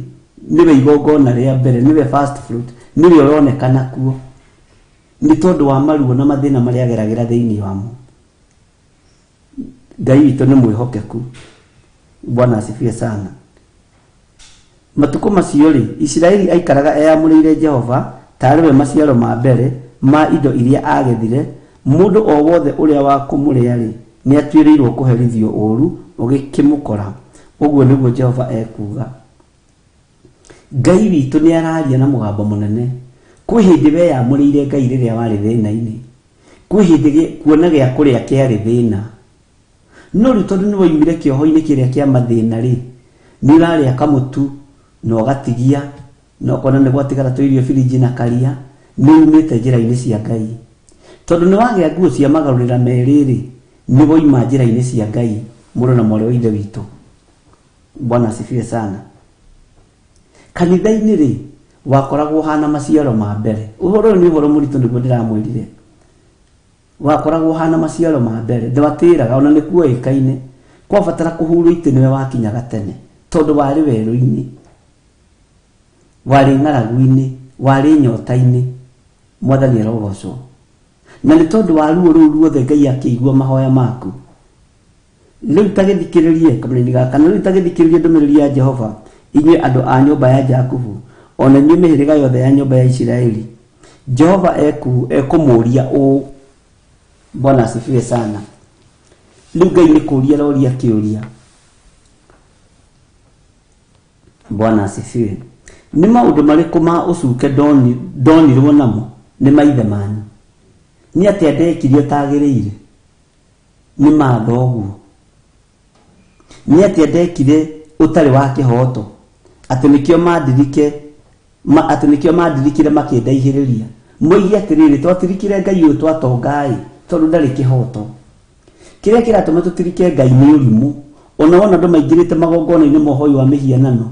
nĩwe igongona rĩa mbere, nĩwe first fruit, nĩwe ũronekana kuo, nĩ tondũ wa maruo na mathĩna marĩa ageragĩra thĩinĩ wamo. Ngai witũ nĩ mwĩhokeku. Bwana asifiwe sana. Matukũ macio rĩ, Isiraeli aikaraga eyamũrĩire Jehova tarĩ we maciaro ma mbere ma indo iria agethire. Mũndũ o wothe ũrĩa wa kũmũrĩa rĩ, nĩ atuĩrĩirwo kũherithio ũũru ũgĩkĩmũkora. Ũguo nĩguo Jehova ekuuga. Ngai witũ nĩ araria na mũgambo mũnene. Kwĩ hĩndĩ weyamũrĩire Ngai rĩrĩa warĩ thĩna-inĩ, kwĩ hĩndĩ kuona gĩa kũrĩa kĩarĩ thĩna. No rĩu tondũ nĩ waumire kĩoho-inĩ kĩrĩa kĩa mathĩna rĩ, nĩ ũrarĩa kamũtu na ũgatigia, na ũkona nĩ gwatigara tũirio birinji na karia, nĩ umĩte njĩra-inĩ cia Ngai. Tondũ nĩ wagĩa nguo cia magarũrĩra merĩ rĩ, nĩ wauma njĩra-inĩ cia Ngai, mũrũ na mwarĩ wa Ithe witũ. Bwana asifiwe sana. Kanitha-inĩ rĩ, wakoragwo ũhana maciaro ma mbere. Ũhoro ũyũ nĩ ũhoro mũritũ nĩguo ndĩramwĩrire. Wakoragwo ũhana maciaro ma mbere, ndwatĩraga ona nĩ kuoĩkaine. Kwabatara kũhurwo itĩ nĩwe wakinyaga tene, tondũ warĩ werũ-inĩ, warĩ ng'aragu-inĩ, warĩ nyota-inĩ. Mwathani arogocwo. Na nĩ tondũ wa ruo rũu ruothe Ngai akĩigua mahoya maku. Rĩu ta gĩthikĩrĩrie kamũraini gaka, na rĩu ta gĩthikĩrĩrie ndũmĩrĩri ya Jehova, inyuĩ andũ a nyũmba ya Jakubu, ona inyuĩ mĩhĩrĩga yothe ya nyũmba ya Isiraeli. Jehova ekũmũũria ũũ. Bwana asifiwe sana. Rĩu Ngai nĩ kũũria aroria kĩũria. Bwana asifiwe. Nĩ maũndũ marĩkũ ma ũcuke ndonirwo namo nĩ maithe manyu? Nĩ atĩa ndekire ũtagĩrĩire? Nĩ mathoguo. Nĩ atĩa ndekire ũtarĩ wa kĩhooto? Atĩ nĩkĩo mandirike atĩ nĩkĩo mandirikire makĩndaihĩrĩria. Moige atĩrĩrĩ, twatirikire Ngai ũyũ twatonga-ĩ, tondũ ndarĩ kĩhooto. Kĩrĩa kĩratũma tũtirike Ngai nĩ ũrimũ. Ona wona andũ maingĩrĩte magongona-inĩ ma ũhoi wa mĩhianano,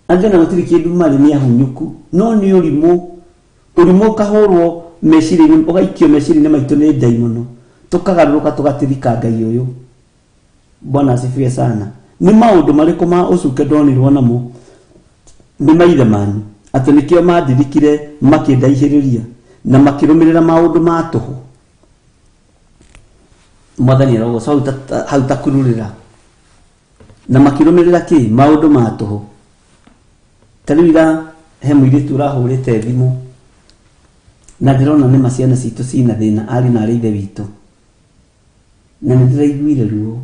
angĩ ona gũtirĩ kĩndũ marĩ, nĩ ahunyũku, no nĩ ũrimũ. Ũrimũ ũkahũrwo meciria-inĩ, ũgaikio meciria-inĩ maitũ nĩ ndaimono, tũkagarũrũka tũgatirika Ngai ũyũ. Bwana asifiwe sana. Nĩ maũndũ marĩkũ ma ũcuke ndonirwo namo nĩ maithe manyu, atĩ nĩkĩo mandirikire makĩndaihĩrĩria na makĩrũmĩrĩra maũndũ ma tũhũ? Mwathani arogocwo. Hau takururĩra na makĩrũmĩrĩra kĩ? Maũndũ ma tũhũ. Ta rĩu ira he mũirĩtu ũrahũrĩte thimũ na ndĩrona nĩ ma ciana citũ cina thĩna, ariũ na arĩ ithe witũ, na nĩ ndĩraiguire ruo.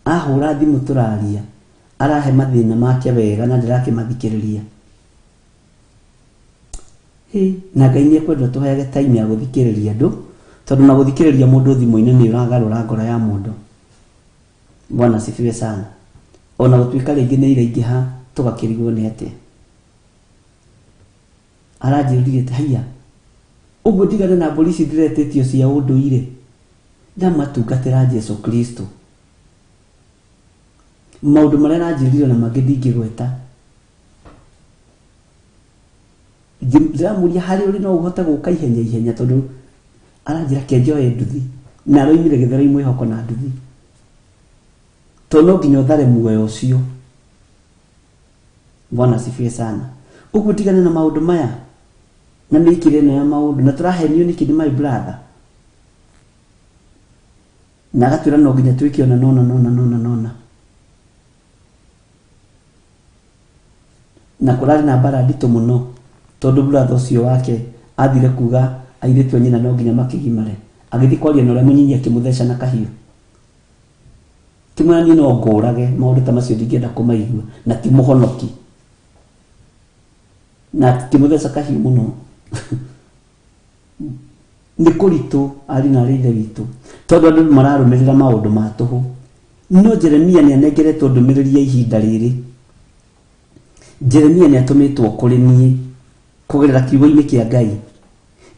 Ahũra thimũ tũraria, arahe mathĩna make wega na ndĩrakĩmathikĩrĩria. Hĩ, na Ngai nĩ ekwenda tũheage time ya gũthikĩrĩria andũ, tondũ na gũthikĩrĩria mũndũ thimũ-inĩ nĩ ũragarũra ngoro ya mũndũ. Bwana asifiwe sana. Ona gũtuĩka rĩngĩ nĩ iraingĩha tũgakĩrigwo nĩ atĩa. Aranjĩrire atĩ haiya, ũguo ndigane na mbũri ici ndĩretĩtio cia ũndũire, ndamatungatĩra Jesu Kristo. Maũndũ marĩa aranjĩrire na mangĩ ndingĩgweta. Ndĩramũria harĩa ũrĩ no ũhote gũka ihenya ihenya, tondũ aranjĩra ke njoe nduthi, na aroimire Gĩthũrai mwĩhoko na nduthi, tondũ no nginya ũthare muoyo ũcio. Bwana asifiwe sana. Ũguo tigane na maũndũ maya na mĩkĩre ĩno ya maũndũ, na tũrahenio nĩkĩ nĩ my brother, na agatwĩra no nginya twĩke ona nona nona nona nona, na kũrarĩ na mbara nditũ mũno, tondũ brother ũcio wake athire kuga airĩtu a nyina no nginya makĩgimare, agĩthiĩ kwaria na ũrĩa mũnyinyi akĩmũtheca na kahiũ. Kĩmwĩra niĩ no ngũrage, maũndũ ta macio ndingĩenda kũmaigua, na ti mũhonoki, na akĩmũtheca kahiũ mũno. Nĩ kũritũ ariũ na arĩ ithe witũ, tondũ andũ mararũmĩrĩra maũndũ ma tũhũ. No Jeremia nĩ anengeretwo ndũmĩrĩri ya ihinda rĩrĩ. Jeremia nĩ atũmĩtwo kũrĩ niĩ kũgerera kiugo-inĩ kĩa Ngai.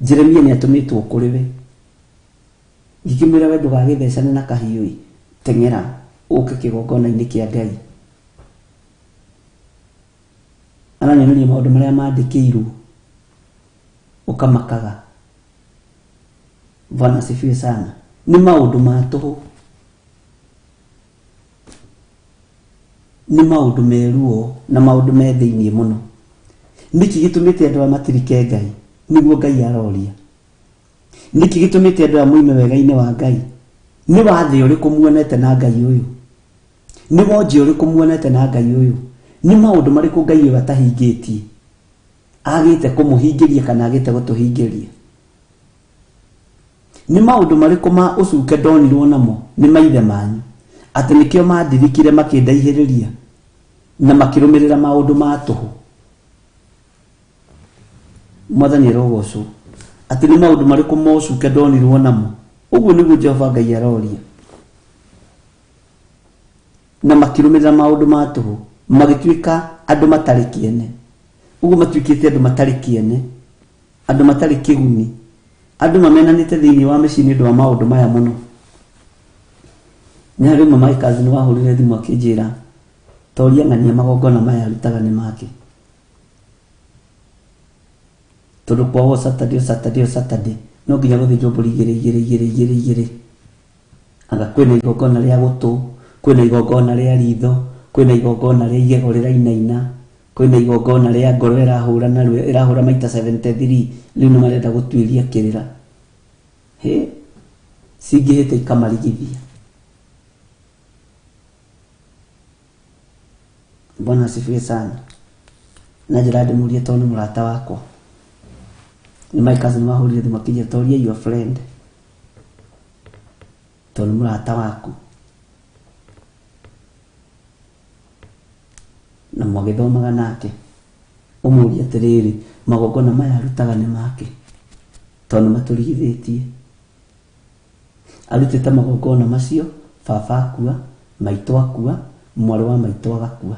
Jeremia nĩ atũmĩtwo kũrĩ we. Ngĩkĩmwĩra we ndũgagĩthecane na kahiũ-ĩ, teng'era ũke kĩgongona-inĩ kĩa Ngai. Aranyoneria maũndũ marĩa mandĩkĩirwo ũkamakaga. Bwana asifiwe sana. Nĩ maũndũ ma tũhũ, nĩ maũndũ me ruo na maũndũ me thĩiniĩ mũno. Nĩkĩ gĩtũmĩte andũ aya matirike Ngai? Nĩguo Ngai aroria. Nĩkĩ gĩtũmĩte andũ aya moime wega-inĩ wa Ngai? Nĩ wathĩ ũrĩkũ muonete na Ngai ũyũ? Nĩ wonje ũrĩkũ muonete na Ngai ũyũ? Nĩ maũndũ marĩkũ Ngai ũyũ atahingĩtie, agĩte kũmũhingĩria kana agĩte gũtũhingĩria? Nĩ maũndũ marĩkũ ma ũcuke ndonirwo namo nĩ maithe manyu, atĩ nĩkĩo mandirikire makĩndaihĩrĩria na makĩrũmĩrĩra maũndũ ma tũhũ? Mwathani arogocwo. Atĩ nĩ maũndũ marĩkũ ma ũcuke ndonirwo namo? Ũguo nĩguo Jehova Ngai aroria. Na makĩrũmĩrĩra maũndũ ma tũhũ, magĩtuĩka andũ matarĩ kĩene. Ũguo matuĩkĩte andũ matarĩ kĩene, andũ matarĩ kĩguni, andũ mamenanĩte thĩinĩ wa mĩciĩ nĩ ũndũ wa maũndũ maya mũno. Nĩ harĩ ũmwe my cousin wahũrire thimũ akĩnjĩra toria ng'ania magongona maya arutaga nĩ make, tondũ kwao Saturday o Saturday o Saturday no nginya gũthĩnjwo mbũri igĩrĩ igĩrĩ igĩrĩ igĩrĩ igĩrĩ. Anga kwĩna igongona rĩa gũtũ, kwĩna igongona rĩa ritho, kwĩna igongona rĩa igego rĩrainaina, kwĩna igongona rĩa ngoro ĩrahũra narua, ĩrahũra maita 73. Rĩu nĩ marenda gũtuĩria kĩrĩra. Hĩ, cingĩhĩte ikamarigithia. Bwana asifiwe sana. Na njĩra ndĩmũrie tondũ nĩ mũrata wakwa, nĩ my cousin wahũrire thimũ akĩnjĩra toria your friend. Tondũ nĩ mũrata waku na mwagĩthomaga nake, ũmũrie atĩrĩrĩ, magongona maya arutaga nĩ make? Tondũ nĩ matũrigithĩtie. Arutĩte magongona macio baba akua, maitũ akua, mwarĩ wa maitũ agakua,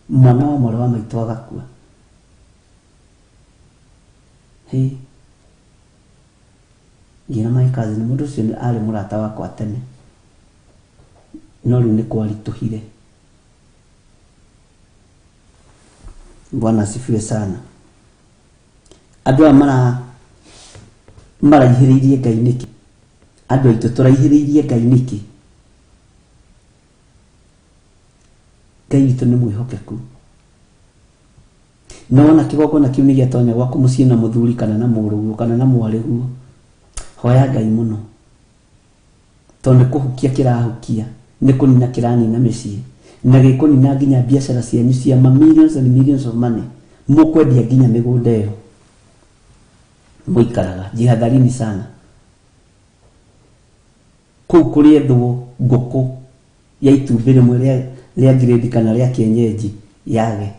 mwana wa mwarĩ wa maitũ agakua. Hĩ, ngĩra my cousin, mũndũ ũcio arĩ mũrata wakwa tene, no rĩu nĩ kwaritũhire. Bwana asifiwe sana. Andũ aya maraihĩrĩirie Ngai nĩkĩ? Andũ aitũ tũraihĩrĩirie Ngai nĩkĩ? Ngai witũ nĩ mwĩhokeku. Na wona kĩgongona kĩu nĩ gĩatonya gwaku mũciĩ na mũthuri kana na mũrũguo kana na mwarĩguo, hoya Ngai mũno, tondũ nĩ kũhukia kĩrahukia, nĩ kũnina kĩranina mĩciĩ, na gĩkũnina nginya biacara cianyu cia ma millions and millions of money. Mũkwendia nginya mĩgũnda ĩyo mũikaraga. Jihadharini sana. Kũu kũrĩethwo ngũkũ ya itumbĩ rĩmwe rĩa grade kana rĩa kienyeji yage.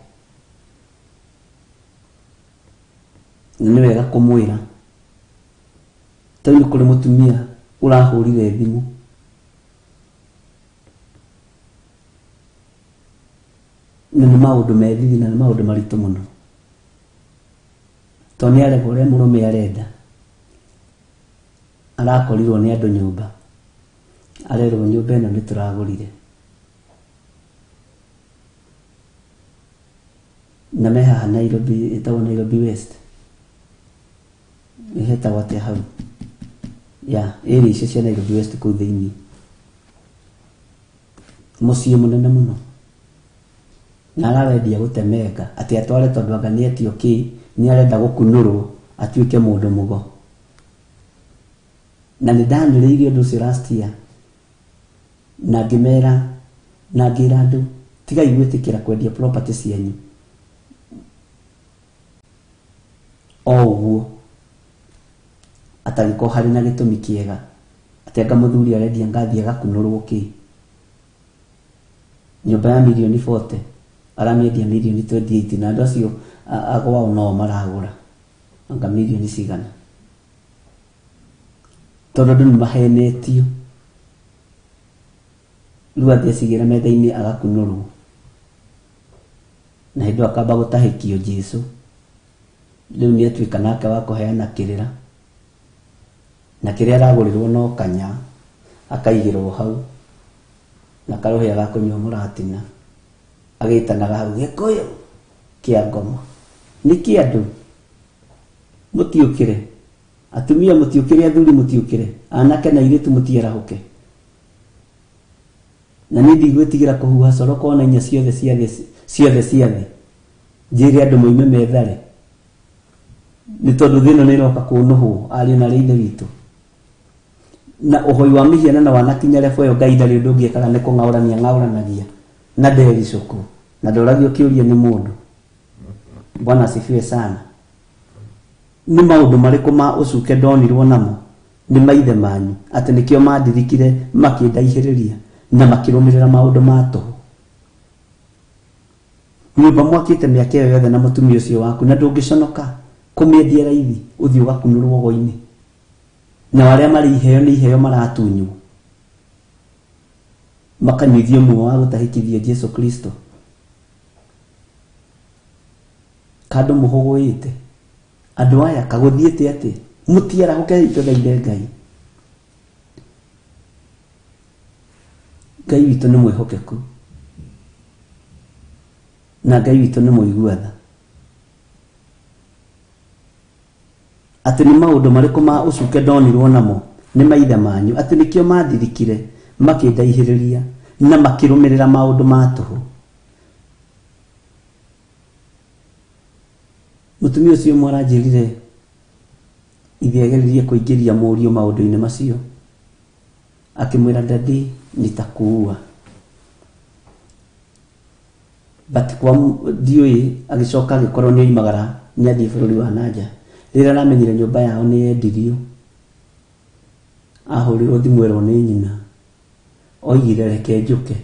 Na nĩ wega kũmwĩra. Tondũ nĩ kũrĩ mũtumia ũrahũrire thimũ na nĩ maũndũ me thithi na nĩ maũndũ maritũ mũno, tondũ nĩ arega ũrĩa mũrũme arenda. Arakorirwo nĩ andũ nyũmba, arerwo nyũmba ĩno nĩ tũragũrire, na me haha Nairobi, ĩtagwo Nairobi West, hetagwo atĩa hau ya area icio cia Nairobi West kũu thĩinĩ, mũciĩ mũnene mũno, na arawendia gũtemenga atĩ atware, tondũ anga nĩ etio kĩ, nĩ arenda gũkunũrwo atuĩke mũndũ mũgo. Na nĩ ndanĩrĩirie ũndũ ũcio last year na ngĩmera na ngĩra andũ, tigai gwĩtĩkĩra kwendia property cianyu o ũguo atangĩkorwo harĩ na gĩtũmi kĩega, atĩ anga mũthuri arendia ngathiĩ agakunũrwo kĩ. Nyũmba ya mirioni 40 aramĩendia mirioni 28, na andũ acio agwao no maragũra anga mirioni cigana, tondũ andũ nĩ mahenetio. Rĩu athiĩ acigĩra metha-inĩ agakunũrwo, na hĩndĩ ĩyo akamba gũtahĩkio Jesu. Rĩu nĩ atuĩka nake wa kũheana kĩrĩra, na kĩrĩa aragũrĩrwo no kanya akaigĩrwo hau na karũhĩa ga kũnyua mũratina, agĩtanaga hau Gĩkũyũ kĩa ngoma. Nĩkĩ andũ mũtiũkĩre? Atumia mũtiũkĩre, athuri mũtiũkĩre, anake na airĩtu mũtiarahũke. Na niĩ ndigwĩtigĩra kũhuha coro kona inya ciothe cia thĩ, ciothe cia thĩ, njĩre andũ moime methare, nĩ tondũ thĩ ĩno nĩ ĩroka kũnũhwo. Ariũ na arĩ ithe witũ, na ũhoi wa mĩhianano wanakinya level ĩyo, Ngai ndarĩ ũndũ ũngĩ ekaga, nĩ kũng'aũrania ng'aũranagia na ndericũkũ na ndoragio kĩũria nĩ mũndũ. Bwana asifiwe sana. Nĩ maũndũ marĩkũ ma ũcuke ndonirwo namo nĩ maithe manyu atĩ nĩkĩo mandirikire makĩndaihĩrĩria na makĩrũmĩrĩra maũndũ ma tũhũ? Nyũmba mwakĩte mĩaka ĩyo yothe na mũtumia ũcio waku, na ndũngĩconoka kũmĩendia raithi ũthiĩ ũgakunũrwo ũgo-inĩ, na arĩa marĩ iheo nĩ iheo maratunywo, makanyuithio muoyo wa gũtahĩkithio Jesu Kristo. Kandũ mũhũgũĩte andũ aya kagũthiĩte atĩ mũtiarahũke tũthaithe Ngai. Ngai witũ nĩ mwĩhokeku na Ngai witũ nĩ mũigua tha. Atĩ nĩ maũndũ marĩkũ ma ũcuke ndonirwo namo nĩ maithe manyu atĩ nĩkĩo mandirikire makĩndaihĩrĩria na makĩrũmĩrĩra maũndũ ma tũhũ? Mũtumia ũcio ũmwe aranjĩrire ithe ageririe kũingĩria mũriũ maũndũ-inĩ macio, akĩmwĩra, "Daddy, nitakuua." But kwa ndiũĩ, agĩcoka agĩkorwo nĩ oimagara, nĩ athiĩ bũrũri wa nanja. Rĩrĩa aramenyire nyũmba yao nĩ yendirio, ahũrĩrwo thimũ erwo nĩ nyina. Oigire reke njũke.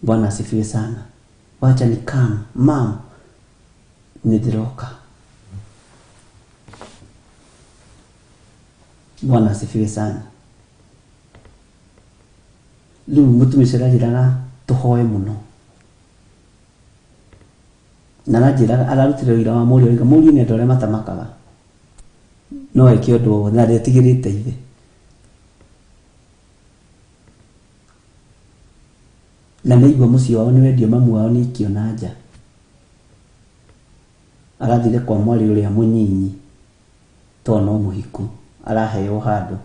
Bwana asifiwe sana. Wacha ni come, mam, nĩndĩroka. Bwana asifiwe sana. Rĩu mũtumia ũcio aranjĩraga tũhoe mũno. Na aranjĩraga ararutire ũira wa mũriũ oiga mũriũ nĩ andũ arĩa matamakaga. No eke ũndũ o wothe na ndetigĩrĩte ithe. Na nĩaigua mũciĩ wao nĩ wendio mamu wao nĩ aikio na nja. Arathire kwa mwarĩ ũrĩa mũnyinyi tondũ no mũhiku araheo handũ.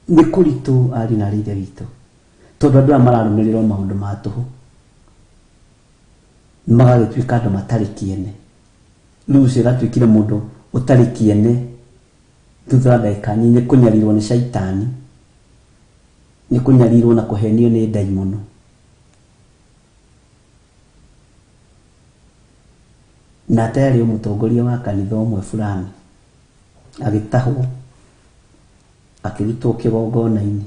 Nĩ kũritũ ariũ na arĩ ithe witũ tondũ andũ aya mararũmĩrĩra o maũndũ ma tũhũ magagĩtuĩka andũ matarĩ kĩene. Rĩu ũcio agatuĩkire mũndũ ũtarĩ kĩene thutha wa ndagĩka nyingĩ kũnyarirwo nĩ caitani, nĩ kũnyarirwo na kũhenio nĩ ndaimono. Na ate arĩ o mũtongoria wa kanitha ũmwe fulani agĩtahwo akĩrutwo kĩgongona-inĩ.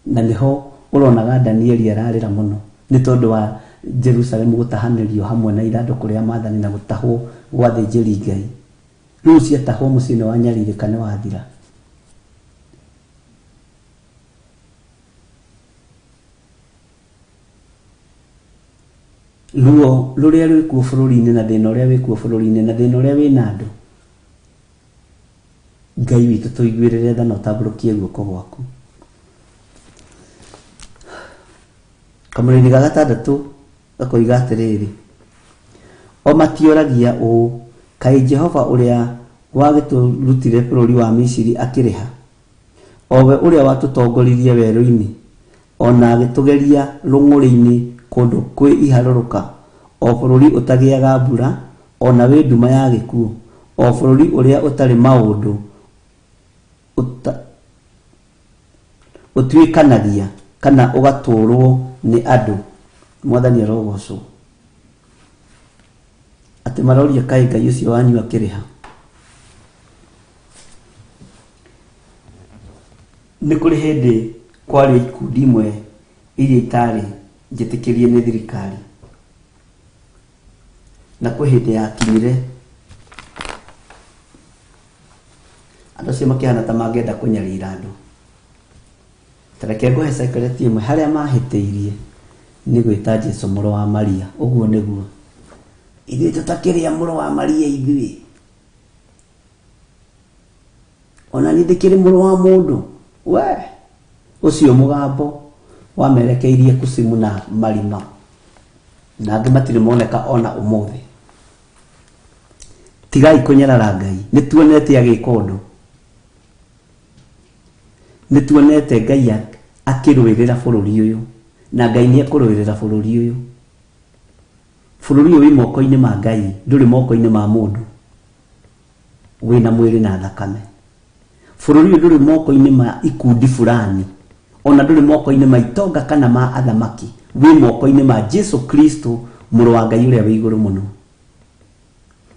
Na nĩho ũronaga Danieli ararĩra mũno nĩ tondũ wa Jerusalemu gũtahanĩrio hamwe na ithandũkũ rĩa maathani na gũtahwo gwa athĩnjĩri Ngai. Rĩu ciatahwo mũciĩ nĩ wanyarirĩka nĩ wathira. Ruo rũrĩa rwĩkuo bũrũri-inĩ na thĩna ũrĩa wĩkuo bũrũri-inĩ na thĩna ũrĩa wĩna andũ, Ngai witũ tũiguĩrĩre tha na ũtambũrũkie guoko gwaku. Kamũraini ga gatandatũ gakoiga atĩrĩrĩ, o matioragia ũũ, kaĩ Jehova ũrĩa wagĩtũrutire bũrũri wa Misiri akĩrĩ ha? O we ũrĩa watũtongoririe werũ-inĩ, o na agĩtũgeria rũng'ũrĩ-inĩ kũndũ kwĩ iharũrũka, o bũrũri ũtagĩaga mbura, o na wĩ nduma ya gĩkuũ, o bũrũri ũrĩa ũtarĩ maũndũ ũtuĩkanagia kana ũgatũũrwo nĩ andũ. Mwathani arogocwo. Atĩ maroria kaĩ Ngai ũcio wanyu akĩrĩ ha? Nĩ kũrĩ hĩndĩ kwarĩ ikundi imwe iria itarĩ njĩtĩkĩrie nĩ thirikari, na kwĩ hĩndĩ yakinyire andũ acio makĩhana ta mangĩenda kũnyarira andũ. Ta reke ngũhe secret ĩmwe harĩa mahĩtĩirie nĩ gwĩta Jesu mũrũ wa Maria. Ũguo nĩguo ithuĩ tũtakĩrĩa mũrũ wa Maria ithuĩ, ona niĩ ndĩkĩrĩ mũrũ wa mũndũ. We ũcio mũgambo wamerekeirie kusimu na marima, na angĩ matirĩ moneka ona ũmũthĩ. Tigai kũnyarara Ngai, nĩ tuonete agĩka ũndũ, nĩ tuonete Ngai akĩrũĩrĩra bũrũri ũyũ, na Ngai nĩ ekũrũĩrĩra bũrũri ũyũ. Bũrũri ũyũ wĩ moko-inĩ ma Ngai, ndũrĩ moko-inĩ ma mũndũ wĩna mwĩrĩ na thakame. Bũrũri ũyũ ndũrĩ moko-inĩ ma ikundi fulani, ona ndũrĩ moko-inĩ ma itonga kana ma athamaki, wĩ moko-inĩ ma Jesu Kristo mũrũ wa Ngai ũrĩa wĩ igũrũ mũno.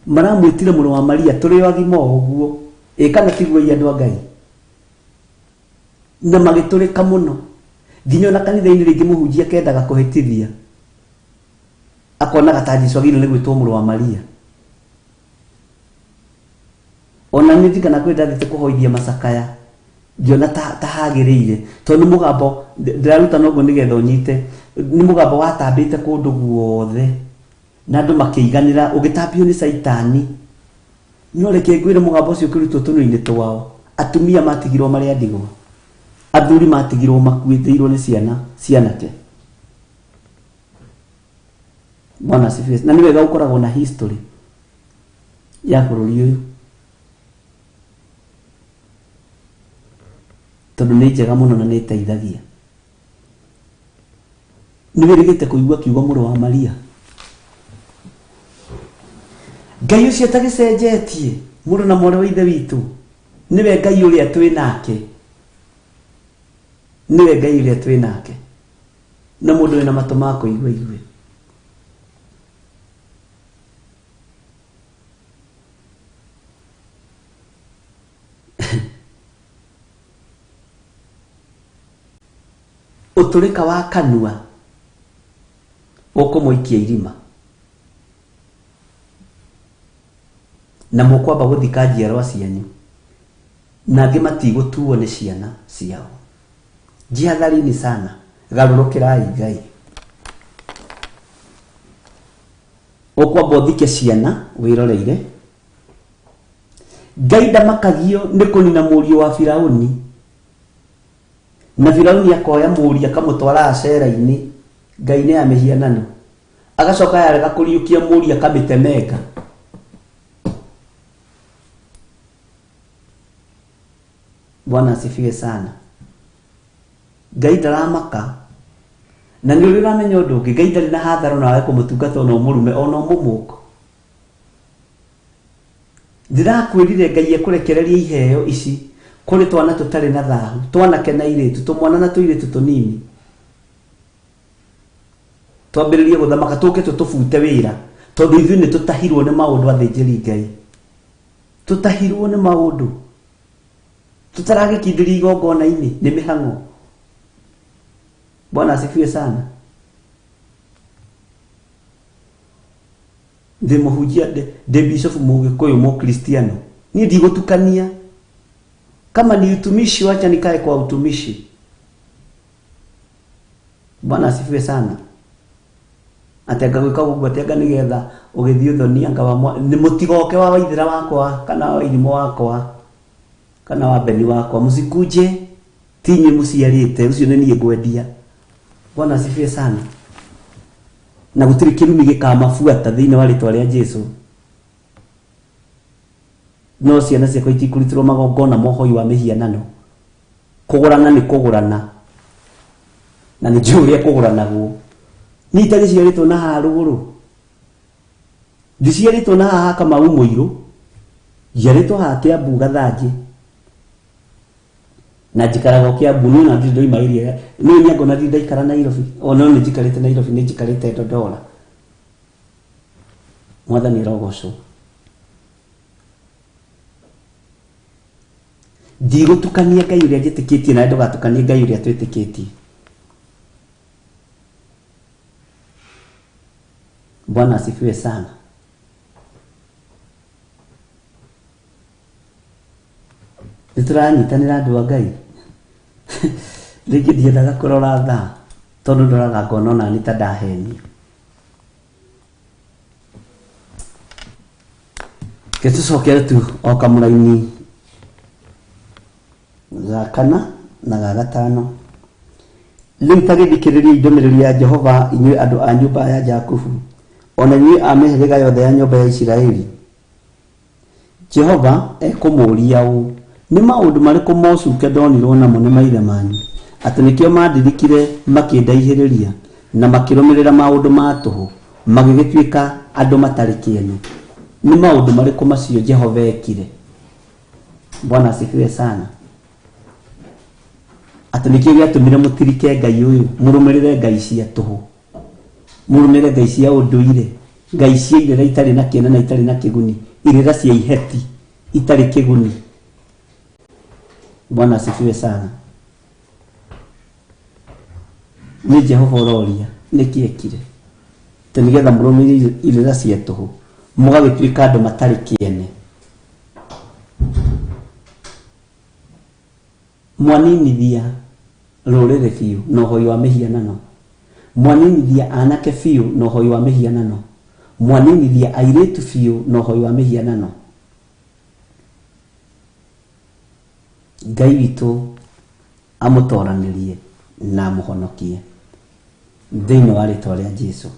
Maramwĩtire mũrũ wa Maria tũrĩ o agima o ũguo, ĩ kana tiguo andũ a Ngai? Na magĩtũrĩka mũno nginya ona kanitha-inĩ rĩngĩ mũhunjia akendaga kũhĩtithia, akonaga ta Jesu agĩrĩirwo nĩ gwĩtwo mũrũ wa Maria. Ona nĩ ndirikana kwĩ ndathiĩte kũhoithia macakaya, ngĩona ta hagĩrĩire, tondũ nĩ mũgambo ndĩraruta noguo nĩgetha ũnyite, nĩ mũgambo watambĩte kũndũ guothe na andũ makĩiganĩra, ũgĩtambio nĩ caitani. No reke ngwĩre mũgambo ũcio ũkĩrutwo tũnua-inĩ twao, atumia matigirwo marĩ a ndigwa, athuri matigirwo makuĩtĩirwo nĩ ciana cianake. Bwana asifiwe. Na nĩ wega gũkoragwo na history ya bũrũri ũyũ, tondũ nĩ njega mũno na nĩ ĩteithagia. Nĩ wĩrĩgĩte kũigua kiugo mũrũ wa Maria? Ngai ũcio atagĩcenjetie, mũrũ na mwarĩ wa ithe witũ, nĩwe Ngai ũrĩa twĩ nake, nĩwe Ngai ũrĩa twĩ nake. Na mũndũ wĩna matũ ma kũigua igue. Ũtũrĩka wa kanua ũkũmũikia irima. Na mũkwamba gũthika njiarwa cianyu. Na angĩ matigũtuo nĩ ciana ciao. Jihadharini sana, garũrũkĩrai Ngai. Ũkwamba ũthike ciana wĩroreire. Ngai ndamakagio nĩ kũnina mũriũ wa Firauni. Na Firauni akoya mũriũ akamũtwara acera-inĩ, Ngai nĩ ya mĩhianano. Agacoka yarega kũriũkia mũriũ akamĩtemenga. Bwana asifiwe sana. Ngai ndaramaka. Na nĩ ũrĩ ũramenya ũndũ ũngĩ, Ngai ndarĩ na hathara nawe kũmũtungata ona ũmũrume ona ũmũmũko. Ndĩrakwĩrire Ngai ekũrekereria iheo ici kũrĩ twana tũtarĩ na thahu, twanake na airĩtu, tũmwana na tũirĩtu tũnini. Twambĩrĩrie gũthamaka tũke tũtũbute wĩra, tondũ ithuĩ nĩ tũtahirwo nĩ maũndũ athĩnjĩri Ngai. Tũtahirwo nĩ maũndũ. Tũtaragĩkindĩria igongona-inĩ nĩ mĩhang'o. Bwana asifiwe sana. Ndĩ mũhunjia, ndĩ bishop mũgĩkũyũ mũkristiano. Niĩ ndigũtukania. Kama ni utumishi, wacha nikae kwa utumishi. Bwana asifiwe sana. Atĩ anga gwĩka ũguo, atĩ anga nĩgetha ũgĩthiĩ ũthoni anga wa nĩ mũtigoke wa waithĩra wakwa kana wa irimũ wakwa kana wa beni wakwa, mũsikuje ti inyuĩ mũciarĩte, ũcio nĩ niĩ ngwendia. Bwana asifiwe sana. Na gũtirĩ kĩrumi gĩkamabuata thĩinĩ wa rĩtwa rĩa Jesũ. No ciana ciakwa itikũrutĩrwo magongona ma ũhoi wa mĩhianano. Kũgũrana nĩ kũgũrana. Na nĩ njũĩ ũrĩa kũgũranagwo. Niĩ itagĩciarĩtwo na haha rũgũrũ. Ndiciarĩtwo na haha Kamau Mũirũ. Njiarĩtwo haha Kĩambu Gathanjĩ. Na njikaraga o Kĩambu, niĩ ona ndirĩ ndoima area. Niĩ nĩ ngona ndirĩ ndaikara Nairobi. O no nĩ njikarĩte Nairobi, nĩ njikarĩte Dodora. Mwathani arogocwo. Ndigũtukania Ngai ũrĩa njĩtĩkĩtie, nawe ndũgatukanie Ngai ũrĩa twĩtĩkĩtie. Bwana asifiwe sana. Nĩ tũranyitanĩra andũ a Ngai. Rĩngĩ ndiendaga kũrora thaa, tondũ ndoraga ngona ona nĩ ta ndahenio. Reke tũcokere tu o kamũraini ga kana na ga gatano. Rĩu ta gĩthikĩrĩriai ndũmĩrĩri ya Jehova inyuĩ andũ a nyũmba ya Jakubu, ona inyuĩ a mĩhĩrĩga yothe ya nyũmba ya Isiraeli. Jehova ekũmũũria ũũ, nĩ maũndũ marĩkũ mocuke ndonirwo namo nĩ maithe manyu, atĩ nĩkĩo mandirikire makĩndaihĩrĩria na makĩrũmĩrĩra maũndũ ma tũhũ, magĩgĩtuĩka andũ matarĩ kĩene. Nĩ maũndũ marĩkũ macio Jehova ekire? Bwana asifiwe sana. Atĩ nĩkĩo gĩatũmire mũtirike Ngai ũyũ, mũrũmĩrĩre ngai cia tũhũ, mũrũmĩrĩre ngai cia ũndũire, ngai cia irĩra itarĩ na kĩene na itarĩ na kĩguni, irĩra cia iheti itarĩ kĩguni. Bwana asifiwe sana. Nĩ Jehova ũroria nĩkĩ ekire, atĩ nĩgetha mũrũmĩrĩre irĩra cia tũhũ, mũgagĩtuĩka andũ matarĩ kĩene. Mwaninithia rũrĩrĩ biũ na ũhoi wa mĩhianano, mwaninithia anake biũ na ũhoi wa mĩhianano, mwaninithia airĩtu biũ na ũhoi wa mĩhianano. Ngai witũ amũtoranĩrie na amũhonokie thĩinĩ wa rĩtwa rĩa Jesũ.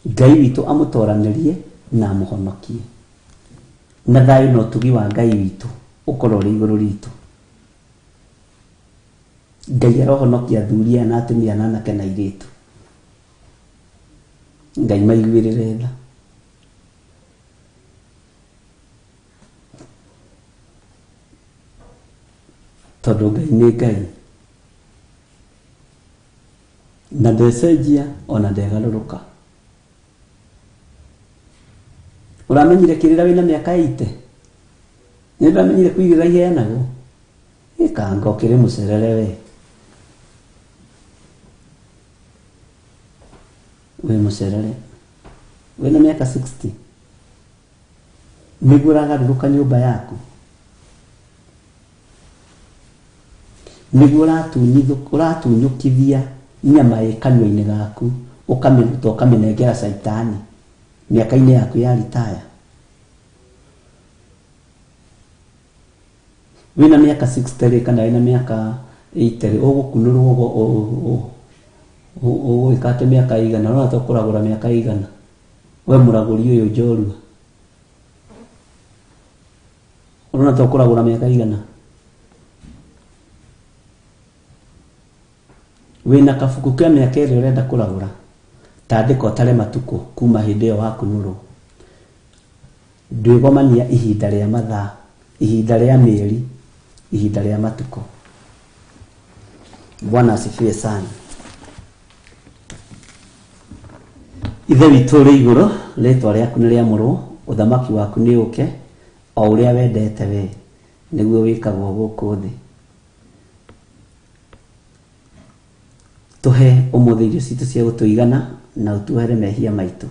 Ngai witũ amũtoranĩrie na amũhonokie. Na thayũ na ũtugi wa Ngai witũ ũkorwo ũrĩ igũrũ ritũ. Ngai arohonokia athuri aya na atumia na anake na airĩtu. Ngai maiguĩrĩre tha. Tondũ Ngai nĩ Ngai. Na ndecenjia ona ndegarũrũka. Ũramenyire kĩrĩra wĩna mĩaka 80? Nĩ ndamenyire kũigĩrĩra iheanagwo. Gĩkanga ũkĩrĩ mũcerere we. Wĩ mũcerere. Wĩna mĩaka 60. Nĩguo ũragarũrũka nyũmba yaku. Nĩguo ũratunyũkithia nyama ĩ kanua-inĩ gaku ũkamĩruta ũkamĩnengera caitani mĩaka-inĩ yaku ya ritaya. Wĩna mĩaka 60 rĩ kana wĩna mĩaka 80 rĩ ũgũkunũrwo ũgwĩka atĩ mĩaka igana ũrona ta ũkũragũra mĩaka igana we mũragũri ũyũ njorua ũrona ta ũkũragũra mĩaka igana wĩna kabuku ka mĩaka ĩrĩa ũrenda kũragũra tandĩka ũtare matukũ kuma hĩndĩ ĩyo wakunũrwo. Ndwĩgomania ihinda rĩa mathaa, ihinda rĩa mĩeri, ihinda rĩa matukũ. Bwana asifiwe sana. Ithe witũ ũrĩ igũrũ, rĩtwa rĩaku nĩ rĩamũrwo, ũthamaki waku nĩ ũke, o ũrĩa wendete we nĩguo wĩkagwo gũkũ thĩ. Tũhe ũmũthĩ irio citũ cia gũtũigana na ũtuohere mehia maitũ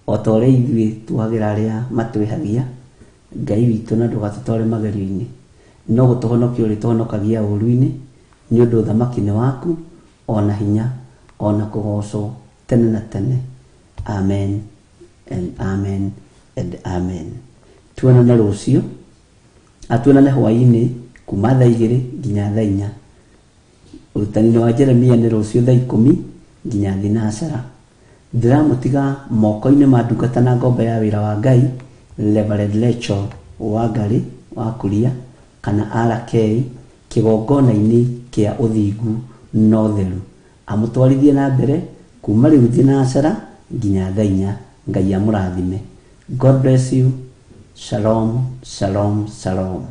o ta ũrĩa ithuĩ tuohagĩra arĩa matwĩhagia. Ngai witũ, na ndũgatũtware magerio-inĩ, no gũtũhonokia ũrĩtũhonokagia ũũru-inĩ, nĩ ũndũ ũthamaki nĩ waku, ona hinya, ona kũgocwo tene na tene. Amen and amen and amen. Tuonane rũciũ, atuonane hwaĩ-inĩ kuma thaa 2 nginya thaa 4. Ũrutani wa Jeremia nĩ rũciũ thaa 10 nginya thinacara. Ndĩramũtiga moko-inĩ ma ndungata na ngombo ya wĩra wa Ngai, Reverend Rachel Wangari wa Kuria kana RK, kĩgongona-inĩ kĩa ũthingu na ũtheru. Amũtwarithie na mbere kuma rĩu thinacara nginya thaa 4. Ngai amũrathime. God bless you. Shalom, shalom, shalom.